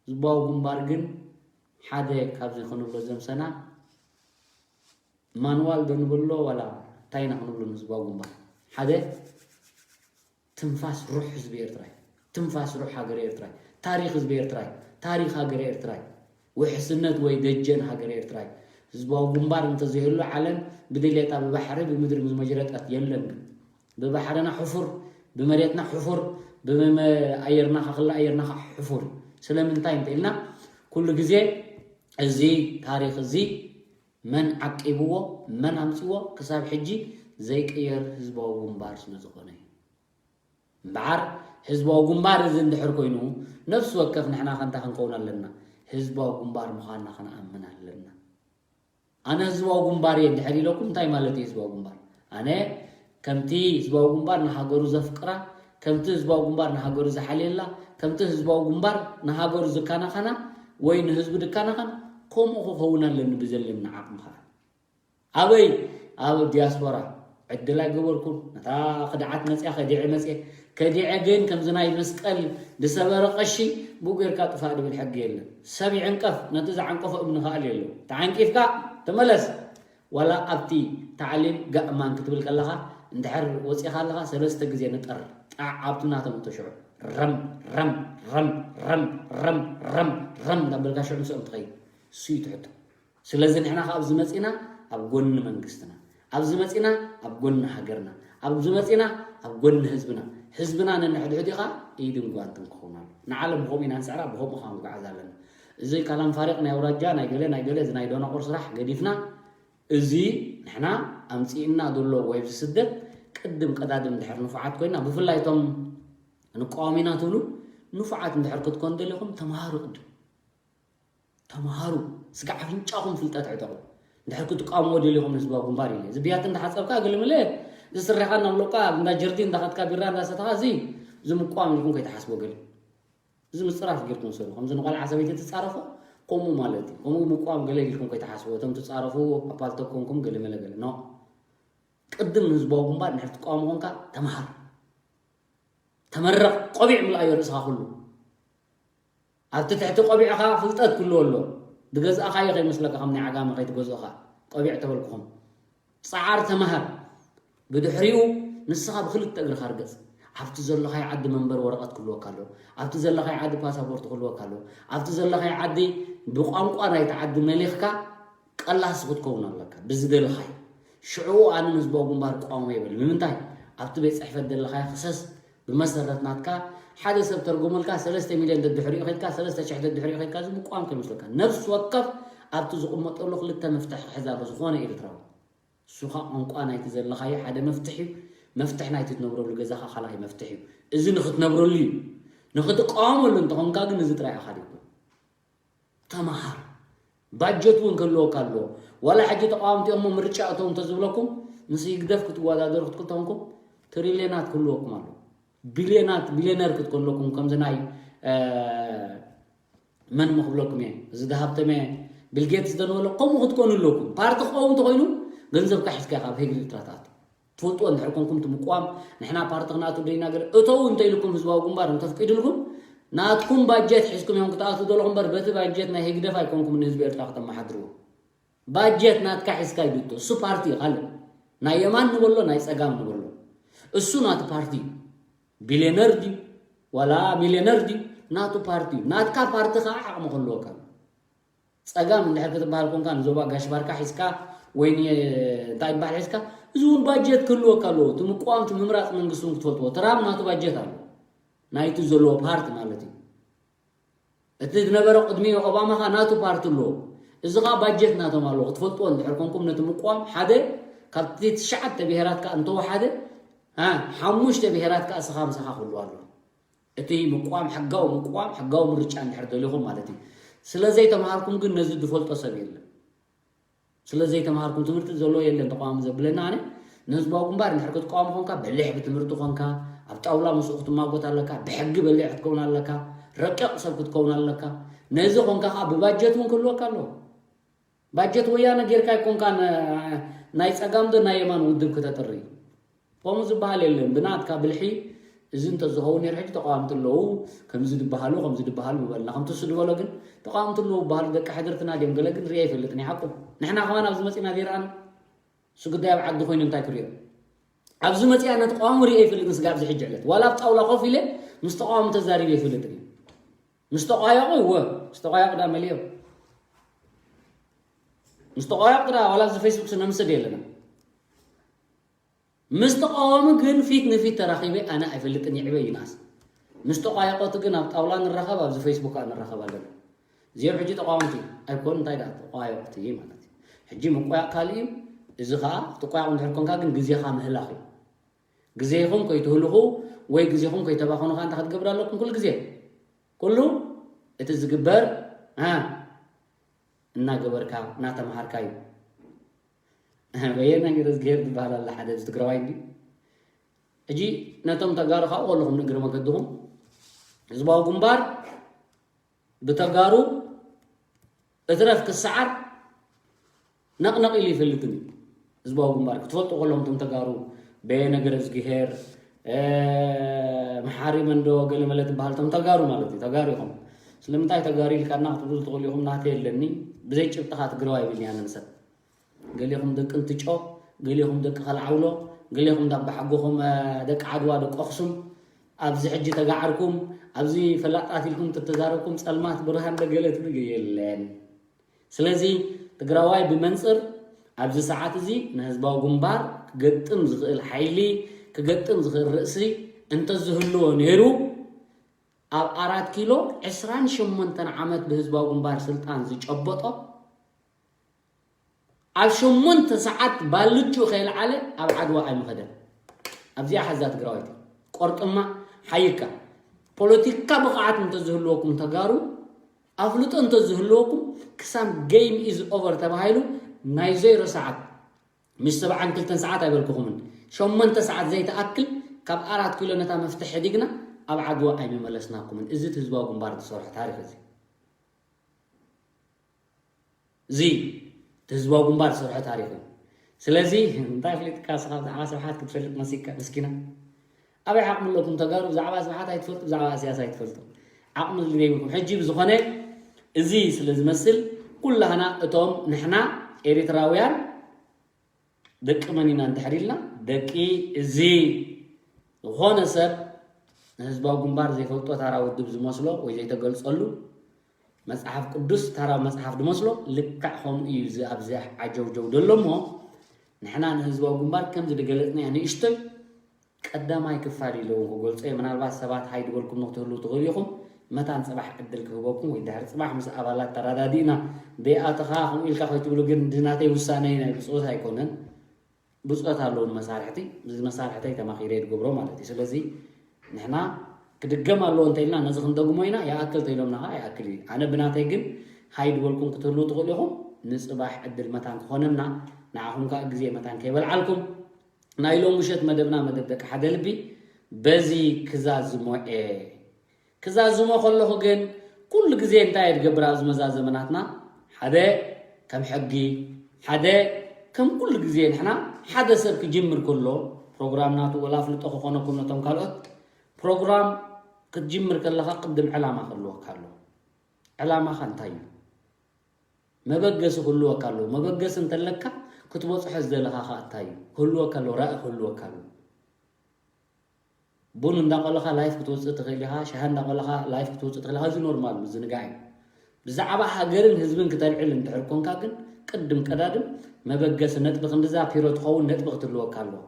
ህዝባዊ ግንባር ግን ሓደ ካብዚ ክንብሎ ዘምሰና ማንዋል ዶ ንብሎ ዋላ እንታይ ኢና ክንብሎ ንህዝባዊ ግንባር? ሓደ ትንፋስ ሩሕ ህዝቢ ኤርትራ እዩ። ትንፋስ ሩሕ ሃገረ ኤርትራ እዩ። ታሪኽ ህዝቢ ኤርትራ እዩ። ታሪኽ ሃገረ ኤርትራ እዩ። ውሕስነት ወይ ደጀን ሃገረ ኤርትራ እዩ። ህዝባዊ ግንባር እንተዘይህሉ ዓለም ብድሌታ ብባሕሪ ብምድሪ ምስ መጅረጠት የለን። ግን ብባሕርና ሕፉር፣ ብመሬትና ሕፉር፣ ብመ-፣ ኣየርና ከ ክላ ኣየርና ከ ሕፉር እዩ። ስለምንታይ እንተ ኢልና ኩሉ ግዜ እዚ ታሪኽ እዚ መን ዓቂብዎ፣ መን ኣምጺዎ ክሳብ ሕጂ ዘይቅየር ህዝባዊ ግንባር ስለ ዝኾነ እዩ። እምበኣር ህዝባዊ ግንባር እዚ እንድሕር ኮይኑ ነፍሲ ወከፍ ንሕና ከ እንታይ ክንከውን ኣለና? ህዝባዊ ግንባር ምዃንና ክንኣምን ኣለና። ኣነ ህዝባዊ ግንባር እየ እንድሕር ኢለኩም እንታይ ማለት እዩ ህዝባዊ ግንባር? ኣነ ከምቲ ህዝባዊ ግንባር ንሃገሩ ዘፍቅራ፣ ከምቲ ህዝባዊ ግንባር ንሃገሩ ዝሓልየላ፣ ከምቲ ህዝባዊ ግንባር ንሃገሩ ዝከናኸና ወይ ንህዝቡ ዝከናኸን ከምኡ ክኸውን ኣለኒ ብዘለኒ ዓቕሚ ኸዓ። ኣበይ? ኣብ ዲያስፖራ ዕድል ኣይገበርኩን። ነታ ክድዓት መጽያ ከዲዐ መጽየ። ከዲዐ ግን ከምዚ ናይ መስቀል ዝሰበረ ቀሺ ብኡ ጌርካ ጥፋእ ድብል ሕጊ የለን። ሰብ ይዕንቀፍ፣ ነቲ ዝዓንቀፎ እምኒ ከኣል የለን። ተዓንቂፍካ ተመለስ። ዋላ ኣብቲ ታዕሊም ጋእማን ክትብል ከለኻ እንድሕር ወጺኻ ኣለኻ ሰለስተ ግዜ ንጠር ጣዕ ኣብቲ ናቶም እቶ ሽዑ ረም ረም ረም ረም ረም ረም ረም እንዳበልካ ሽዑ ምስኦም ትኸይድ። እሱ እዩ ትሕቶ። ስለዚ ንሕና ከ ኣብዚ መጺና ኣብ ጎኒ መንግስትና፣ ኣብዚ መጺና ኣብ ጎኒ ሃገርና፣ ኣብዚ መጺና ኣብ ጎኒ ህዝብና። ህዝብና ነንሕድሕዱ ኢኻ ኢድን ጓንትን ክኸውን ኣሎ። ንዓለም ብኸምኡ ኢና ንስዕራ፣ ብኸምኡ ኸዓ ክንጓዓዝ ኣለና። እዚ ካላም ፋሪቕ ናይ ኣውራጃ ናይ ገለ ናይ ገለ እዚ ናይ ዶናቑር ስራሕ ገዲፍና፣ እዚ ንሕና ኣምጺእና ዘሎ ወይ እዚ ስደት ቅድም ቀዳድም ድሕር ንፉዓት ኮይና፣ ብፍላይ እቶም ንቃወም ኢና ትብሉ ንፉዓት እንድሕር ክትኮኑ ደሊኹም ተምሃሩ፣ ቅድም ተምሃሩ፣ ስጋዕ ኣፍንጫኹም ፍልጠት ዕጠቑ። እንድሕር ክትቃወምዎ ደሊኹም ንህዝባዊ ግንባር ኢለ፣ እዚ ብያቲ እንዳሓጸብካ ገለመለ፣ እዚ ስረኻ እናምለቕካ ኣብ እንዳ ጀርዲን እንዳኸድካ ቢራ እንዳሰተኻ፣ እዚ እዚ ምቋም ኢልኩም ከይትሓስቦ ገለ። እዚ ምጽራፍ ጌርኩም ሰሩ። ከምዚ ንቆልዓ ሰበይቲ ትጻረፎ፣ ከምኡ ማለት እዩ። ከምኡ ምቋም ገለ ኢልኩም ከይትሓስቡ። እቶም ትጻረፉ ኣፓልቶ ኮንኩም ገለ መለ ገለ። ኖ። ቅድም ንህዝባዊ ግንባር እንድሕር ትቃወም ኮንካ ተምሃር። ተመረቕ፣ ቆቢዕ ምልኣዮ ርእስኻ ኩሉ። ኣብቲ ትሕቲ ቆቢዕኻ ፍልጠት ክህልዎ ኣሎ። ዝገዝእኻዮ ከይመስለካ ከም ናይ ዓጋመ ከይትገዝእኻ። ቆቢዕ ተበልኩኹም። ጸዓር ተምሃር። ብድሕሪኡ ንስኻ ብክልተ እግርኻ ርገጽ። ኣብቲ ዘለኻዮ ዓዲ መንበሪ ወረቐት ክህልወካ ኣለዎ። ኣብቲ ዘለኻዮ ዓዲ ፓሳፖርት ክህልወካ ኣለዎ። ኣብቲ ዘለኻዮ ዓዲ ብቋንቋ ናይቲ ዓዲ መሊኽካ ቀላሲ ክትከውን ኣለካ። ብዝደለኻዮ። ሽዑ ኣነ ንህዝባዊ ግንባር እቃወሞ ይበል። ንምንታይ? ኣብቲ ቤት ጽሕፈት ዘለኻዮ ክሰስ ብመሰረት ናትካ ሓደ ሰብ ተርጉመልካ ሰለስተ ሚልዮን ደድሕሪኡ ኸድካ፣ ሰለስተ ሽሕ ደድሕሪኡ ኸድካ፣ እዚ ምቋም ከይመስለካ። ነፍሲ ወከፍ ኣብቲ ዝቕመጠሉ ክልተ መፍትሒ ክሕዝ ኣለዎ ዝኾነ ኤርትራዊ። እሱ ኸኣ ቋንቋ ናይቲ ዘለኻዮ ሓደ መፍትሒ እዩ። መፍትሒ ናይቲ ትነብረሉ ገዛኻ ካልኣይ መፍትሒ እዩ። እዚ ንኽትነብረሉ እዩ። ንኽትቃወመሉ እንተኾንካ ግን እዚ ጥራይ ኢኻ ድዩ? ተምሃር። ባጀት እውን ክህልወካ ኣለዎ። ዋላ ሕጂ ተቃወምቲ እዮም ምርጫ እቶም እንተዝብለኩም ምስ ህግደፍ ክትወዳደሩ ክትክልተንኩም ትሪልዮናት ክህልወኩም ኣለዎ። ቢልዮናት፣ ቢልዮነር ክትኮኑ ኣለኩም። ከምዚ ናይ፣ እ፣ መን እሞ ክብለኩም እየ፣ እዚ ዝሃብተመ ቢል ጌትስ ደንበሎ ከምኡ ክትኮኑ ኣለኩም። ፓርቲ ክኸውን እንተኾይኑ ገንዘብካ ሒዝካ ኢኻ ኣብ ህግሪ ኤርትራ ትኣቱ። ትፈልጥዎ እንድሕር ኮንኩም እቲ ምቋም ንሕና ፓርቲ ክንኣቱ ደይና ገለ እተው እንተ ኢልኩም ህዝባዊ ግንባር እንተፍቂድልኩም ናትኩም ባጀት ሒዝኩም እዮም ክትኣቱ ዘለኹም እምበር በቲ ባጀት ናይ ህግደፍ ኣይኮንኩም ንህዝቢ ኤርትራ ከተመሓድርዎ። ባጀት ናትካ ሒዝካ ይድቶ። እሱ ፓርቲ እዩ፣ ካልእ ናይ የማን ንበሎ ናይ ጸጋም ንበሎ እሱ ናቱ ፓርቲ እዩ። ቢልዮነር ድዩ ዋላ ሚልዮነር ድዩ ናቱ ፓርቲ እዩ። ናትካ ፓርቲ ከዓ ዓቕሚ ክህልወካ እዩ። ጸጋም እንድሕር ክትበሃል ኮንካ ንዞባ ጋሽ ባርካ ሒዝካ ወይ ን-፣ እንታይ ይበሃል ሒዝካ፣ እዚ እውን ባጀት ክህልወካ ኣለዎ። እቲ ምቋም፣ እቲ ምምራጽ መንግስቲ እውን ክትፈልጥዎ። ትራምፕ ናቱ ባጀት ኣሎ። ናይቲ ዘለዎ ፓርቲ ማለት እዩ። እቲ ዝነበረ ቅድሚ ኦባማ ኸኣ ናቱ ፓርቲ ኣለዎ። እዚ ኸኣ ባጀት ናቶም ኣለዎ። ክትፈልጥዎ እንድሕር ኮንኩም ነቲ ምቋም ሓደ ካብቲ ትሽዓተ ብሄራት ከኣ እንተወሓደ፣ አ፣ ሓሙሽተ ብሄራት ከኣ እስኻ ምሳኻ ክህልዎ ኣለዎ። እቲ ምቋም፣ ሕጋዊ ምቋም፣ ሕጋዊ ምርጫ እንድሕር ደሊኹም ማለት እዩ። ስለ ዘይተምሃርኩም ግን ነዚ ዝፈልጦ ሰብ የለን። ስለ ዘይተምሃርኩም ትምህርቲ ዘሎ የለን ተቃዋሚ ዘብለና ኣነ ንህዝባዊ ግንባር እንድሕር ክትቃወም ኮንካ በሊሕ ብትምህርቲ ኮንካ ኣብ ጣውላ ምስኡ ክትማጎት ኣለካ። ብሕጊ በሊሕ ክትከውን ኣለካ። ረቂቕ ሰብ ክትከውን ኣለካ። ነዚ ኮንካ ከዓ ብባጀት እውን ክህልወካ ኣለዎ። ባጀት ወያነ ጌርካ ኣይኮንካን ናይ ጸጋም ዶ ናይ የማን ውድብ ክተጥሪ። ከምኡ ዝበሃል የለን። ብናትካ ብልሒ እዚ እንተዝኸውን ነይሩ ሕጂ ተቃወምቲ ኣለዉ ከምዚ ዝበሃሉ ከምዚ ዝበሃሉ ምበልና። ከምቲ እሱ ዝበሎ ግን ተቃወምቲ ኣለዉ ዝበሃሉ ደቂ ሕድርትና ድዮም ገለ ግን ሪአ ኣይፈልጥን። ይሓቁ ንሕና ከማን ኣብዚ መጺና ዘይረኣና እሱ ጉዳይ ኣብ ዓዲ ኮይኑ እንታይ ክሪኦ ኣብዚ መጺኣ ነቲ ተቃዋሚ ሪአ ኣይፈልጥን። ስጋ ኣብዚ ሕጂ ዕለት ዋላ ኣብ ጣውላ ኮፍ ኢለ ምስ ተቃዋሚ ተዛሪበ ኣይፈልጥን እዩ። ምስ ተቋየቑ እወ ምስ ተቋየቑ ዳ መሊኦም ምስ ተቋየቑ ዳ ዋላ ኣብዚ ፌስቡክ ስነምስድ የለና። ምስ ተቃዋሚ ግን ፊት ንፊት ተራኺበ ኣነ ኣይፈልጥን ይዕበ ይንኣስ። ምስ ተቋየቆቲ ግን ኣብ ጣውላ ንራኸብ ኣብዚ ፌስቡክ ከኣ ንራኸብ ኣለና። እዚኦም ሕጂ ተቃወምቲ ኣይኮኑ እንታይ ደኣ ተቋየቁቲ ማለት እዩ። ሕጂ ምቋያቕ ካልእ እዩ። እዚ ከኣ ትቋየቕ እንድሕር ኮንካ ግን ግዜኻ ምህላኽ እዩ። ግዜኹም ከይትህልኹ ወይ ግዜኹም ከይተባኸኑ ከኣ እንታይ ክትገብር ኣለኩም ኩሉ ግዜ ኩሉ እቲ ዝግበር እ እናገበርካ እናተምሃርካ እዩ። በየነ ገረዝግሄር ዝበሃል ኣለ ሓደ እዚ ትግራዋይ እንዲ ሕጂ ነቶም ተጋሩ ካብኡ ከለኹም ንእግሪ መገድኹም ህዝባዊ ግንባር ብተጋሩ እትረፍ ክሰዓር ነቕነቕ ኢሉ ይፈልጥን እዩ። ህዝባዊ ግንባር ክትፈልጡ ከለኹም እቶም ተጋሩ በየነ ገረዝግሄር መሓሪ መንዶ ገለመለ ትበሃል እቶም ተጋሩ ማለት እዩ። ተጋሩ ኢኹም። ስለምንታይ ተጋሩ ኢልካና ክትብሉ ትኽእሉ ኢኹም። ናተይ የለኒ ብዘይ ጭብጥኻ ትግራዋይ ይብልኒ ኣነ ንሰብ ገሊኹም ደቂ እንትጮ፣ ገሊኹም ደቂ ከልዓውሎ፣ ገሊኹም ዳባ ሓጎኹም ደቂ ዓድዋ ደቂ ኣኽሱም ኣብዚ ሕጂ ተጋዓርኩም ኣብዚ ፈላጣት ኢልኩም ተተዛረብኩም ጸልማት ብርሃን ደገለ ትብሉ የለን። ስለዚ ትግራዋይ ብመንጽር ኣብዚ ሰዓት እዚ ንህዝባዊ ግንባር ክገጥም ዝኽእል ሓይሊ ክገጥም ዝኽእል ርእሲ እንተዝህልዎ ነይሩ ኣብ ኣራት ኪሎ ዕስራን ሸሞንተን ዓመት ብህዝባዊ ግንባር ስልጣን ዝጨበጦ ኣብ ሸሞንተ ሰዓት ባልጩ ከይልዓለ ኣብ ዓድዋ ኣይምኸደን። ኣብዚኣ ሓዛ ትግራወይቲ ቆርጥማ ሓይካ ፖለቲካ ብቕዓት እንተዝህልወኩም ተጋሩ ኣፍልጦ እንተዝህልወኩም ክሳብ game is over ተባሂሉ ናይ ዜሮ ሰዓት ምስ ሰብዓን ክልተን ሰዓት ኣይበልኩኹምን ሸሞንተ ሰዓት ዘይተኣክል ካብ ኣራት ኪሎ ነታ መፍትሕ ሕዲግና ኣብ ዓድዋ ኣይምመለስናኩምን። እዚ እቲ ህዝባዊ ግንባር ዝሰርሖ ታሪክ እዚ እዚ እቲ ህዝባዊ ግንባር ዝሰርሖ ታሪክ እዩ። ስለዚ እንታይ ፍሊጥካ ስኻ ብዛዕባ ስብሓት ክትፈልጥ መሲካ ምስኪና ኣበይ ዓቕሚ ኣለኩም ተጋሩ ብዛዕባ ስብሓት ኣይትፈልጡ ብዛዕባ እስያስ ኣይትፈልጡ ዓቕሚ ዘይብልኩም ሕጂ ብዝኾነ እዚ ስለ ዝመስል ኩላህና እቶም ንሕና ኤሪትራውያን ደቂ መን ኢና እንድሕር ኢልና ደቂ እዚ ዝኾነ ሰብ ንህዝባዊ ግንባር ዘይፈልጦ ታራ ውድብ ዝመስሎ ወይ ዘይተገልጸሉ መጽሓፍ ቅዱስ ታራ መጽሓፍ ዝመስሎ ልክዕ ከምኡ እዩ እዚ ኣብዚ ዓጀውጀው ዘሎ እሞ ንሕና ንህዝባዊ ግንባር ከምዚ ዝገለጽናያ ንእሽቶይ ቀዳማይ ክፋል ኢለ እውን ክገልጾ እየ ምናልባት ሰባት ሃይ ዝበልኩም ንክትህልው ትኽእሉ ኢኹም መታን ጽባሕ ዕድል ክህበኩም ወይ ድሕሪ ጽባሕ ምስ ኣባላት ተረዳዲእና ደይኣተኻ ከምኡ ኢልካ ከይትብሉ ግን ድናተይ ውሳነ ናይ ብፅኦት ኣይኮነን ብፅኦት ኣለዎ ንመሳርሕቲ እዚ መሳርሕተይ ተማኺረ ዝገብሮ ማለት እዩ ስለዚ ንሕና ክድገም ኣለዎ እንተኢልና ነዚ ክንደግሞ ኢና ይኣክል ተኢሎምና ከዓ ይኣክል እዩ ኣነ ብናተይ ግን ሃይ ዝበልኩም ክትህልው ትኽእሉ ኢኹም ንፅባሕ ዕድል መታን ክኾነና ንዓኹም ከዓ ግዜ መታን ከይበልዓልኩም ናይ ሎም ምሸት መደብና መደብ ደቂ ሓደ ልቢ በዚ ክዛዝሞ እየ ክዛዝሞ ከለኹ ግን ኩሉ ግዜ እንታይ እየ ዝገብር ኣብዚ መዛዘመናትና ሓደ ከም ሕጊ ሓደ ከም ኩሉ ግዜ ንሕና ሓደ ሰብ ክጅምር ከሎ ፕሮግራም ናቱ ወላ ኣፍልጦ ክኾነኩም ነቶም ካልኦት ፕሮግራም ክትጅምር ከለኻ ቅድም ዕላማ ክህልወካ ኣሎ ዕላማኻ እንታይ እዩ መበገሲ ክህልወካ ኣለዎ። መበገሲ እንተለካ ክትበፅሖ ዝደለኻ ከዓ እንታይ እዩ? ክህልወካ ኣለዎ፣ ራኢ ክህልወካ ኣለዎ። ቡን እንዳቆለኻ ላይፍ ክትወፅእ ትኽእል ኢኻ፣ ሻሂ እንዳቆለኻ ላይፍ ክትወፅእ ትኽእል ኢኻ። እዚ ኖርማል ምዝንጋዕ እዩ። ብዛዕባ ሃገርን ህዝብን ክተልዕል እንድሕር ኮንካ ግን ቅድም ቀዳድም መበገሲ ነጥቢ ክንድዛ ፒሮ ትኸውን ነጥቢ ክትህልወካ ኣለዎ።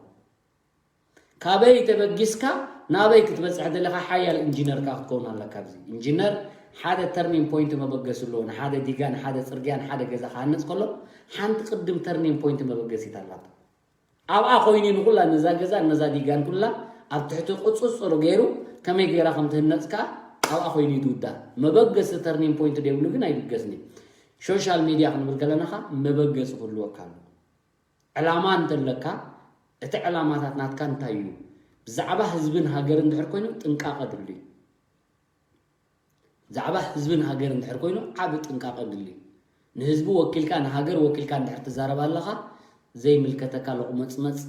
ካበይ ተበጊስካ ናበይ ክትበፅሕ ደለኻ ሓያል ኢንጂነር ከኣ ክትከውን ኣለካ ኣብዚ ኢንጂነር ሓደ ተርኒን ፖይንት መበገሲ ኣለዎ ንሓደ ዲጋ ንሓደ ፅርግያ ንሓደ ገዛ ክሃንፅ ከሎ ሓንቲ ቅድም ተርኒን ፖይንት መበገሲት ኣላቶ ኣብኣ ኮይኑ ንኩላ ነዛ ገዛ ነዛ ዲጋን ኩላ ኣብ ትሕቲ ቁፅፅሩ ገይሩ ከመይ ገይራ ከም ትህነፅ ከኣ ኣብኣ ኮይኑ እዩ ዝውዳእ መበገሲ ተርኒን ፖይንት ደይብሉ ግን ኣይብገስን እዩ ሶሻል ሚድያ ክንብል ከለና ከኣ መበገሲ ክህልወካ ኣለዎ ዕላማ እንተለካ እቲ ዕላማታት ናትካ እንታይ እዩ? ብዛዕባ ህዝብን ሃገርን እንድሕር ኮይኑ ጥንቃቐ ድልዩ። ብዛዕባ ህዝብን ሃገርን እንድሕር ኮይኑ ዓቢ ጥንቃቐ ድልዩ። ንህዝቢ ወኪልካ ንሃገር ወኪልካ እንድሕር ትዛረብ ኣለኻ ዘይምልከተካ ሎቕመጽመጽ፣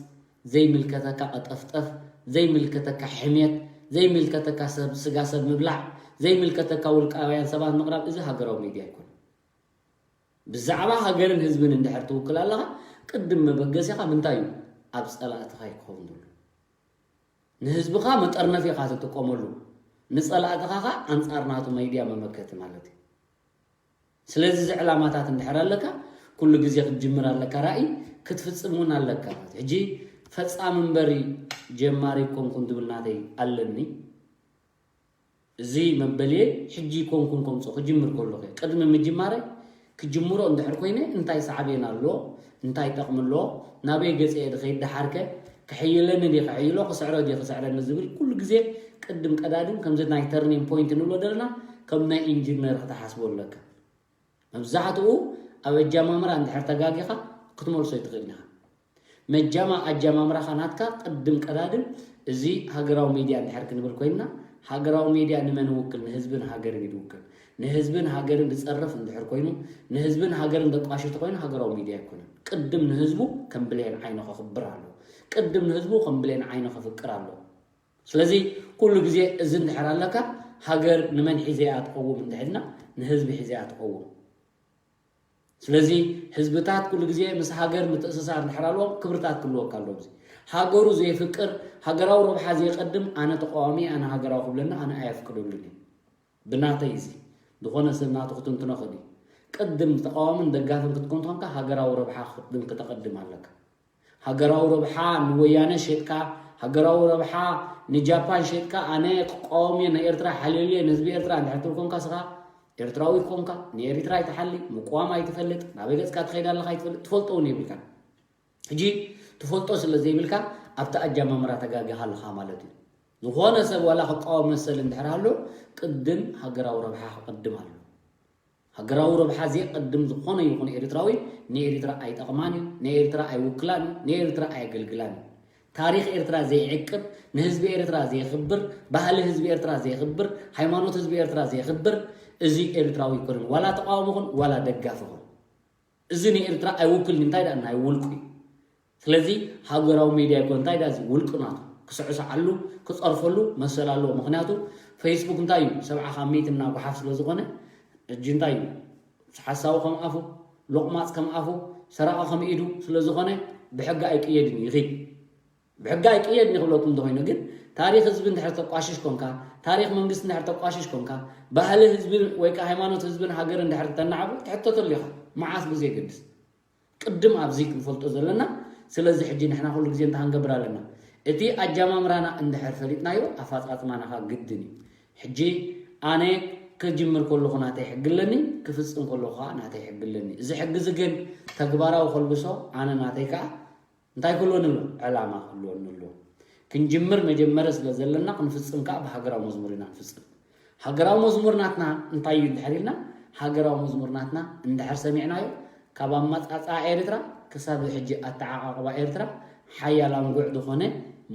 ዘይምልከተካ ቀጠፍጠፍ፣ ዘይምልከተካ ሕምየት፣ ዘይምልከተካ ሰብ ስጋ ሰብ ምብላዕ፣ ዘይምልከተካ ውልቃውያን ሰባት ምቕራብ እዚ ሃገራዊ ሚድያ ኣይኮነን። ብዛዕባ ሃገርን ህዝብን እንድሕር ትውክል ኣለኻ ቅድም መበገሲኻ ምንታይ እዩ ኣብ ጸላእትኻ ይክኸውን ዘሎ ንህዝብኻ መጠርነፊ ኢኻ ትጥቀመሉ ንጸላእትኻ ኸ ኣንጻር ናቱ መይድያ መመከቲ ማለት እዩ ስለዚ እዚ ዕላማታት እንድሕር ኣለካ ኩሉ ግዜ ክትጅምር ኣለካ ራእይ ክትፍጽም እውን ኣለካ ሕጂ ፈጻሚ እምበሪ ጀማሪ ኮንኩን ትብል ናተይ ኣለኒ እዚ መበልየይ ሕጂ ይኮንኩን ከምፅኦ ክጅምር ከለኹ እየ። ቅድሚ ምጅማረይ ክጅምሮ እንድሕር ኮይነ እንታይ ሳዕቤን ኣለዎ? እንታይ ጠቕሚ ኣለዎ? ናበይ ገፀ እየ ድኸይድ ደሓርከ ክሕይለኒ ድየ ክሕይሎ ክስዕሮ ድየ ክስዕረኒ ዝብል ኩሉ ግዜ ቅድም ቀዳድም ከምዚ ናይ turning point ንብሎ ዘለና ከም ናይ ኢንጂነር ክትሓስቦ ኣለካ። መብዛሕትኡ ኣብ ኣጀማምራ እንድሕር ተጋጊኻ ክትመልሶ ኣይትኽእልን ኢኻ። መጃማ ኣጀማምራኻ ናትካ ቅድም ቀዳድም እዚ ሃገራዊ ሚድያ እንድሕር ክንብል ኮይንና ሃገራዊ ሚድያ ንመን ይውክል ንህዝብን ሃገርን እዩ ዝውክል። ንህዝብን ሃገርን ዝፀርፍ እንድሕር ኮይኑ ንህዝብን ሃገርን ዘቋሽሽ ተኮይኑ ሃገራዊ ሚድያ ኣይኮነን። ቅድም ንህዝቡ ከም ብሌን ዓይኑ ከኽብር ኣለዎ። ቅድም ንህዝቡ ከም ብሌን ዓይኑ ከፍቅር ኣለዎ። ስለዚ ኩሉ ግዜ እዚ እንድሕር ኣለካ ሃገር ንመን ሒዘ እያ ትቐውም እንድሕልና ንህዝቢ ሒዘ እያ ትቐውም። ስለዚ ህዝብታት ኩሉ ግዜ ምስ ሃገር ምትእስሳር እንድሕር ኣለዎም ክብርታት ክህልወካ ኣለዎ። እዚ ሃገሩ ዘይፍቅር ሃገራዊ ረብሓ ዘይቀድም ኣነ ተቃዋሚ ኣነ ሃገራዊ ክብለኒ ኣነ ኣየፍቅደሉን እዩ። ብናተይ እዚ ዝኾነ ሰብ ናቱ ክትንትኖ ክእል እዩ። ቅድም ተቃዋምን ደጋፍን ክትኮን ተኾንካ ሃገራዊ ረብሓ ክትድም ክተቐድም ኣለካ። ሃገራዊ ረብሓ ንወያነ ሸጥካ ሃገራዊ ረብሓ ንጃፓን ሸጥካ ኣነ ክቃወም እየ ንኤርትራ ሓልየሉ እየ ንህዝቢ ኤርትራ እንድሕር ትብል ኮንካ ስኻ ኤርትራዊ ኮንካ ንኤሪትራ ኣይትሓሊ ምቅዋም ኣይትፈልጥ ናበይ ገጽካ ትኸይድ ኣለኻ ኣይትፈልጥ ትፈልጦ እውን የብልካን። ሕጂ ትፈልጦ ስለ ዘይብልካ ኣብቲ ኣጃማምራ ተጋጊኻ ኣለኻ ማለት እዩ። ዝኾነ ሰብ ዋላ ክቃወም መሰል እንድሕር ኣሎ ቅድም ሃገራዊ ረብሓ ክቕድም ኣሎ። ሃገራዊ ረብሓ ዘየቐድም ዝኾነ ይኹን ኤርትራዊ ንኤርትራ ኣይጠቕማን እዩ፣ ንኤርትራ ኣይውክላን እዩ፣ ንኤርትራ ኣየገልግላን እዩ። ታሪኽ ኤርትራ ዘይዕቅብ፣ ንህዝቢ ኤርትራ ዘየኽብር፣ ባህሊ ህዝቢ ኤርትራ ዘየኽብር፣ ሃይማኖት ህዝቢ ኤርትራ ዘየኽብር እዚ ኤርትራዊ ኣይኮነን። ዋላ ተቃዋሚ ኹን ዋላ ደጋፊ ኹን። እዚ ንኤርትራ ኣይውክልን እንታይ ደኣ ናይ ውልቁ እዩ። ስለዚ ሃገራዊ ሜድያ ይኮን እንታይ ደኣ እዚ ውልቁ ናቱ ክስዕስዓሉ ክጸርፈሉ መሰል ኣለዎ። ምክንያቱ ፌስቡክ እንታይ እዩ ሰብዓ ካብ ሚእቲ እና ጓሓፍ ስለ ዝኾነ ሕጂ እንታይ እዩ ሓሳዊ ከም ኣፉ ሎቕማጽ ከም ኣፉ ሰራቒ ከም ኢዱ ስለ ዝኾነ ብሕጊ ኣይቅየድን እዩ ይኺድ ብሕጊ ኣይቅየድን እዩ ክብለኩም እንተኮይኑ ግን ታሪክ ህዝቢ እንድሕር ተቋሽሽ ኮንካ ታሪክ መንግስቲ እንድሕር ተቋሽሽ ኮንካ ባህሊ ህዝቢ ወይ ከዓ ሃይማኖት ህዝብን ሃገር እንድሕር ተናዕቡ ትሕተተሉ ኢኻ መዓስ ብዘየገድስ ቅድም ኣብዚ ክንፈልጦ ዘለና ስለዚ ሕጂ ንሕና ኩሉ ግዜ እንታይ ክንገብር ኣለና እቲ ኣጀማምራና እንድሕር ፈሊጥናዮ ኣፈፃፅማና ከዓ ግድን እዩ ሕጂ ኣነ ክጅምር ከለኹ ናተይ ሕጊ ኣለኒ ክፍፅም ከለኹ ከዓ ናተይ ሕጊ ኣለኒ እዚ ሕጊ እዚ ግን ተግባራዊ ከልብሶ ኣነ ናተይ ከዓ እንታይ ክህልወኒ ኣሎ ዕላማ ክህልወኒ ኣሎ ክንጅምር መጀመሪ ስለ ዘለና ክንፍፅም ከዓ ብሃገራዊ መዝሙር ኢና ንፍፅም ሃገራዊ መዝሙር ናትና እንታይ እዩ እንድሕር ኢልና ሃገራዊ መዝሙር ናትና እንድሕር ሰሚዕናዮ ካብ ኣመፃፅኣ ኤርትራ ክሳብ ሕጂ ኣተዓቃቅባ ኤርትራ ሓያል ኣንጉዕ ዝኾነ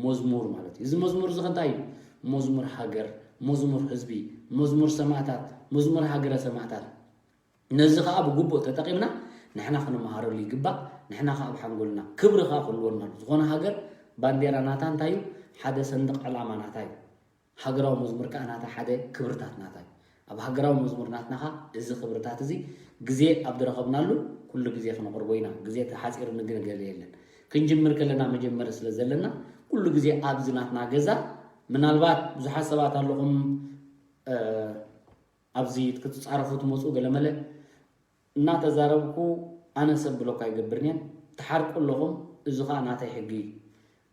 መዝሙር ማለት እዩ እዚ መዝሙር እዚ እንታይ እዩ መዝሙር ሃገር መዝሙር ህዝቢ መዝሙር ሰማእታት መዝሙር ሃገረ ሰማእታት ነዚ ከዓ ብግቡእ ተጠቂምና ንሕና ክንመሃረሉ ይግባእ ንሕና ከዓ ብሓንጎልና ክብሪ ከዓ ክህልወና ኣለዎ ዝኾነ ሃገር ባንዴራ ናታ እንታይ እዩ ሓደ ሰንድቅ ዕላማ ናታ እዩ ሃገራዊ መዝሙር ከዓ ናታ ሓደ ክብርታት ናታ እዩ ኣብ ሃገራዊ መዝሙር ናትና ከዓ እዚ ክብርታት እዚ ግዜ ኣብ ዝረኸብናሉ ኩሉ ግዜ ክነቅርቦ ኢና ግዜ ተሓፂርኒ ግን ገለ የለን ክንጅምር ከለና መጀመሪ ስለ ዘለና ኩሉ ግዜ ኣብዚ ናትና ገዛ ምናልባት ብዙሓት ሰባት ኣለኹም ኣብዚ ክትፃረፉ ትመፁ ገለመለ እናተዛረብኩ ኣነ ሰብ ብሎክ ኣይገብርን እየ ትሓርቁ ኣለኹም እዚ ከዓ ናተይ ሕጊ እዩ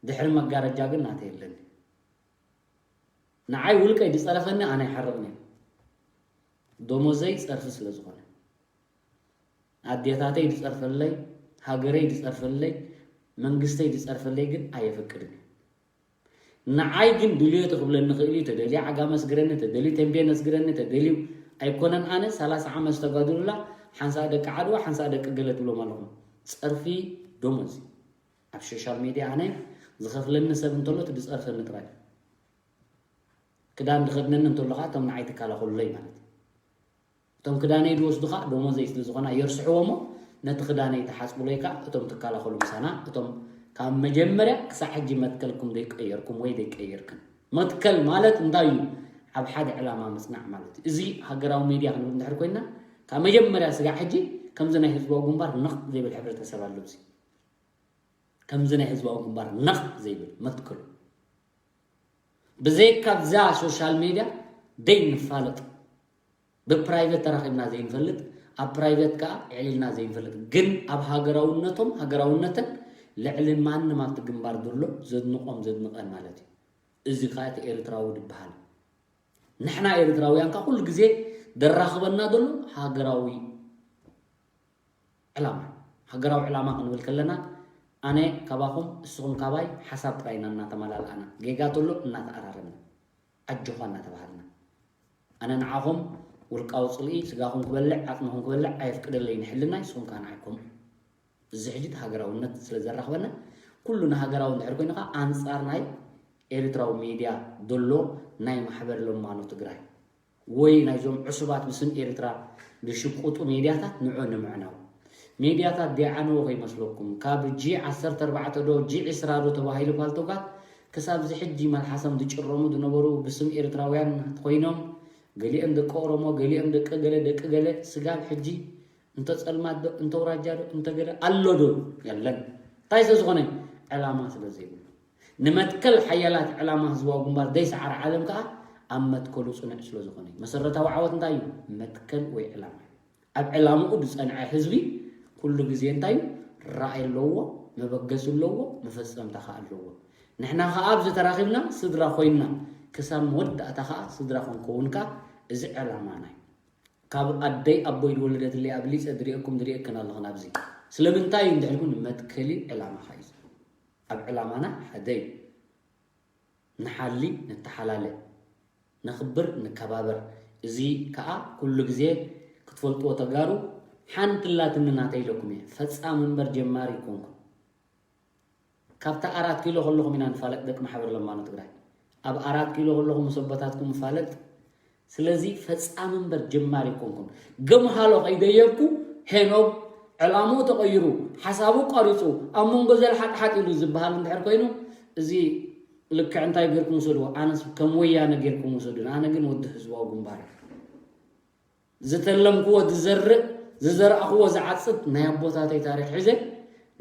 ድሕሪ መጋረጃ ግን ናተይ የለኒ ንዓይ ውልቀይ ዝፀረፈኒ ኣነ ኣይሓርቕን እየ ደሞዘይ ፀርፊ ስለ ዝኾነ ኣዴታተይ ዝፀርፈለይ ሃገረይ ዝፀርፈለይ መንግስተይ ዝፀርፈለይ ግን ኣየፈቅድን እየ ንዓይ ግን ድልዮ ተኽብለኒ ኽእል እዩ ተደልዩ ዓጋመ ስግረኒ ተደልዩ ተንቤን ኣስግረኒ ተደልዩ ኣይኮነን ኣነ ሰላሳ ዓመት ዝተጋድሉላ ሓንሳእ ደቂ ዓድዋ ሓንሳእ ደቂ ገለ ትብሎም ኣለኹም ጸርፊ ደሞዝ ኣብ ሶሻል ሜድያ ኣነ ዝኸፍለኒ ሰብ እንተሎ እቲ ዝጸርፈኒ ጥራይ ክዳን ዝኸድነኒ እንተሎ ከዓ እቶም ንዓይ ትከላኸሉለይ ማለት እዩ እቶም ክዳነይ ዝወስዱ ከዓ ደሞዘይ ስለ ዝኾና የርስሕዎ እሞ ነቲ ክዳነይ ተሓፅቡለይ ከዓ እቶም ትከላኸሉ ምሳና እቶም ካብ መጀመርያ ክሳዕ ሕጂ መትከልኩም ዘይቀየርኩም ወይ ዘይቀየርክን መትከል ማለት እንታይ እዩ ኣብ ሓደ ዕላማ ምፅናዕ ማለት እዩ እዚ ሃገራዊ ሜድያ ክንብል እንድሕር ኮይና ካብ መጀመርያ ስጋዕ ሕጂ ከምዚ ናይ ህዝባዊ ግንባር ነቕ ዘይብል ሕብረተሰብ ኣሎ እዚ ከምዚ ናይ ህዝባዊ ግንባር ነቕ ዘይብል መትከሉ ብዘይካ ብዛ ሶሻል ሜድያ ደይ ንፋለጥ ብፕራይቨት ተራኺብና ዘይንፈልጥ ኣብ ፕራይቨት ከዓ ዕሊልና ዘይንፈልጥ ግን ኣብ ሃገራውነቶም ሃገራውነተን ልዕሊ ማንም ኣብቲ ግንባር ዘሎ ዘድንቆም ዘድንቀን ማለት እዩ እዚ ከዓ እቲ ኤርትራዊ ዝበሃል ንሕና ኤርትራውያን ከዓ ኩሉ ግዜ ደራኽበና ዘሎ ሃገራዊ ዕላማ ሃገራዊ ዕላማ ክንብል ከለና ኣነ ካባኹም እስኹም ካባይ ሓሳብ ጥራይ ኢና እናተመላልኣና ጌጋ ተሎ እናተኣራረምና ኣጆኻ እናተባሃልና ኣነ ንዓኹም ውልቃዊ ፅልኢ ስጋኹም ክበልዕ ዓፅምኹም ክበልዕ ኣየፍቅደለይ ንሕልና ንስኹም ከዓ ንዓይ ከምኡ እዚ ሕጂ እቲ ሃገራውነት ስለ ዘራኽበና ኩሉ ንሃገራዊ እንድሕር ኮይኑ ከዓ ኣንፃር ናይ ኤርትራዊ ሜድያ ዘሎ ናይ ማሕበር ለማኖ ትግራይ ወይ ናይዞም ዕሱባት ብስም ኤርትራ ዝሽቁጡ ሜድያታት ንዑ ንምዕናው ሜድያታት ደይዓነዎ ከይመስለኩም ካብ ጂ ዓሰርተ ኣርባዕተ ዶ ጂ ዕስራ ዶ ተባሂሉ ፓልቶጋት ክሳብ ዝሕጂ መልሓሶም ዝጭረሙ ዝነበሩ ብስም ኤርትራውያን ኮይኖም ገሊኦም ደቂ ኦሮሞ ገሊኦም ደቂ ገለ ደቂ ገለ ስጋብ ሕጂ እንተ ጸልማት ዶ እንተ ውራጃ ዶ እንተ ገለ ኣሎ ዶ የለን እንታይ ስለ ዝኾነ ዕላማ ስለ ዘይብሉ ንመትከል ሓያላት ዕላማ ህዝባዊ ግንባር ዘይሰዓረ ዓለም ከኣ ኣብ መትከሉ ጽኑዕ ስለ ዝኾነ መሰረታዊ ዓወት እንታይ እዩ መትከል ወይ ዕላማ ኣብ ዕላምኡ ዝጸንዐ ህዝቢ ኩሉ ግዜ እንታይ እዩ ራእይ ኣለዎ መበገሲ ኣለዎ መፈጸምታ ከኣ ኣለዎ ንሕና ከኣ ኣብዚ ተራኺብና ስድራ ኮይንና፣ ክሳብ መወዳእታ ከኣ ስድራ ክንከውን ከኣ እዚ ዕላማና እዩ። ካብ ኣደይ ኣቦይ ዝወለደትለይ ኣብሊጸ ዝርእየኩም ዝርእየክን ኣለኽን ኣብዚ። ስለምንታይ እዩ እንድሕልኩ ንመትከሊ ዕላማኻ እዩ። ኣብ ዕላማና ሓደ እዩ። ንሓሊ፣ ንተሓላለ፣ ነኽብር፣ ንከባበር። እዚ ከኣ ኩሉ ግዜ ክትፈልጥዎ ተጋሩ ሓንቲ ላትኒ ናተይ ኢለኩም እየ። ፈጻሚ እምበር ጀማሪ ይኮንኩን። ካብታ ኣራት ኪሎ ከለኹም ኢና ንፋለጥ ደቂ ማሕበር ለማኖ ትግራይ። ኣብ ኣራት ኪሎ ከለኹም ምስ ኣቦታትኩም ንፋለጥ። ስለዚ ፈጻሚ እምበር ጀማሪ ኣይኮንኩን። ገምሃሎ ከይደየብኩ ሄኖግ ዕላምኡ ተቐይሩ፣ ሓሳቡ ቀሪጹ፣ ኣብ መንጎ ዘልሓጥሓጥ ኢሉ ዝበሃል እንድሕር ኮይኑ፣ እዚ ልክዕ እንታይ ጌርኩም ውሰድዎ? ኣነስ ከም ወያነ ጌርኩም ውሰዱን። ኣነ ግን ወዲ ህዝባዊ ግንባር እየ። ዝተለምክዎ ዝዘርእ፣ ዝዘራእኽዎ ዝዓጽድ ናይ ኣቦታተይ ታሪኽ ሒዘ፣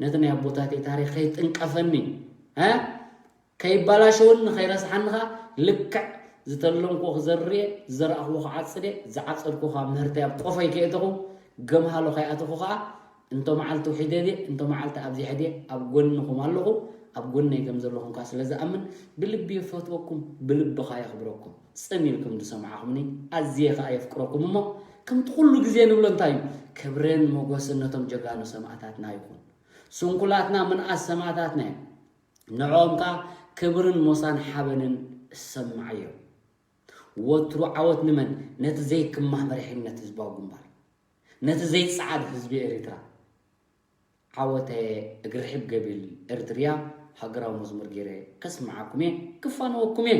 ነቲ ናይ ኣቦታተይ ታሪኽ ከይጥንቀፈኒ፣ እ? ከይባላሸወኒ፣ ንኸይረስሓኒ ኸኣ ልክዕ ዝተለምክዎ ክዘርእ እየ፣ ዝዘራእኽዎ ክዓጽድ እየ፣ ዝዓጸድኩዎ ኸኣ ምህርተይ ኣብ ቆፎይ ከየእተኹ፣ ገምሃሎ ከይኣተኹ ኸኣ እንቶ መዓልቲ ውሒደ ድየ፣ እንቶ መዓልቲ ኣብዚሐ ድየ፣ ኣብ ጎንኹም ኣለኹ። ኣብ ጎነይ ከም ዘለኹም ከኣ ስለ ዝኣምን፣ ብልቢ ይፈትወኩም፣ ብልቢ ኸኣ የኽብረኩም። ጽን ኢልኩም ዝሰማዕኹምኒ፣ ኣዝየ ኸኣ የፍቅረኩም። እሞ ከምቲ ኩሉ ግዜ ንብሎ እንታይ እዩ? ክብርን ሞገስን ነቶም ጀጋኑ ሰማእታትና ይኹን። ስንኩላትና ምንኣስ ሰማእታትና እዮም። ንዕኦም ከኣ ክብርን ሞሳን ሓበንን እሰምዓዮም። ወትሩ ዓወት ንመን? ነቲ ዘይክማህ መሪሕነት ህዝባዊ ግንባር፣ ነቲ ዘይጸዓድ ህዝቢ ኤሪትራ። ዓወተ እግሪ ርሕብ ገቢል ኤርትርያ ሃገራዊ መዝሙር ገይረ ከስምዓኩም እየ፣ ክፋነወኩም እየ።